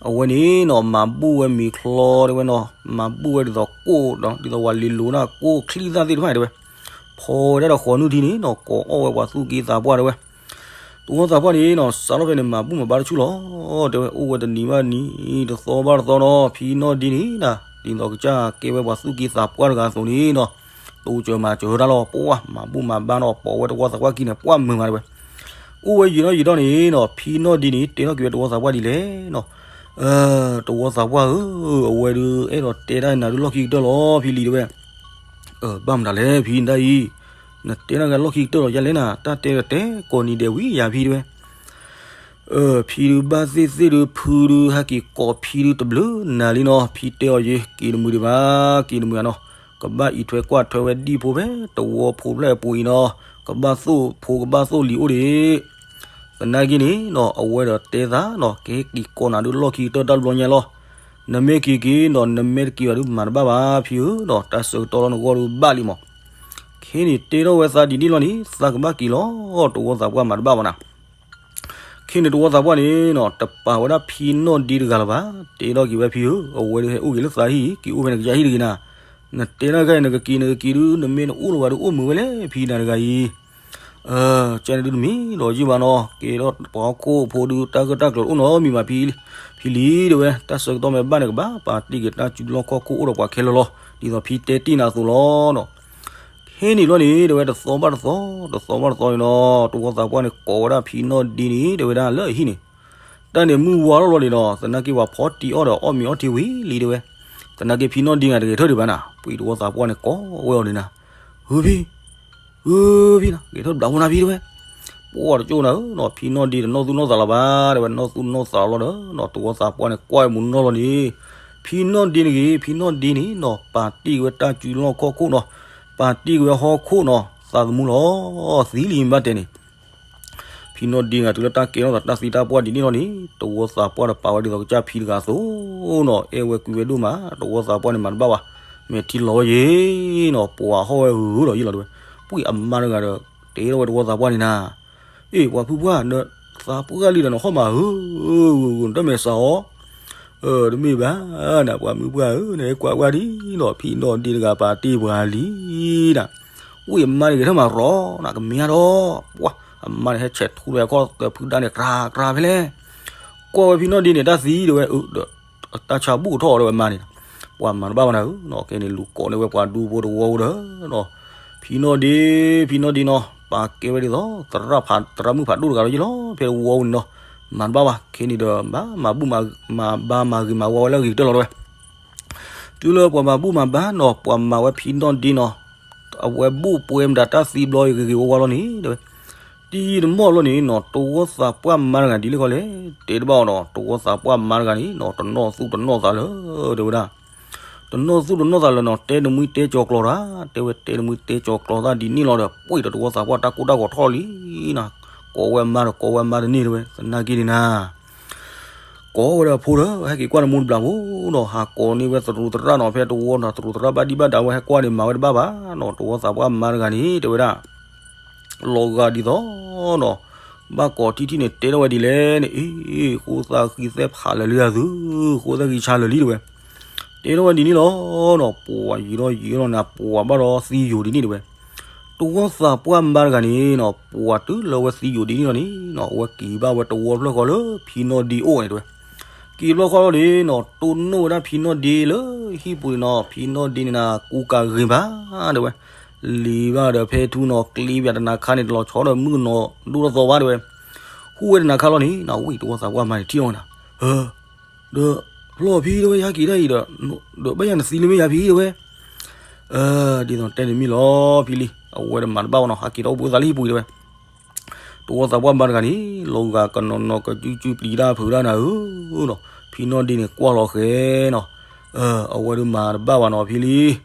အဝဲန့ၣ်နီၤ မၤဘူၣ်ဝဲမ့ၤချီတဲဝဲနီၤ မၤဘူၣ်ဝဲဒ်သိးကိၣ်ဒီး ဒ်သိးဝဲလ့လိၤနၢ်ကိၣ်ချံသၣ်သ့ၣ်တဖၣ်န့ၣ်တဲဝဲ ဖီဝဲဒၣ်ဒီးဃီနုၢ်ထံန့ၣ်နီၤ ကိးအီၣ်ဝဲပှၤသူၣ်က့သးပှၢ်တဲဝဲ တဝီသးပှၢ်န့ၣ်နီၤ စးထီၣ်ဖဲန့ၣ် မၤဘူၣ်မၤဘါတဆူၣ်လီၤ တဲဝဲ အိၣ်ဝဲတနံၤဘၣ်တနံၤ တသီဘၣ်တသီနီၤ ဖံနီၣ်ဒ့န့ၣ်နၤ ဒ်သိးကစၢ်ကဲဝဲပှၤသူၣ်က့သးပှၢ်တဂၤအသိးန့ၣ်နီၤ တိစၢၤမၤစၢၤတၢ်လီၤ ပှၤမၤဘူၣ်မၤဘါနီၤ ပိာ်ဝဲတဝီသးပှၢ်ခံန့ၣ် ပှၤမုာ်မးတဲဝဲ အိၣ်ဝဲယံာ်ထီၣ်ယံာ်ထီၣ်န့ၣ်နီၤ ဖံနီၣ်ဒ့န့ၣ် တဲထီၣ်က့ၤဝဲတဝီသးပှၢ်ဒ်လဲၣ်နီၤ တဝီသးပှၢ်ဧၢ အဝဲဒုး အဲၣ်ဒိးတဲတၢ်နၤဒုးလီၢ်ခံကတၢၢ်လီၤ ဖံလံၤတဲဝဲ ဘၣ်မတၤလဲၣ် ဖံနတၢ်အံၤ နတဲတၢ်ဂၤလီၢ်ခံကတၢၢ်လီၤ ယၤလဲၣ်နၤ တၢ်တဲဒီးတဲကိးနံၤဒဲးဝံၤယၤဖံတဲဝဲ ဖံဒုးဘၣ်သ့ၣ်သ့ၣ်ဒုး ဖုဒုးဟဲက့ၤကိးဖံဒုးတဘျုးနၤလံနီၤ ဖံတဲအီၤယ့ၤ က့ၤတမုာ်ဒံးဘၣ် က့ၤတမုာ်ဧါနီၤ ကဘၣ်အံးထွဲကွၢ်ထွဲဝဲဒံၣ်ဖိဖဲတဝီဖိဖျဲၣ်အပူၤအံၤနီၤ ကဘၣ်သိၣ်ဖိကဘၣ်သိၣ်လံၤအိၣ်ဒံး သနာ်က့န့ၣ်နီၤ အဝဲဒီးတဲသးနီၤ ကဟဲက့ၤကိးနၤဒုးလီၢ်ခံကတၢၢ်တၢ်တဘျီညါလီၤ. နမ့ၢ်က့ၤက့ၤနီၤ နမ့ၢ်တက့ၤဘၣ်ဒုးမၤတဘၣ်ဘၣ်ဖံဧၢနီၤ တၢ်ဆၢကတီၢ်လီၤနဂီၢ်ဒုးဘၣ်လံမး. ခဲန့ၣ်တဲထီၣ်ဝဲသးဒ်န့ၣ်လီၤန့ၣ် သးကဘၣ်က့ၤလီၤ တဝီသးပှၢ်မၤတဘၣ်ဘၣ်နၤ. ခဲန့ၣ်တဝီသးပှၢ်န့ၣ်နီၤ တပာ်ဝဲဒၣ်ဖံနီၢ်ဒ့တဂၤလၢၤဘၣ်. တဲထီၣ်က့ၤဝဲဖံဧၢ အဝဲဒုးဟဲအိၣ်က့ၤလၢသးဟံၣ် က့ၤအိၣ်ဖဲနကစၢ်ဟံၣ်တဂ့ၤနၤ. နတဲတၢ်ခါအံၤ နကက့ၤနကက့ၤဒုး နမ့ၢ်နအိၣ်လၢၤဘၣ်ဒုးအိၣ်မုာ်ဝဲလဲၣ် ဖံနၤတဂၤအံၤ ကဲန့ၣ်ဒုးတမ့ၢ်ဒီးယုၢ်ဘၣ်နီၤ ကဲထီၣ်ပှၤဟီၣ်ခိၣ်ဖိဒုး တၢ်ဂၢၢ်တၢ်ကျၢၤအိၣ်နီတမံၤဘၣ်ဖံလံ. ဖံလံတဲဝဲ တၢ်ဆၢကတီၢ်မ့ၢ်ဘၣ်န့ၣ် ကဘၣ်ပာ်တ့ၢ်က့ၤတၢ်စုလီၢ်ခီၣ်ခိၣ်အိၣ်ဒီးပှၤခဲလၢာ်လီၤ ဒ်သိးဖံတဲတ့ၢ်နၤအသိးလီၤနီၤ. ခဲန့ၣ်ဘျီန့ၣ် တဲဝဲတသီဘၣ်တသီ တသီဘၣ်တသီန့ၣ်နီၤ တဝီသးပှၢ်န့ၣ်ကိးဝဲဒၣ်ဖံနီၢ်ဒ့န့ၣ် တဲဝဲဒၣ်လၢအဟံၣ်န့ၣ် တၢ်န့ၣ်မုၢ်ဝါထီၣ်လီၤန့ၣ်နီၤ သနာ်က့ပှၤဖီတံၢ်အီၣ်ဒီးအီၣ်မ့ၤအီထံဝံၤလံတဲဝဲ. သနာ်က့ဖံနီၢ်ဒ့ဂၤတဂဲၤထၢၣ်ဒံးဘၣ်နၤ ပှၤတဝီသးပှၢ်န့ၣ်ကိးဝဲအီၤန့ၣ်နၤ ဧၢဖံ ဧၢဖံနၤ ဂဲၤထၢၣ်ဘျးဖိနၤဖံတဲဝဲ. ပှၤတကၠိၣ်နၤဧၢနီၤ ဖံနီၢ်ဒ့တနီၢ်သူၣ်နီၢ်သးလၢၤဘၣ် တဲဝဲ နီၢ်သူၣ်နီၢ်သးလီၤဒီးနီၤ တဝီသးပှၢ်န့ၣ်ကွၢ်ဝဲမုၢ်နီၢ်လီၤန့ၣ် ဖံနီၢ်ဒ့န့ၣ်ဂ့ၤ ဖံနီၢ်ဒ့န့ၣ်နီၤ ပာ်တ့ၢ်က့ၤဝဲတၢ်စုလီၢ်ခီၣ်ခိၣ်နီၤ ပာ်တ့ၢ်က့ၤဝဲဟီၣ်ခိၣ်နီၤ သးသမူလီၤ သံလံဘၣ်တဲန့ၣ် ဖံနီၢ်ဒ့ဂၤတုၤလၢတၢ်ကဲထီၣ်သးတၢ်သံတၢ်ပှၢ်ဒ်န့ၣ်လီၤန့ၣ် တဝီသးပှၢ်ဒီးပာ်ဝဲဒ်သိးကစၢ်ဖံတဂၤအသိးနီၤ အဲၣ်ဝဲကွံဝဲဒိၣ်မး တဝီသးပှၢ်န့ၣ်မၤတဘၣ်ဘၣ် မဲာ်ထံလီၤဝဲယ့ၤနီၤ ပှၤဟီၣ်ဝဲဧၢဒီးယ့ၢ်လီၤတဲဝဲ. ပှၤအမါတဂၤဒီး တဲထီၣ်ဝဲတဝီသးပှၢ်န့ၣ်နၤ အ့ၣ် ပှၤဖုပှၢ် နသးပှၢ်လံဒီးနဟီၣ်မးဧၢ နတမဲာ်ဆှးအီၤ တမ့ၢ်ဘၣ်နၤ ပှၤမုၢ်ပှၢ်ဧၢ နဟဲကွၢ်ကွၢ်ဒ်နီၤ ဖံနီၢ်ဒ့တဂၤပာ်တ့ၢ်ပှၤလံနၤ ဝံၢ်အမါန့ၣ်ဂဲၤထၢၣ်မးရီနၤ ကမ့ၢ်အါဒီး ပှၤအမါန့ၣ်ဟဲဆဲးထူဝဲအခီၣ်သၢဖုဒါန့ၣ် ကြၤကြၤဖဲလဲၣ် ကွၢ်ဝဲဖံနီၢ်ဒ့န့ၣ် တၢ်သံတဲဝဲ ဒီး တၢ်ဆါဘူၣ်ထီၣ်တဲဝဲအမါန့ၣ် ပှၤမၤတဘၣ်ဘၣ်နၤဧၢနီၤ ခဲန့ၣ်လူၤကိးန့ၢ်ဝဲပှၤဒူဖိတဝီဧိၤဒီး ဖံနီၢ်ဒ့ ဖံနီၢ်ဒ့နီၤ ပာ်ကဲဝဲဒ်သိး သရၣ်မုၣ်ဖးဒိၣ်တဂၤလီၤယ့ၢ်လီၤ ဖဲတဝီဧိၤန့ၣ်နီၤ မၤတဘၣ်ဘၣ် ခဲန့ၣ်ဒီး ဘၣ်မၤဘူၣ်မၤဘါမၤဂ့ၤမၤဝါဝဲလၢအဂ့ၤကတၢၢ်လီၤတဲဝဲ တုၤလၢပှၤမၤဘူၣ်မၤဘါနီၤ ပှၤမၤဝဲဖံနီၢ်ဒ့နီၤ အဝဲဘူၣ်ပှဲၤမတၤတၢ်သံဘျီဂ့ၤဂ့ၤဝါဝါလီၤန့ၣ်တဲဝဲ တံၤတမီၢ်လီၤန့ၣ်နီၤ တဝီသးပှၢ်မါတဂၤဒ်လဲၣ်ခီလဲၣ် တဲတဘၣ်အီၤနီၤ တဝီသးပှၢ်မါတဂၤန့ၣ်နီၤ တနီၢ်သူၣ်တနီၢ်သးလၢၤ တဲဝဲဒၣ် တနီၢ်သူၣ်တနီၢ်သးလၢၤနီၤ တဲတမှံတဲကၠီၤကျီၤတၢ် တဲဝဲတဲတမှံတဲကၠီၤကျီၤသးဒ်န့ၣ်လီၤဒီး ပှ့ၢ်ဒီးတဝီသးပှၢ်တၢ်ကိၢ်တၢ်ဂီၤထီၣ်လံနၤ ကိးဝဲမါဒီးကိးဝဲမါတန့ၢ်တဲဝဲ သနာ်က့န့ၣ်နၤ ကိးဝဲဒၣ်အဖိဒီး ဟဲက့ၤကွၢ်နမိၢ်တဘျီဖိနီၤ ဟးကိးန့ၢ်ဝဲသရူးသရၣ်နီၤ ဖဲတဝီနီၤ သရူးသရၣ်ဘၣ်ဒံးဘၣ်ဒါဝဲ ဟဲကွၢ်န့ၣ်မၤဝဲတဘၣ်ဘၣ်နီၤ တဝီသးပှၢ်မါတဂၤန့ၣ် တဲဝဲဒၣ် လီၤဂာ်ဒ်သိးနီၤ ဘၣ်ကိးထံၣ်ထံၣ်န့ၣ် တဲထီၣ်ဝဲဒ်လဲၣ်န့ၣ် အ့ ဃိသးဃံသဲဖးလၢာ်လံအသု ဃိသဲဃံဆါလၢာ်လံတဲဝဲ တဲထီၣ်ဝဲဒ်န့ၣ်လီၤနီၤ ပှၤယံာ်ထီၣ်ယံာ်ထီၣ်နၤ ပှၤဘၣ်ဒီးသံယိာ်ဒ်န့ၣ်တဲဝဲ တဝီသးပှၢ်မါတဂၤန့ၣ်နီၤ ပှၤတုၤလၢဝဲသံယိာ်ဒ်န့ၣ်လီၤန့ၣ်နီၤ အဝဲက့ၤဘၣ်ဝဲတဝီဖျၢၣ်ဃီလၢဖံနီၢ်ဒ့အိၣ်န့ၣ်တဲဝဲ က့ၤတဘျီဃီလီၤန့ၣ်နီၤ တိၢ်နီၣ်ဝဲဒၣ်ဖံနီၢ်ဒ့လၢဟံၣ်ပူၤန့ၣ်နီၤ ဖံနီၢ်ဒ့န့ၣ်နၤ ကူကၤဂ့ၤဘၣ်တဲဝဲ လံၤဘၣ်ဒီးဖဲထူနီၤ ကျ့ပၠးတနၤခါန့ၣ် တလီၤဆီဒီးမုၢ်ကနီၤဒိၣ်ထီၣ်သီဘၣ်တဲဝဲ ဟူးဝဲတနၤခါလီၤန့ၣ်နီၤ ဝံၢ်တဝီသးပှၢ်မါန့ၣ်ထံၣ်လီၤဝဲနၤ ဧၢ ဒီးဖျီၣ်ဖံတဲဝဲ ယဟဲက့ၤတၢ်အံၤဒီး ဒီးဘၣ်ယၤနသံလၢမ့ၢ်ယၤဖံတဲဝဲ ဒ်သိးတဲန့ၣ်မ့ၢ်လီၤဖံလံ အဝဲဒီးမၤတဘၣ်ဝဲနီၤ ဟးက့ၤထီၣ်အိၣ်ဘှံးအိၣ်သးလၢဟံၣ်ပူၤတဲဝဲ တဝီသးပှၢ်မါတဂၤန့ၣ် လီၤဂာ်ကနီၤနီၤကစုကစုပျံၤတၢ်ဖုးတၢ်နၤဧၢနီၤ ဖံနီၢ်ဒ့န့ၣ်ကွၢ်လီၤဃဲနီၤ အဝဲဒီးမၤတဘၣ်ဘၣ်နီၤဖံလံ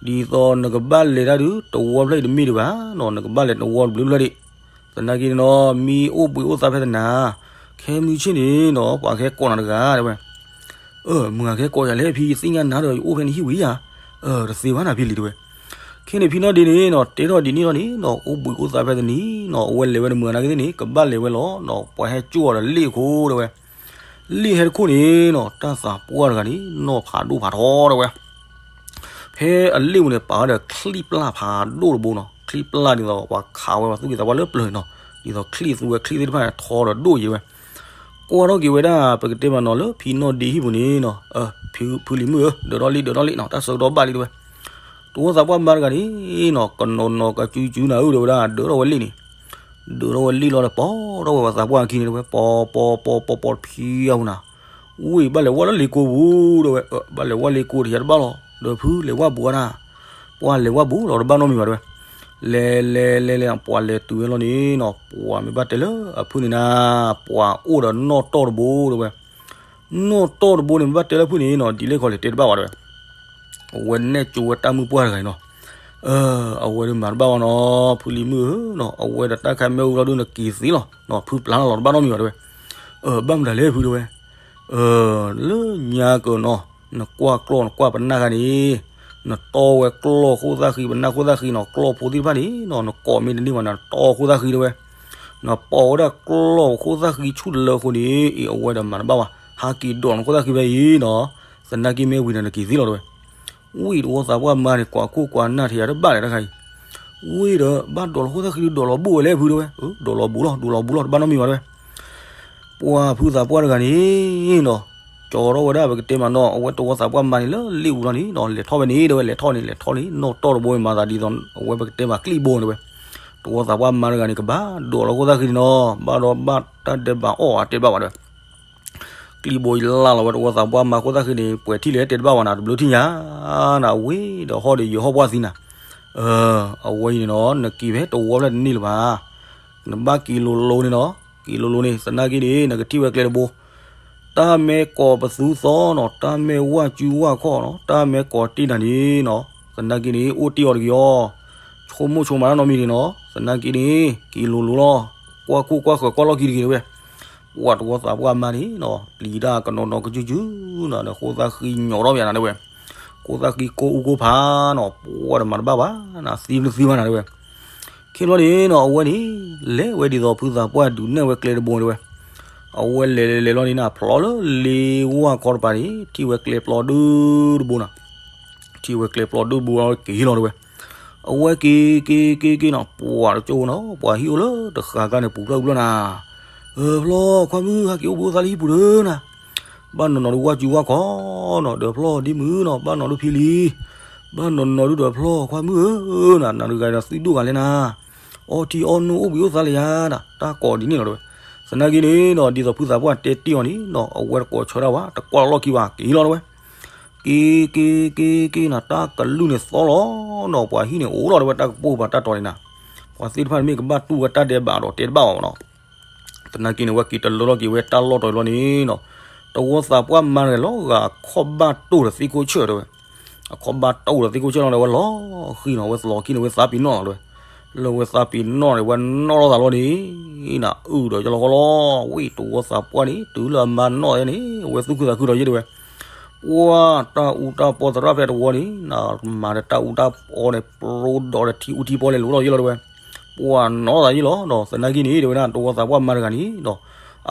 ဒ်သိးနကဘၣ်လဲၤတၢ်ဒုး တဝီဖျၢၣ်အံၤတမ့ၢ်ဒံးဘၣ်နီၤ နကဘၣ်လဲၤတဝီတဘျုးဖျၢၣ်ဒံး သနာ်က့န့ၣ်နီၤ မ့ၢ်အိၣ်ဘှံးအိၣ်သးဖဲသနၤ ခဲမုၢ်ဆ့ၣ်န့ၣ်နီၤ ပှၤကဟဲကိးနၤတဂၤတဲဝဲ အၢ မုၢ်ဂၤကဟဲကိးယၤလဲၣ်ဖံ ယသ့ၣ်ညါနၤဒီး ယအိၣ်ဖဲနဟံၣ်ဝံၤယၤ တသ့ဘၣ်နၤဖံလံတဲဝဲ ခဲန့ၣ်ဖံနီၢ်ဒ့န့ၣ်နီၤ တဲထီၣ်ဒ်န့ၣ်လီၤန့ၣ်နီၤ အိၣ်ဘှံးအိၣ်သးဖဲသနံၤနီၤ အဝဲလဲၤဝဲတမုၢ်ဂၤနာ်က့သ့ၣ်န့ၣ် ကဘၣ်လဲၤဝဲလီၤနီၤ ပှၤဟဲကၠိအီၤဒီးလ့ၣ်အခိၣ်တဲဝဲ လ့ၣ်ဟဲတခိၣ်န့ၣ်နီၤ တၢ်သးပှၢ်တဂၤန့ၣ် နီၢ်ဖးဒိၣ်ဖးထီတဲဝဲ ဖဲအလ့ၣ်ပူၤန့ၣ် ပာ်ဝဲဒီးချံပျၢ်ဖးဒိၣ်တဘိနီၤ ချံပျၢ်ဒ်သိးပှၤခးဝဲပှၤသူၣ်က့သးပှၢ်လၢပျၢၤန့ၣ်နီၤ ဒ်သိးချံသူဝဲချံသ့ၣ်တဖၣ်န့ၣ် ထီဒီးဒိၣ်ယံၤဝဲ ကွၢ်ထီၣ်က့ၤဝဲဒၣ် ပကတဲမးနီၤလၢဖံနီၢ်ဒ့ဟံၣ်ပူၤန့ၣ်နီၤ ဖုလံၤမုၣ်ဧၢ ဒၢးထီၣ်လံဒၢးထီၣ်လံနီၤ တၢ်ဆၢကတီၢ်ဘၣ်လံတဲဝဲ တဝီသးပှၢ်မါတဂၤန့ၣ်နီၤ ကနီၤနီၤကစုကစုနၤဧၢတဲဝဲဒၣ် ဒၢးထီၣ်ဝဲလ့ၣ်န့ၣ် ဒၢးထီၣ်ဝဲလ့ၣ်လီၤဒီး ပိာ်ထီၣ်ဝဲပှၤသးပှၢ်အခံန့ၣ်တဲဝဲ ပိာ်ပိာ်ပိာ်ပိာ်တဖံအပူၤနၤ ဝံၢ်ဘၣ်လဲၤဝဲလၢလ့ကိပူၤတဲဝဲ ဘၣ်လဲၤဝဲလ့ကိတယၤတဘၣ်လီၤ ဒီးဖုလဲၤဝဲဘူးနၤ ပှၤလဲၤဝဲဘူးလီၤတဘၣ်နီတမံၤဘၣ်တဲဝဲ လဲၤလဲၤလဲၤလဲၤ ပှၤလဲၤတုၤဝဲလီၤန့ၣ်နီၤ ပှၤမ့ၢ်ဘၣ်တဲလၢအဖုန့ၣ်နၤ ပှၤအိၣ်ဒီးနီၣ်တီၢ်တဘိတဲဝဲ နီၣ်တီၢ်တဘိန့ၣ် မ့ၢ်ဘၣ်တဲလၢဖုန့ၣ်နီၤ ဒ်လဲၣ်ခီလဲၣ်တဲတဘၣ်ဝဲတဲဝဲ အဝဲနဲၣ်ကၠိဝဲတၢ်မုၢ်ပှၢ်တဂၤအံၤနီၤ အဝဲဒုးမၤတဘၣ်ဘၣ်နီၤ, ဖုလံၤမုၣ်ဧၢနီၤ, အဝဲဒီးတၢ်ခါမ့ၢ်အူလီၤဒုးနက့ၤသ့လီၤ, ဖုပျၢ်လီၤတဘၣ်နီတမံၤဘၣ်တဲဝဲ. ဘၣ်မတၤလဲၣ်ဖုတဲဝဲ. လၢညါကနီၤ, နကွၢ်ကျီၢ်နကွၢ်ပနၢ်ခါန့ၣ်, နတီဝဲကျီၢ်ခိၣ်သၣ်ဃံ ပနၢ်ခိၣ်သၣ်ဃံနီၤ, ကျီၢ်ဖိသ့ၣ်တဖၣ်န့ၣ်နီၤ နကိးမ့ၢ်တန့ၢ်ဘၣ်န့ၣ် နတီခိၣ်သၣ်ဃံတဲဝဲ. နပိာ်ဝဲဒၣ်ကျီၢ်ခိၣ်သၣ်ဃံဆူၣ်တလၢအဃိန့ၣ် အဝဲဒီးမၤတဘၣ်ဘၣ်, ဟးက့ၤဒိးနခိၣ်သၣ်ဃံဖဲအံၤနီၤ, သနာ်က့မ့ၢ်ဝံၤဒီးနက့ၤသ့လီၤတဲဝဲ. ဝံၣ်တဝီသးပှၢ်မါန့ၣ် ကွၢ်ခိၣ်ကွၢ်နၢ်ထဲယၤတဘၣ်လဲၣ်တခါအံၤ, ဝံၣ်ဒီးဘၣ်ဒိးလီၤခိၣ်သၣ်ဃံဒုးဒိးလီၤဘူးဝဲလဲၣ်ဖုတဲဝဲ. ဒိးလီၤဘူးလီၤ ဒိးလီၤဘူးလီၤ တဘၣ်နီတမံၤဘၣ်တဲဝဲ. ပှၤဖုသးပှၢ်တဂၤန့ၣ်နီၤ, ကၠီထီၣ်ဝဲဒၣ်ပကတဲမးနီၤ အဝဲတဝီသးပှၢ်မါန့ၣ်လၢလ့ၣ်အူလီၤန့ၣ်နီၤ, လဲၤထီၣ်ဝဲန့ၣ်တဲဝဲ, လဲၤထီၣ်န့ၣ် လဲၤထီၣ်န့ၣ် နီၣ်တီၢ်တဘိမၤသးဒ်သိး အဝဲပကတဲမးကျံၣ်ဘိတဲဝဲ. တဝီသးပှၢ်မါတဂၤန့ၣ် ကဘၣ်ဒိးလီၤခိၣ်သၣ်ဃံန့ၣ်နီၤ, ဘၣ်ဒီးဘၣ်တၢ်ဒဲးဘးအီၣ်အတဲတဘၣ်ဘၣ်တဲဝဲ. ကျံၣ်ဘိယလၢ်လီၤဝဲတဝီသးပှၢ်မါခိၣ်သၣ်ဃံန့ၣ် ပှဲၤထံၣ်လဲၣ်တဲတဘၣ်ဘၣ်နၤ, တဘျုးထံၣ်ညါနၤ, ဝံၣ်ဒီးဟီၣ်ဒီးယၢၤဟီၣ်ပှၢ်သံနၤ. အဝဲအံၤန့ၣ်နီၤ နက့ၤဖဲတဝီဖျၢၣ်တန့ၢ်လၢၤဘၣ်, နဘၣ်က့ၤလိၤလိၤန့ၣ်နီၤ, က့ၤလိၤလိၤန့ၣ် သနာ်က့န့ၣ် နကထံၣ်ဝဲကျဲတဘိ တၢ်မ့ၢ်ကိးပသူသီနီၤ, တၢ်မ့ၢ်ဝၢ်စုဝၢ်ခီၣ်နီၤ, တၢ်မ့ၢ်ကိးတ့ၢ်နၤန့ၣ်နီၤ, သနာ်က့န့ၣ် အိၣ်တ့ၢ်အီၤတဂ့ၤအီၤ, ဆိကမိၣ်ဆိကမးနီတမံၤန့ၣ်နီၤ, သနာ်က့န့ၣ် က့ၤလိၤလိၤလီၤ, ကွၢ်ခိၣ်ကွၢ်ဃၢၤကွၢ်လီၢ်ခံတဂ့ၤတဲဝဲ. ပှၤတဝီသးပှၢ်မါန့ၣ်နီၤ ပျံၤတၢ်ကနီၤနီၤကစုကစုနီၤ, ဒီးခိၣ်သၣ်ဃံညိးထီၣ်ပယၤနၤတဲဝဲ, ခိၣ်သၣ်ဃံကိၢ်အူကိၢ်ဖးနီၤ, ပှၤဒီးမၤတဘၣ်ဘၣ်နၤ, သံမနုၤသံမးနၤတဲဝဲ. ခဲဘျီန့ၣ်နီၤ အဝဲန့ၣ် လဲၤဝဲဒ်သိးဖုသးပှၢ်ဒုးနဲၣ်ဝဲကျဲတဘိတဲဝဲ. အဝဲလဲၤလဲၤလဲၤလီၤန့ၣ်နၤ ဖျီလၢလ့ဝၢ် ခီတပၤန့ၣ် ထံၣ်ဝဲကျဲပျီဒုတဘိနၤ, ထံၣ်ဝဲကျဲပျီဒုတဘိလီၤ က့ၤလီၤတဲဝဲ. အဝဲက့ၤက့ၤက့ၤက့ၤနီၤ ပှၤတကၠိၢ်နီၤ ပှၤဟံၣ်အိၣ်လၢတဃာ်ကျါန့ၣ် ပူၤဖျၢၣ်ပူၤဖျၢၣ်နၤ, အၢ ဖျီခွါမုၣ် ဟဲက့ၤအိၣ်ဘှံးအိၣ်သါလၢဟံၣ်ပူၤတနၤ, ဘၣ်နီၤနီၤဒုးဝၢ်စုဝၢ်ခီနီၤ ဒီးဖျီဒ်မုၢ်နီၤ ဘၣ်နီၤဒုးဖံလံၤ, ဘၣ်နီၤနီၤဒုးဒီးဖျီခွါမုၣ်ဧၢနၤ, နတဂၤဒီးသုဒိၣ်ဂၤလဲၣ်နၤ, အီထံအီနိအိၣ်ဘှံးအိၣ်သါလၢယၤနၤ, တၢ်ကိးဒ်န့ၣ်လီၤတဲဝဲ. သနာ်က့န့ၣ်နီၤ ဒ်သိးဖုသးပှၢ်တဲတ့ၢ်အီၤန့ၣ်နီၤ အဝဲတကိးဆၢဒၣ်ဝဲ တကွၢ်လီၢ်ခံဘၣ် က့ၤလီၤတဲဝဲ. က့ၤက့ၤက့ၤက့ၤနၤ တၢ်ကလုၢ်န့ၣ်သီလီၤနီၤ ပှၤဟံၣ်န့ၣ်အိၣ်လီၤတဲဝဲ တၢ်ကပိာ်ပၤတၢ်တီၤန့ၣ်နၤ, ပှၤသ့ၣ်တဖၣ်မ့ၢ်ကဘၣ်တူၢ်ဝဲတၢ်ဒဲးဘးဒီးတဲတဘၣ်အီၤနီၤ. သနာ်က့န့ၣ် ဝဲက့ၤတလၢလီၤက့ၤဝဲတၢ်လီၢ်တီၤလီၤန့ၣ်နီၤ, တဝီသးပှၢ်မါတဂၤလီၤဂာ်အခီၣ်ဘၣ်တိၢ်ဒီးသ့ၣ်ခိၣ်ဆၢၣ်တဲဝဲ, အခီၣ်ဘၣ်တိၢ်ဒီးသ့ၣ်ခိၣ်ဆၢၣ်လီၤဒီး ဝဲလီၤဃံၤနီၤ ဝဲသလီၤခံန့ၣ် ဝဲသးပ့ၤနီၣ်လီၤတဲဝဲ. လၢဝဲသးပ့ၤနီၣ်န့ၣ် ဝဲနီၣ်ထီၣ်သးလီၤန့ၣ် နၤအုၣ်ဒီးကလီၤဃီလီၤ, ဝံၣ်တဝီသးပှၢ်န့ၣ် တုၤလၢအမါနီၣ်ယဲန့ၣ် ဝဲသူၣ်ခုသးခုဒီးယဲတဲဝဲ. ပှၤတၢ်အူတၢ်ပီသရၣ်ဖဲတဝီန့ၣ် နၤမၤဒီးတၢ်အူတၢ်ပီန့ၣ် ပရိဒီးဒီးထံအူထံပီလဲၤလိၤထီၣ်ယဲလီၤတဲဝဲ. ပှၤနီၣ်ထီၣ်သးယဲလီၤနီၤ, သနာ်က့န့ၣ် တဲဝဲဒၣ် တဝီသးပှၢ်မါတဂၤန့ၣ်နီၤ,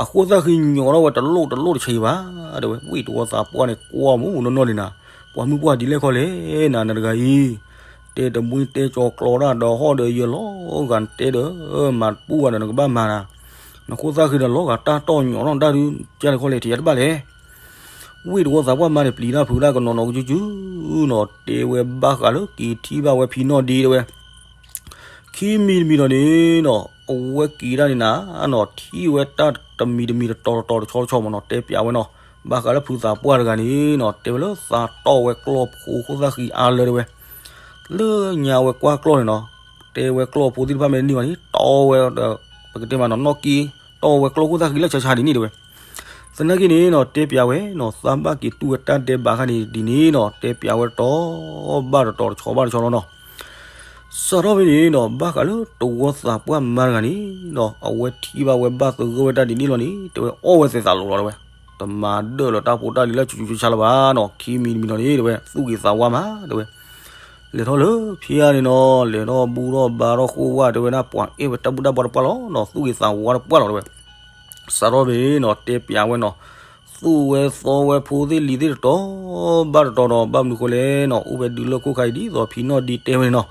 အခိၣ်သၣ်ဃံညိးထီၣ်ဝဲတလိၣ်တလိၣ်တဆံးဘၣ်တဲဝဲ. ဝံၣ်တဝီသးပှၢ်န့ၣ် ကွၢ်မူးမူးနီၢ်နီၢ်န့ၣ်နၤ, ပှၤမုၣ်ပှၢ်ဒ်လဲၣ်ခီလဲၣ်နၤ နတဂၤအံၤ, တဲတမှံတဲကၠီၤကျီတၢ်ဒီးဟီၣ်ဒီးယၢၤလီၤဂာ် နတဲဒီး မၤတပူၢ်ဘၣ်ဒီးနကဘၣ်မၤနၤ, နခိၣ်သၣ်ဃံဒီးလီၤဂာ်တၢ်တီၢ်ညိးထီၣ်တၢ်ဒုး ကၢ်တခီလဲၣ် ထံၣ်ယၤတဘၣ်လဲၣ်. ဝံၣ်တဝီသးပှၢ်မါန့ၣ် ပျံၤတၢ်ဖုးတၢ်ကနီၤနီၤကစုကစုနီၤ, တဲဝဲဘၣ်ဃးလၢက့ၤထံၣ်ဘၣ်ဝဲဖံနီၣ်ဒ့တဲဝဲ. ခံမံၤတမံၤဒီးန့ၣ်နီၤ, အဝဲက့ၤဒၣ်န့ၣ်နၤနီၤ, ထံၣ်ဝဲတၢ်တမံၤတမံၤတတီၤတတီၤတဆီတဆီမ့ၢ်နီၤ, တဲပျးဝဲနီၤ, ဘၣ်ဃးလၢဖုသးပှၢ်တဂၤန့ၣ်နီၤ, တဲဝဲလၢသးတီၢ်ဝဲကျီၢ်ဖိခိၣ်သၣ်ဃံအါလၢတဲဝဲ, လၢညါဝဲကွၢ်ကျီၢ်န့ၣ်နီၤ, တဲဝဲကျီၢ်ဖိသ့ၣ်တဖၣ်မ့ၢ်တန့ၢ်ဘၣ်န့ၣ် တီၢ်ဝဲဒီး ပကတဲမးနီၤ နီၣ်က့ တီၢ်ဝဲကျီၢ်ခိၣ်သၣ်ဃံလၢဆါဆါဒ်န့ၣ်တဲဝဲ. သနာ်က့န့ၣ်နီၤ တဲပျးဝဲနီၤ, သးဘၣ်က့ၤတူၢ်ဝဲတၢ်ဒဲးဘးခါန့ၣ်ဒ်န့ၣ်နီၤ, တဲပျးဝဲတတီၤဘၣ်တတီၤ တဆီဘၣ်တဆီလီၤနီၤ. စးထီၣ်ဖဲန့ၣ်နီၤ, ဘၣ်ဃးလၢတဝီသးပှၢ်မါတဂၤန့ၣ်နီၤ, အဝဲထံၣ်ဘၣ်ဝဲဘၣ်သဂၢၢ်ဝဲတၢ်ဒ်န့ၣ်လီၤန့ၣ် တဲဝဲအီၣ်ဝဲသဲးသးလိၤလီၤတဲဝဲ. တမၤဒၢၣ်လၢတၢ်ဖိတၢ်လံၤလၢဆူးဆူးဆါဆါလၢၤဘၣ်နီၤ, ခံမံၤတမံၤလီၤန့ၣ် တဲဝဲ သူၣ်ဂ့ၤသးဝါမးတဲဝဲ. လဲၤထီၣ်လၢဖံအါန့ၣ်နီၤ, လဲၤထီၣ်ဘူၣ်ထီၣ်ဘါထီၣ်ဃိဝဲတဲဝဲဒၣ် ပှၤအဲၣ်ဝဲတၢ်ဘူၣ်တၢ်ဘါတပှၢ်လီၤနီၤ, သူၣ်ဂ့ၤသးဝါတပှၢ်လီၤတဲဝဲ. စးထီၣ်ဖဲန့ၣ်နီၤ တဲပျးဝဲနီၤ, သူၣ်ဝဲသီဝဲဖိသ့ၣ်လံၤသ့ၣ်တတီၤဘၣ်တတီၤနီၤ, ဘၣ်မနုၤဃိလဲၣ်နီၤ, အိၣ်ဝဲဒုးလၢခိၣ်ခါအံၤဒ်သိးဖံနီၣ်ဒ့တဲဝဲန့ၣ်နီၤ,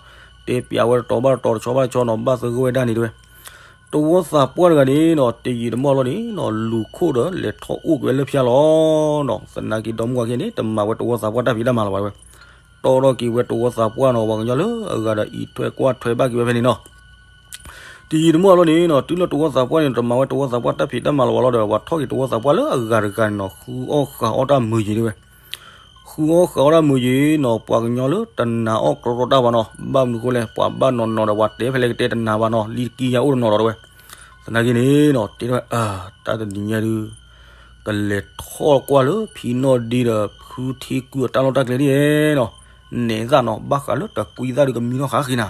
တဲပျးဝဲတတီၤဘၣ်တတီၤ တဆီဘၣ်တဆီနီၤ, ဘၣ်သဂၢၢ်ဝဲဒၣ်န့ၣ်တဲဝဲ. တဝီသးပှၢ်တဂၤန့ၣ်နီၤ, တယံာ်တမီၢ်လီၤန့ၣ်နီၤ, လူၤခိၣ်ဒီးလဲၤထီၣ်အိၣ်က့ၤဝဲလၢဖၠါလီၤနီၤ. သနာ်က့ဒီမါဝၤခံဂၤန့ၣ် တမၤဝဲတဝီသးပှၢ်တၢ်ဖံးတၢ်မၤလၢၤဘၣ်တဲဝဲ. တီၢ်ထီၣ်က့ၤဝဲတဝီသးပှၢ်နီၤ, ပှၤကညီလၢအဂၤဒီးအံးထွဲကွၢ်ထွဲဘၣ်က့ၤဝဲဖဲန့ၣ်နီၤ. တယံာ်တမီၢ်လီၤန့ၣ်နီၤ, တုၤလၢတဝီသးပှၢ်န့ၣ် တမၤဝဲတဝီသးပှၢ်တၢ်ဖံးတၢ်မၤလၢၤဘၣ်လီၤဒီး ပှၤထီၣ်က့ၤတဝီသးပှၢ်လၢအဂၤတဂၤန့ၣ်နီၤ, ဃုအီၣ်ဃာ်အီၣ်တၢ်မုာ်ယံၤတဲဝဲ. ဃုအီၣ်ဃာ်အီၣ်တၢ်မုာ်ယံၤနီၤ, ပှၤကညီလၢတနာ်အီၣ်ကြီတၢ်ဘၣ်နီၤ, ဘၣ်မနုၤဃိလဲၣ်, ပှၤဘၣ်နီၢ်နီၢ်ဒီး ပှၤတဲဖဲလဲၣ်ကတဲတနာ်ဘၣ်နီၤ, လံတကံယၤအိၣ်တနီၤလီၤတဲဝဲ. သနာ်က့န့ၣ်နီၤ, တဲဝဲ အၢ တၢ်တနံၤညါဒုး ကလဲၤထီၣ်ကွၢ်လၢဖံနီၣ်ဒ့ဒီး ဖုထံကုၢ်အတၢ်လီၢ်တၢ်ကျဲဒ်နီၤ. နဲၣ်သၣ်နီၤ ဘၣ်ဃးလၢတကွံသၣ်ဒုးကမံထီၣ်ဃာ်ဃ့နၤ,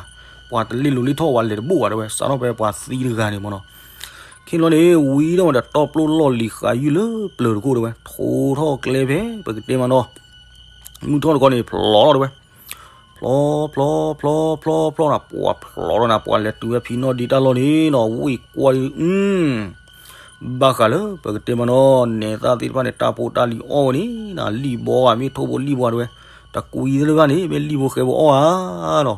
ပှၤတလ့ၣ်လိၤလ့ၣ်ထီၣ်ဝဲလဲၤတဘိၣ်ဘၣ်တဲဝဲ စးထီၣ်ဖဲပှၤသံတဂၤန့ၣ်မ့ၢ်နီၤ. ခဲန့ၣ်လီၤန့ၣ် ဝံၤဒီးဝဲဒီးတီပျိလီၢ်လံၤဃာ်ယုၢ်လၢပျၢၤတခိၣ်တဲဝဲ ထိထီၣ်ကျဲဖဲပကတဲမးနီၤ မုၢ်ထီၣ်တခီန့ၣ် ဖျိးလီၤတဲဝဲ, ဖျိးဖျိးဖျိးဖျိးဖျိးနၤ ပှၤဖျိးလီၤနၤ ပှၤလဲၤတုၤဝဲဖံနီၣ်ဒ့တၢ်လီၢ်န့ၣ်နီၤ ဝံၢ်ကွၢ်ဒုး ဘၣ်ဃးလၢပကတဲမးနီၤ နဲၣ်သၣ်သ့ၣ်တဖၣ်န့ၣ် တၢ်ဖိတၢ်လံၤအီၣ်ဝဲန့ၣ်နီၤ လံၣ်ဘီဧါ မ့ၢ်ထိၣ်ဖိလံၣ်ဘီဧါတဲဝဲ, တကွံသ့ၣ်တဖၣ်န့ၣ် မ့ၢ်လံၣ်ဖိဃဲဖိအီၣ်ဧါနီၤ,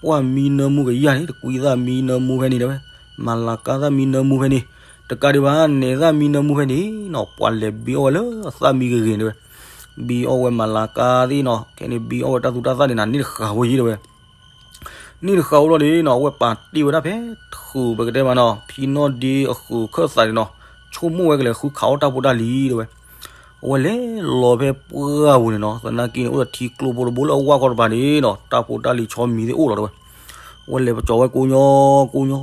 ပှၢ်မံနၢမူကယၢ်န့ၣ် တကွံသၣ်မံနၢမူဖဲန့ၣ်တဲဝဲ, မၤလၤကါသၣ်မံနၢမူဖဲန့ၣ်, တကးဒံးဘၣ် နဲၣ်သၣ်မံနၢမူဖဲန့ၣ်နီၤ ပှၤလဲၤဘ့အီၣ်ဝဲလၢအသၣ်မံဂ့ၤဂ့ၤတဲဝဲ, ဘ့အီၣ်ဝဲမၤလၤကါသ့ၣ်နီၤ ခဲန့ၣ်ဘ့အီၣ်ဝဲတၢ်သူတၢ်သၣ်န့ၣ်နၤ န့ၢ်တဃာ်ဖိယံၤတဲဝဲ န့ၣ်တဃာ်ဖိလီၤန့ၣ်နီၤ အဝဲပာ်တ့ၢ်ဝဲဒၣ်ဖဲဃုာ်ပကတဲမးနီၤ ဖံနီၣ်ဒ့အဃုာ်ခၢၣ်သးန့ၣ်နီၤ ဆိကမိၣ်ဝဲကလဲၤဃုခးအီၣ်တၢ်ဖိတၢ်လံၤတဲဝဲ, အဝဲလဲၤလီၤဖဲပှၢ်ပူၤန့ၣ်နီၤ သနာ်က့န့ၣ် အိၣ်ဒီးထံကျိဖိတဘိလၢအဝၢ်ဃီတပၤန့ၣ်နီၤ တၢ်ဖိတၢ်လံၤဆီမံၤသ့ၣ်အိၣ်လီၤတဲဝဲ, အဝဲလဲၤပကၠီၤဝဲကိးညီကိးညီ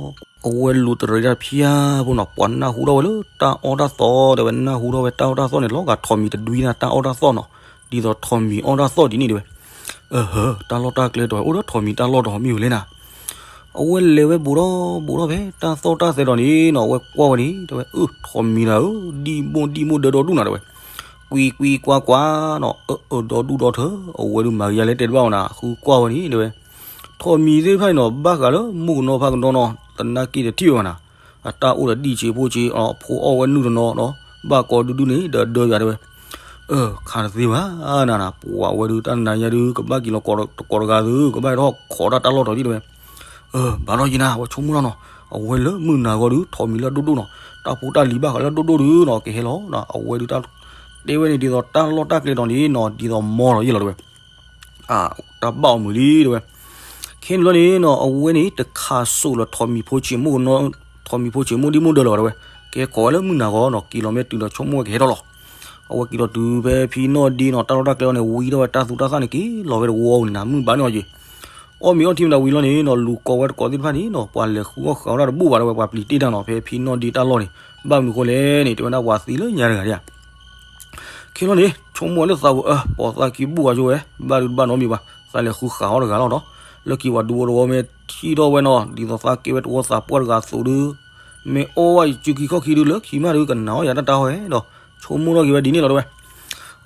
အဝဲလူၤတရံးတၢ်ဖၠၣ်ဖိနီၤ ပှၤနၢ်ဟူထီၣ်ဝဲလၢတၢ်အီၣ်တၢ်သီတဲဝဲ နၢ်ဟူထီၣ်ဝဲတၢ်အီၣ်တၢ်သီန့ၣ် လီၤဂာ်ထိးမံၤတဒွံနၤ တၢ်အီၣ်တၢ်သီနီၤ, ဒ်သိးထိးမံၤအီၣ်တၢ်သီဒ်န့ၣ်တဲဝဲ, အဟၢ တၢ်လီၢ်တၢ်ကျဲတီၤ အိၣ်ဒီးထိးမံၤတၢ်လီၢ်တီၤမ့ၢ်ဝဲလဲၣ်နၤ အဝဲလဲၤဝဲဘူးထီၣ်ဘူးထီၣ်ဖဲတၢ်သီၣ်တၢ်သဲတီၤန့ၣ်နီၤ အဝဲကွၢ်ဝဲန့ၣ် တဲဝဲ အၢ ထိးမံၤနၤဧၢ ဒံၣ်မိၣ်ဒံၣ်မိၣ်ဒၢဒီဒူၣ်နၤတဲဝဲ, ကွံကွံကွၢ်ကွၢ်နီၤ အၢအၢဒီဒူၣ်ဒီထၢ အဝဲဒုးမၤကယၤလဲၣ်တဲတဘၣ်ဝဲနၤ ဃုကွၢ်ဝဲန့ၣ်တဲဝဲ, ထိးမံၤသ့ၣ်တဖၣ်န့ၣ်နီၤ ဘၣ်ဃးလၢမိၢ်ကနီၤဖးကနီၤနီၤ သနာ်က့တထံၣ်ဝဲဘၣ်နၤ, အတၢ်အိၣ်ဒီးဒံၣ်ဆံးဖိဆံး အဖိအီၣ်ဝဲနုာ်တနီၤနီၤ ဘၣ်ကီဒုဒုန့ၣ် ဒီးဒၢယၤတဲဝဲ အၢ ခးတသ့ဘၣ်နၤနၤ ပှၤဝဲဒုးတၢ်နၤညါဒုး ကဘၣ်က့ၤလီၤကိးတကီးတဂၤသု ကဘၣ်ဟဲထီၣ်ခိးတၢ်တၢ်လီၢ်တီၤဒ်တဲဝဲ, အၢ ဘၣ်လီၤယံၤနၤ အဝဲဆိကမိၣ်လီၤနီၤ အဝဲလၢမုၢ်နၤဂီၤဒုး ထိးမံၤလၢအဒိၣ်ဒိၣ်နီၤ တၢ်ဖိတၢ်လံၤဘၣ်ဃးလၢအဒိၣ်ဒိၣ်ဒုးနီၤ ကဟဲလီၤနီၤ အဝဲဒုးတၢ် တဲဝဲန့ၣ်ဒ်သိးတၢ်လီၢ်တၢ်ကျဲတီၤန့ၣ်နီၤ ဒ်သိးမီလီၤယံၤလီၤတဲဝဲ တၢ်ဘၣ်အီၤမုာ်လံတဲဝဲ, ခဲန့ၣ်ဘျီန့ၣ်နီၤ အဝဲန့ၣ်တခးစိးလီၤထိးမံၤဖိဆံးမိၣ်ကနီၤ ထိးမံၤဖိဆံးမိၣ်ဒံၣ်မိၣ်ဒၢလီၤတဲဝဲ, ကဲခိးဝဲလၢမုၢ်နၤဂီၤနီၤ က့ၤလီၤမ့ၢ်တုၤဒီးဆိကမိၣ်ဝဲကဟဲထီၣ်လီၤ, အဝဲက့ၤလီၤတုၤဖဲဖံနီၣ်ဒ့နီၤ တၢ်လီၢ်တၢ်ကျဲလီၤန့ၣ် ဝံၤထီၣ်ဝဲတၢ်သူတၢ်သၣ်န့ၣ် က့ၤလီၤဝဲတဝီပူၤန့ၣ်နၤ မုၢ်ဘၣ်န့ၢ်အီၤက့ၤ အီၣ်မ့ၤအီထံမတၤဝံၤလီၤန့ၣ်နီၤ လူၤကိးဝဲတကိးသ့ၣ်တဖၣ်န့ၣ်နီၤ ပှၤလဲၤဃုအီၣ်ဃုအီတၢ်တဘူၣ်ဘၣ်တဲဝဲ ပှၤပျံၤတ့ၢ်တၢ်နီၤ ဖဲဖံနီၣ်ဒ့တၢ်လီၢ်န့ၣ် ဘၣ်မနုၤဃိလဲၣ်န့ၣ် တဲဝဲဒၣ်ပှၤသံလၢညါတဂၤဒၣ် ခဲလီၤန့ၣ် ဆိကမိၣ်ဝဲလၢသးဝဲ အၢ ပိာ်သးကံဘူၣ်ဝဲဆိဝဲ ဘၣ်ဒုးတဘၣ်နီတမံၤဘၣ် သးလဲၤဃုဃာ်အီၣ်တဂၤလီၤနီၤ လၢခံပှၤဒူဖိတဝီမ့ၢ်ထံၣ်ထီၣ်ဝဲနီၤ ဒ်သိးသးကဲဝဲတဝီသးပှၢ်တဂၤအသိးဒီး မ့ၢ်အီၣ်ဝဲယစုခံခီၣ်ခံဒုးလၢခံမးဒုးကနၣ်အီၣ်ယၤတၢ်တၢ်ဟီၣ်ဟဲဒီး ဆိကမိၣ်ထီၣ်က့ၤဝဲဒ်န့ၣ်လီၤတဲဝဲ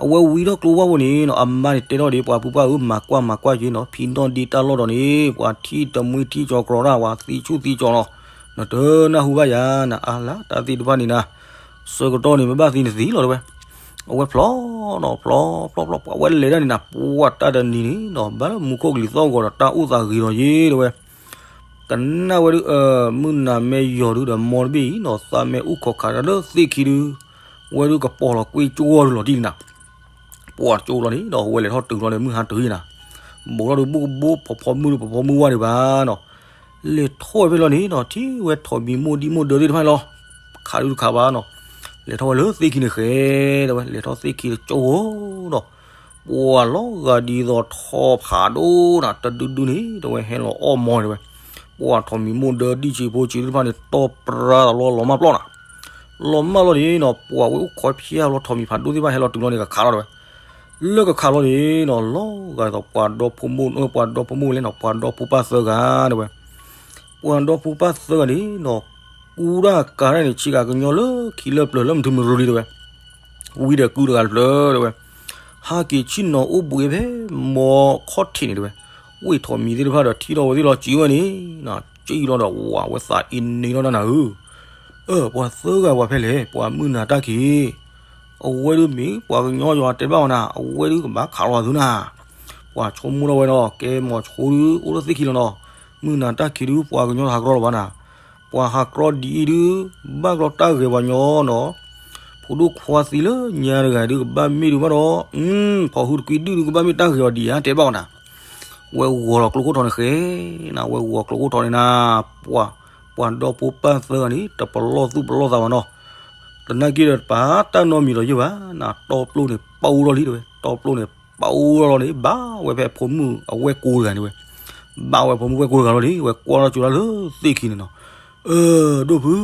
အဝဲဝံၤထီၣ်ကျိဝၢ်ဖိန့ၣ်နီၤ အမါန့ၣ်တဲထီၣ်ဒ်ပှၤပုၢ်ပှၢ်ဧၢ မၤကွၢ်မၤကွၢ်က့ၤနီၤ ဖံနီၣ်ဒ့တၢ်လီၢ်ဒီးန့ၣ် ပှၤထံၣ်တမှံထံၣ်ကၠီၤကြီၤတၢ် ပှၤသံဆူၣ်သံကၠီၤနီၤ နတနၢ်ဟူဘၣ်ယၤနၤ အါလါတၢ်သ့ၣ်တဖၣ်န့ၣ်နၤ ဆၢကတီၢ်န့ၣ် ပဘၣ်သံနသံလီၤတဲဝဲ အဝဲဖျီနီၤ ဖျီဖျီဖျီ ပှၤဝဲလဲၤဒၣ်န့ၣ်နၤ ပှၤတၢ်တနံၤန့ၣ်နီၤ ဘၣ်လၢမူခိၣ်ကလံၤသီၣ်ဂီၤဒီး တၢ်အိၣ်သးဂ့ၤလီၤယ့ၣ်တဲဝဲ ကနၣ်ဝဲဒုး မုၢ်နၤမ့ၢ်ယီၤဒုးဒီး မ်တဘ့ၣ်အံၤနီၤ သးမ့ၢ်အိၣ်ခိးခးတၢ်လၢသ့ၣ်ခံဒုး ဝဲဒုးကပီၤလီၤကွ့ကၠိဒုးလီၤတံၢ်န့ၣ်နၤ ပှၤကၠိလီၤန့ၣ်ဒီး ဝဲလဲၤထီၣ်တုၤလီၤန့ၣ် မုၢ်ဟါတုၤယံၤနၤ ဘူးထီၣ်ဒုးဘူးကဘူး ဖီဖီမုၢ်ဒုး ဖီဖီမုၢ်ဝါဒံးဘၣ်နီၤ လဲၤထီၣ်ဝဲဖဲလီၤန့ၣ်နီၤ ထံၣ်ဝဲထိးမံၤမိၢ်ဒံၣ်မိၢ်ဒၢသ့ၣ်တဖၣ်န့ၣ်လီၤ ခးဒုးတခးဘၣ်နီၤ လဲၤထီၣ်ဝဲလၢသ့ၣ်ခံန့ၣ်ဃဲ တဲဝဲ လဲၤထီၣ်သ့ၣ်ခံတကၠိဧိၤဒီး ပှၤလီၤဂာ်ဒ်သိးထီဖးဒိၣ်နၤ တဒုဒုန့ၣ် တဲဝဲဟဲလီၤအီၣ်မီၤတဲဝဲ ပှၤထိးမံၤမိၢ်ဒၢဒံၣ်ဆံးဖိဆံးသ့ၣ်တဖၣ်န့ၣ် တီၢ်ပြါသးလီၤလီၤမၢ်ပျီနၤ လီၤမၢ်လီၤန့ၣ်နီၤ ပှၤဝဲအိၣ်ခိးဖၠၣ်လီၤထိးမံၤဖးဒိၣ်သ့ၣ်တဖၣ်ဟဲလီၤတုၤလီၤန့ၣ် ကခးလီၤတဲဝဲ လၢကခးလီၤန့ၣ်နီၤ လီၤဂာ်ဒ်သိးပှၤဒီဖိမိၢ် ပှၤဒီဖိမိၢ်လဲၣ်နီၤ ပှၤဒီဖိပၢ်သၢဂၤတဲဝဲ ပှၤဒီဖိပၢ်သၢဂၤန့ၣ်နီၤ ကူတၢ်ကၤတၢ်န့ၣ် ဆံးကၤကညီလၢခံလၢပျၢၤလၢမထူမရူလံတဲဝဲ ဝံၤဒီးကူတဂၤတဖျၢၣ်တဲဝဲ ဟးက့ၤဆ့ၣ်နီၤအိၣ်ဘှံးဖဲမီၤခီၣ်ထံးန့ၣ်တဲဝဲ ဝ့ၢ်ထိးမံၤသ့ၣ်တဖၣ်ဒီးထံၣ်ထီၣ်ဝဲသ့ၣ်လီၤစံးဝဲန့ၣ် စံးလီၤဒီးဝဲသးအ့န့ၣ်လီၤတၢ်နၤဧၢ အၢ ပှၤသၢဂၤပှၤဖဲလဲၣ် ပှၤမုၢ်နၤတၢ်ခံး အဝဲဒုးမ့ၢ်ပှၤကညီယွၤတဲဘၣ်ဝဲနၤ အဝဲဒုးကဘၣ်ခးလီၤသုနၤ ပှၤဆိကမိၣ်ထီၣ်ဝဲနီၤ ကဲမီၤဆိဒုးအိၣ်လၢသ့ၣ်ခံလီၤနီၤ မုၢ်နၤတၢ်ခံးဒုး ပှၤကညီတဟးကရီလီၤဘၣ်နၤ ပှၤဟးကရီဒ်အံၤဒုး ဘၣ်ကရီတၢ်ဂဲၤပှၤညီနီၤ ဖိဒိၣ်ခွါသံလၢညါတဂၤဒုး ကဘၣ်မ့ၢ်ဒုးဘၣ်ဒီး ဖီၣ်ဟုတကွံဒုးဒုး ကဘၣ်မ့ၢ်တၢ်ဂဲၤအီၤဒံးဧါ တဲဘၣ်ဝဲနၤ ဝဲဂီၤလီၤကျိခိၣ်ထီန့ၣ်ဃဲ နၤ ဝဲဂီၤကျိခိၣ်ထီန့ၣ်နၤ ပှၤ ပှၤဒီဖိပၢ်သၢဂၤန့ၣ် တပလီၢ်သူၣ်ပလီၢ်သးဘၣ်နီၤ တနာ်က့ဒီးတပာ်တၢ်နီတမံၤဒီးယဲၢ်ဘၣ် နၤ တီပျိန့ၣ်ပာ်အူလီၤလံတဲဝဲ တီပျိန့ၣ်ပာ်အူလီၤလီၤန့ၣ် ဘၣ်ဝဲဖဲဖိမုၣ်အဝဲၢ်ကိးတဂၤန့ၣ်ဝဲ ဘၣ်ဝဲဖိမုၣ်ဝဲၢ်ကိးတဂၤလီၤန့ၣ် ဝဲကွၢ်ထီၣ်ကၠိတၢ်လၢသ့ၣ်ခံန့ၣ်နီၤ အၢ ဒိၣ်ဖု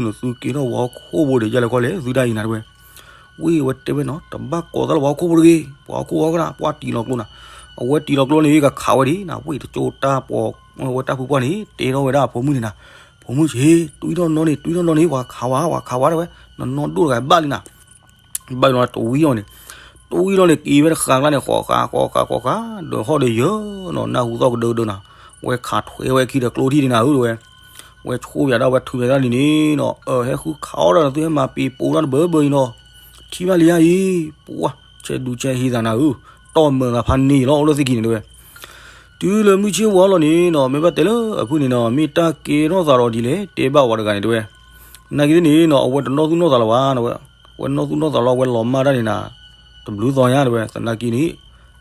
နသုက့ၤထီၣ်ပှၤဟီၣ်ခိၣ်ဖိဒီးယဲၢ်လဲၤခီလဲၣ် သုဒၣ်အံၤနၤတဲဝဲ ဝံၤဝဲတဲဝဲနီၤ တဘၣ်ကိးသးလၢပှၤဟီၣ်ခိၣ်ဖိတဂ့ၤ ပှၤဟီၣ်ခိၣ်ဖိကနၣ် ပှၤတံၢ်လီၤကျိနၤ အဝဲတံၤလီၤကျိန့ၣ် ကခးဝဲဒံးနၤ, ဝ့ၢ်တကၠိတၢ်ပီၤဝဲတၢ်ဖုပှၢ်န့ၣ် တဲထီၣ်ဝဲဒၣ်အဖိမုၣ်န့ၣ်နၤ, ဖိမုၣ်ဆ့, တွံၢ်ထီၣ်နီၢ်န့ၣ် တွံၢ်ထီၣ်နီၢ်န့ၣ် ပှၤခးဝဲ ပှၤခးဝဲတဲဝဲ, နနီၢ်ဒိၣ်တဂၤဘၣ်လံနၤ ဘၣ်လီၤတဝံၣ်အီၤန့ၣ်, တဝံၣ်လီၤန့ၣ် က့ၤဝဲတဃာ်ကျါန့ၣ် ဃီဃာ်ဃီဃာ်ဃီဃာ် ဒီးဟီၣ်ဒီးယၢၤနီၤ နၢ်ဟူသီၣ်ကဒၢကဒၢနၤ, ဝဲခးထွဲဝဲခံဒီးကျိထံၣ်ဒံးနၤဧၢ တဲဝဲ, ဝဲဆိၣ်ယၤဒၣ်ဝဲထုးယၤဒၣ်လံန့ၣ်နီၤ, အဟဲဃုခးအီၣ်ဒၣ်ဒီးသုဟဲမၤပ့ၤပိာ်တၢ်တဘၢဘၢအံၤနီၤ, ထံၣ်ဘၣ်လံဧါအံၤ, ပှၢ်, ဆဲးဒူဆဲးဟံးသးနၤဧၢ, တီၢ်မၢၤသးဖးန့ၢ်လီၤ အိၣ်လၢသ့ၣ်ခံန့ၣ်တဲဝဲ တုၤလၢမုၢ်ဆ့ၣ်ဝါလီၤန့ၣ်နီၤ မ့ၢ်ဘၣ်တဲလၢအဖုၣ်န့ၣ်နီၤ မ့ၢ်တၢ်ကဲထီၣ်သးဒီးဒ်လဲၣ် တဲဘၣ်ဝဲတဂၤန့ၣ်တဲဝဲ, နာ်က့သ့ၣ်န့ၣ်နီၤ အဝဲတနီၣ်သူၣ်နီၣ်သးလၢၤဘၣ်, ဝဲနီၣ်သူၣ်နီၣ်သးလီၤ ဝဲလီၤမၢ်တၢ်န့ၣ်နၤ, တဘျုးသီညါတဲဝဲ, သနာ်က့န့ၣ်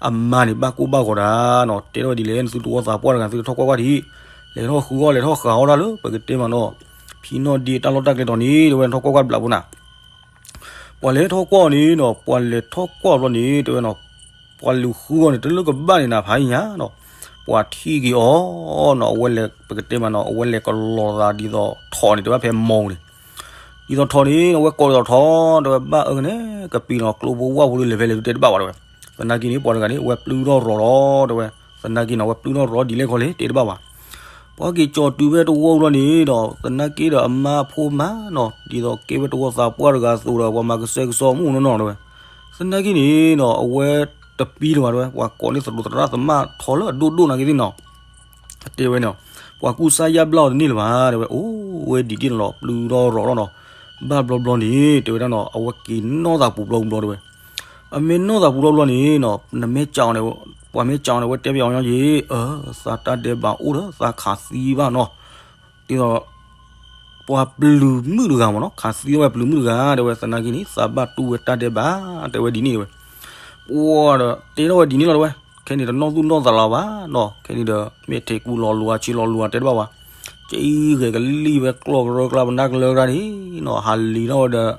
အမါန့ၣ် ဘၣ်ကိၢ်ဘၣ်ဂီၤတၢ်နီၤ တဲထီၣ်ဝဲဒ်လဲၣ် နသုတဝီသးပှၢ်တဂၤ သုထီၣ်ကွၢ်ကွၢ်ထံး, လဲၤထီၣ်ဃုအီၣ် လဲၤထီၣ်ဃုအီၣ်တၢ်လၢ ပကတဲမးနီၤ, ဖံနီၣ်ဒ့တၢ်လီၢ်တၢ်ကျဲတီၤန့ၣ် တဲဝဲ ထီၣ်ကွၢ်ကွၢ်တဘျးဖိနၤ ပှၤလဲၤထီၣ်ကွၢ်အီၤန့ၣ်နီၤ ပှၤလဲၤထီၣ်ကွၢ်ဘျီန့ၣ် တဲဝဲနီၤ, ပှၤလူၤဃုအီၣ်န့ၣ် တလၢကဘၣ်န့ၣ်နၤ ဖးညါနီၤ, ပှၤထံၣ်က့ၤအီၤနီၤ အဝဲလဲၤ ပကတဲမးနီၤ အဝဲလဲၤကလီၤသးဒ်သိးထိးန့ၣ် တဲဝဲဖဲမီၤန့ၣ်, ဒ်သိးထိးန့ၣ် အဝဲကိးဒ်သိးထိး တဲဝဲ ဘၣ်အၢကနဲ ကပံၤနီၤ ကျိဖိဝၣ်ဖိဒုးလဲၤဖဲလဲၣ်ဒုးတဲတဘၣ်ဘၣ်တဲဝဲ, သနာ်က့န့ၣ် ပှၤတဂၤန့ၣ် အဝဲပျုၢ်ထီၣ်ရီၤလီၤ တဲဝဲ, သနာ်က့နီၤ အဝဲပျုၢ်ထီၣ်ရီၤဒ်လဲၣ်ခီလဲၣ် တဲတဘၣ်ဘၣ် ပှၤက့ၤကၠီၤတုၤဖဲတဝီဘျီန့ၣ်ဒီး သနာ်က့ဒီးအမါအဖိမါနီၤ ဒ်သိးကဲဝဲတဝီသးပှၢ်တဂၤအသိးဒီး ပှၤမၤကစဲကစီမုၣ်နီၢ်နီၢ်တဲဝဲ, သနာ်က့န့ၣ်နီၤ အဝဲတပံၤလၢၤဘၣ်တဲဝဲ ပှၤကိးန့ၢ်သရူးသရၣ်သမၣ်ထီလၢအဒိၣ်ဒိၣ်နာ်က့သ့ၣ်နီၤ တဲဝဲန့ၣ်, ပှၤကူစါယါဘျါအီၤတန့ၢ်လၢၤဘၣ်တဲဝဲ အိၣ်ဝဲဒံးဒ်န့ၣ်လီၤ ပျုၢ်ထီၣ်ရီၤထီၣ်နီၤ, ဘၣ်ဘျီဘျီန့ၣ် တဲဝဲဒၣ်နီၤ အဝဲက့ၤနီၢ်သးပူၤဘျီဘျီတဲဝဲ အမ့ၢ်နီၢ်သးပူၤဘျီဘျီန့ၣ်နီၤ နမ့ၢ်ကးအီၤန့ၣ် ပှၤမ့ၢ်ကးအီၤန့ၣ် အဝဲတဲပယီၤညီယ့ၣ် အၢ သးတၢ်ဒဲးဘးအိၣ်ဒီးသးခးသံဘၣ်နီၤ, ဒ်သိး ပှၤပျုၤမုၣ်တဂၤမ့ၢ်နီၤ ခးသံဝဲပျုၤမုၣ်တဂၤ တဲဝဲသနာ်က့န့ၣ် သးဘၣ်တူၢ်ဝဲတၢ်ဒဲးဘး တဲဝဲဒ်န့ၣ်တဲဝဲ, ပှၤဒီးတဲထီၣ်ဝဲဒ်န့ၣ်လီၤတဲဝဲ, ခဲန့ၣ်တနီၣ်သူၣ်နီၣ်သးလၢၤဘၣ်နီၤ ခဲန့ၣ်ဒီး မ့ၢ်ထဲကူလီၤလူၤဧါဆံလီၤလူၤဧါတဲတဘၣ်ဘၣ်, ကဂဲၤကလံၣ်ဝဲကျီၢ်ကရၢကျါပနၢ်ကလၢကျါန့ၣ်နီၤ ဟးလံၤထီၣ်ဝဲဒီး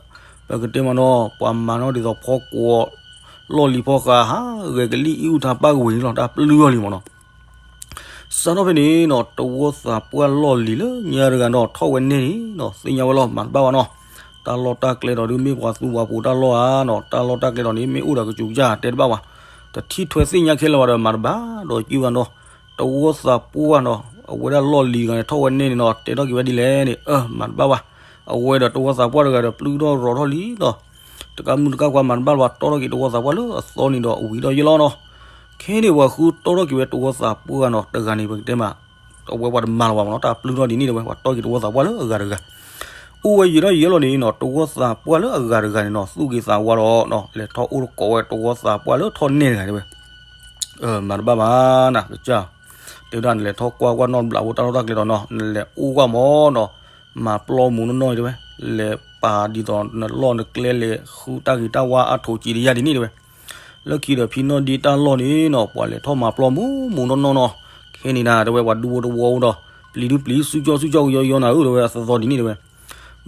ပကတဲမးနီၤ ပှၤမၤနီၣ်ဒ်သိးဖီကွီၤ လီၢ်လံၤဖီဃး ဟးဂဲၤကလံၣ်အံၣ်အူထါပၢ်ကဝ့ၤန့ၣ်လီၤ တၢ်ပျုၢ်အီၤလံမ့ၢ်နီၤ စးထီၣ်ဖဲန့ၣ်နီၤ တဝီသးပှၢ်လီၢ်လံၤလၢညါတဂၤနီၤ ထီၣ်ဝဲန့ၢ်န့ၣ်နီၤ သ့ၣ်ညါဝဲလီၤ မၤတဘၣ်ဘၣ်နီၤ, တၢ်လီၢ်တၢ်ကျဲဒီးဒုးမ့ၢ်ပှၤသူပှၤပိာ်တၢ်လီၢ်ဧါနီၤ တၢ်လီၢ်တၢ်ကျဲဒီးန့ၣ် မ့ၢ်အိၣ်ဒီးကစူၤကစၢ်တဲတဘၣ်ဘၣ်, တထံၣ်ထွဲသ့ၣ်ညါခဲလၢာ်ဘၣ်ဒီး မၤတဘၣ်ဒီးကံဘၣ်နီၤ, တဝီသးပှၢ်နီၤ အဝဲဒၣ်လီၢ်လံၤတဂၤန့ၣ် ထီၣ်ဝဲန့ၢ်န့ၣ်နီၤ တဲထီၣ်က့ၤဝဲဒ်လဲၣ်န့ၣ် အၢ မၤတဘၣ်ဘၣ်, အဝဲဒီးတဝီသးပှၢ်တဂၤဒီးပျုၢ်ထီၣ်ရီၤထီၣ်လံနီၤ တကးမုၢ်တကးခွါမၤတဘၣ်လၢၤဘၣ် တီၣ်ထီၣ်က့ၤတဝီသးပှၢ်လၢအသီန့ၣ်ဒီးဝံၤဒီးယဲၢ်လီၤနီၤ, ခဲန့ၣ်ပှၤဃုတီၣ်ထီၣ်က့ၤဝဲတဝီသးပှၢ်နီၤ တဂၤန့ၣ် ပကတဲမး အဝဲပှၤတမၤလၢၤဘၣ်မ့ၢ်နီၤ တၢ်ပျုၢ်ထီၣ်ဒ်န့ၣ်တဲဝဲ ပှၤတီၣ်က့ၤတဝီသးပှၢ်လၢအဂၤတဂၤ, အိၣ်ဝဲယံာ်ထီၣ်ယံာ်လီၤန့ၣ်နီၤ တဝီသးပှၢ်လၢအဂၤတဂၤန့ၣ်နီၤ သူၣ်က့ၤသးဝါဒီး လဲၤထီၣ်အိၣ်တကိးဝဲတဝီသးပှၢ်လၢထီၣ်နဲၣ်တဂၤတဲဝဲ, မၤတဘၣ်ဘၣ်နၤ ကစၢ်, တဲဝဲဒၣ်နလဲၤထီၣ်ကွၢ်ကွၢ်နီတဘျီဖိတၢ်လီၢ်တၢ်ကျဲဒီးနီၤ နလဲၤအိၣ်ကွၢ်မ့ၢ်နီၤ မၤပျီမူးနီၢ်နီၢ်တဲဝဲ, လဲၤပာ်ဒ်သိးနလီၢ်နကျဲလဲၤဃုတၢ်ဂ့ၤတၢ်ဝါအါထီၣ်စံးတယါဒ်န့ၣ်တဲဝဲ, လၢခံဒီးဖံနီၢ်ဒ့တၢ်လီၢ်န့ၣ်နီၤ ပှၤလဲၤထီၣ်မၤပျီမူးမူးနီၢ်နီၢ်နီၤ, ခဲန့ၣ်နၤ တဲဝဲပှၤဒူဖိတဝီအိၣ်ဒီး ပျံၤဒုပျံၤစုကၠီစုကၠီကယီယီနၤဧၢ တဲဝဲအသီသီဒ်န့ၣ်တဲဝဲ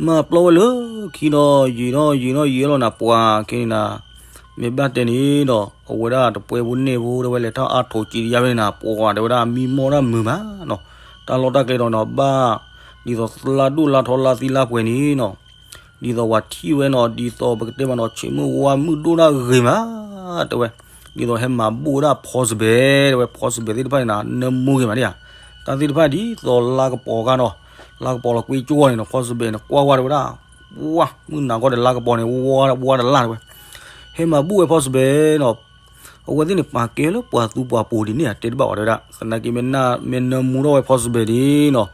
မၤပျီဝဲလၢခံဒီး ယံာ်ထီၣ်ယံာ်ထီၣ်ယံာ်လီၤနၤ ပှၤခဲန့ၣ်နၤ, မ့ၢ်ဘၣ်တဲန့ၣ်ဒီး အဝဲဒၣ်တပှဲဖိန့ၢ်ဖိတဲဝဲလဲၤထီၣ်အါထီၣ်စံးတယါဝဲန့ၣ်နၤ ပှၤတဲဝဲဒၣ်မံမီၢ်တၢ်မုာ်မးနီၤ, တၢ်လီၢ်တၢ်ကျဲဒီးနီၤ ဘၣ်ဒ်သိးလါဒိၣ်လါထီလါသံလါပှဲၤန့ၣ်နီၤ ဒ်သိးပှၤထံၣ်ဝဲနီၤ ဒ်သိးပကတဲမးနီၤ ဆ့မုၢ်ဝါမုၢ်ဒိၣ်ဒၣ်ဂ့ၤမး တဲဝဲ, ဒ်သိးဟဲမၤဘူၣ်ဝဲဒၣ်ဖီစဘဲး တဲဝဲ ဖီစဘဲးသ့ၣ်တဖၣ်န့ၣ်နၤ နၢမူဂ့ၤမးဒ်ဧါ, တၢ်သ့ၣ်တဖၣ်ဒ်သိးလါကပီၤခါနီၤ လါကပီၤလီၤကွ့ကၠိန့ၣ်နီၤ ဖီစဘဲးန့ၣ် ကွၢ်ဝဲတဲဝဲဒၣ်, ဝါ မုၢ်နၤကီၢ်ဒီးလါကပီၤန့ၣ် ဝါဝါတလါတဲဝဲ, ဟဲမၤဘူၣ်ဝဲဖီစဘဲးနီၤ အဝဲသ့ၣ်န့ၣ် ပာ်ကဲလၢပှၤသူပှၤပိာ်ဒ်န့ၣ်ဧါ တဲတဘၣ်ဝဲတဲဝဲဒၣ်, သနာ်က့မ့ၢ်နၢမူထီၣ်ဝဲဖီစဘဲးဒ်နီၤ,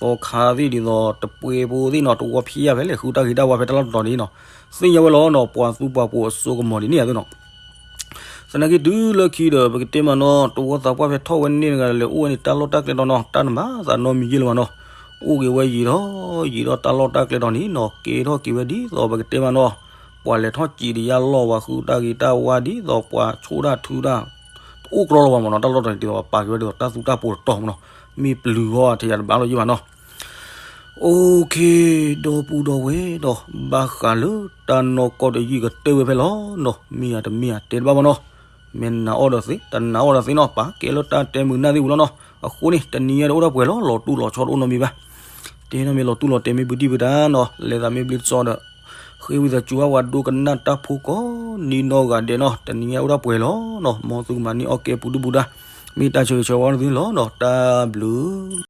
သီခါသ့ၣ်ဒ်သိးတပှဲဖိသ့ၣ်နီၤ တဝီဖံးယါဖဲလဲၣ် ဃုတၢ်ဂ့ၤတၢ်ဝါဖဲတၢ်လီၢ်တတီၤဒ်နီၤ, သ့ၣ်ညါဝဲလီၤနီၤ ပှၤသူပှၤပိာ်အစိကမီၤဒ်န့ၣ်ဧါသ့ၣ်နီၤ သနာ်က့တုၤလၢခံဒီး ပကတဲမးနီၤ တဝီသးပှၢ်ဖဲထီၣ်ဝဲန့ၢ်တဂၤလဲၤအိၣ်ဝဲန့ၣ် တၢ်လီၢ်တၢ်ကျဲဒီးနီၤ တၢ်နမၤသးနီတမံၤယ့ၢ်လၢၤဘၣ်နီၤ, အိၣ်က့ၤဝဲယံာ်ထီၣ်ယံာ်ထီၣ်တၢ်လီၢ်တၢ်ကျဲဒီးန့ၣ်နီၤ ကဲထီၣ်က့ၤဝဲဒ်သိးပကတဲမးနီၤ, ပှၤလဲၤထီၣ်စံးတယါလီၢ် ပှၤဃုတၢ်ဂ့ၤတၢ်ဝါဒ်သိးပှၤဆိၣ်တၢ်ထုတၢ် တအိၣ်ကြီလၢၤဘၣ်မးနီၤ တၢ်လီၢ်တတီၤန့ၣ် ဒ်သိးပပာ်က့ၤဝဲဒ်သိးတၢ်သူတၢ်ပိာ်တတီၤမးနီၤ, မ့ၢ်ပျုၤဂီၢ်အထံးယၤတဘၣ်လီၤယ့ၢ်ဘၣ်နီၤ အိၣ်ခ့ ဒီပုၢ်ဒီဝဲၢ်ဒီး ဘၣ်ဃးလၢတၢ်နီၢ်ကီၢ်တယုၢ်ကတၢၢ်ဝဲဖဲလီၤနီၤ မ့ၢ်ဧါတမ့ၢ်ဧါတဲတဘၣ်ဘၣ်နီၤ, မ့ၢ်နၤအီၣ်ဒီးသ့ တနၤအီၣ်ဒီးသ့နီၤ ပာ်ကဲလၢတၢ်တဲမုာ်နၢ်သ့ၣ်ပူၤလီၤနီၤ, အဃိန့ၣ် တနံၤညါဒီးအိၣ်ဒၣ်ပှဲၤလီၤ လီၤတူၢ်လီၤဆီတအိၣ်နီတမံၤဘၣ်, တဲနီၤမ့ၢ်လီၤတူၢ်လီၤတဲာ်မ့ၢ်ပတံၢ်ပတၢ်နီၤ လဲၤသးမ့ၢ်ဘျ့တစီဒီး ဃ့ဝံသးစူၤဘၣ်ပှၤဒိကနၣ်တၢ်ဖိကိးနံၤနီၢ်ဂၤဒဲးနီၤ, တနံၤညါအိၣ်ဒၣ်ပှဲၤလီၤနီၤ, မ်သုကမၤန့ၢ်အီၣ်ကဲပူၤဒုၣ်ပူၤဒါ, မ့ၢ်တၢ်ဆၢဂ့ၤဆၢဝါနသုလီၤနီၤ, တၢ်ဘျုး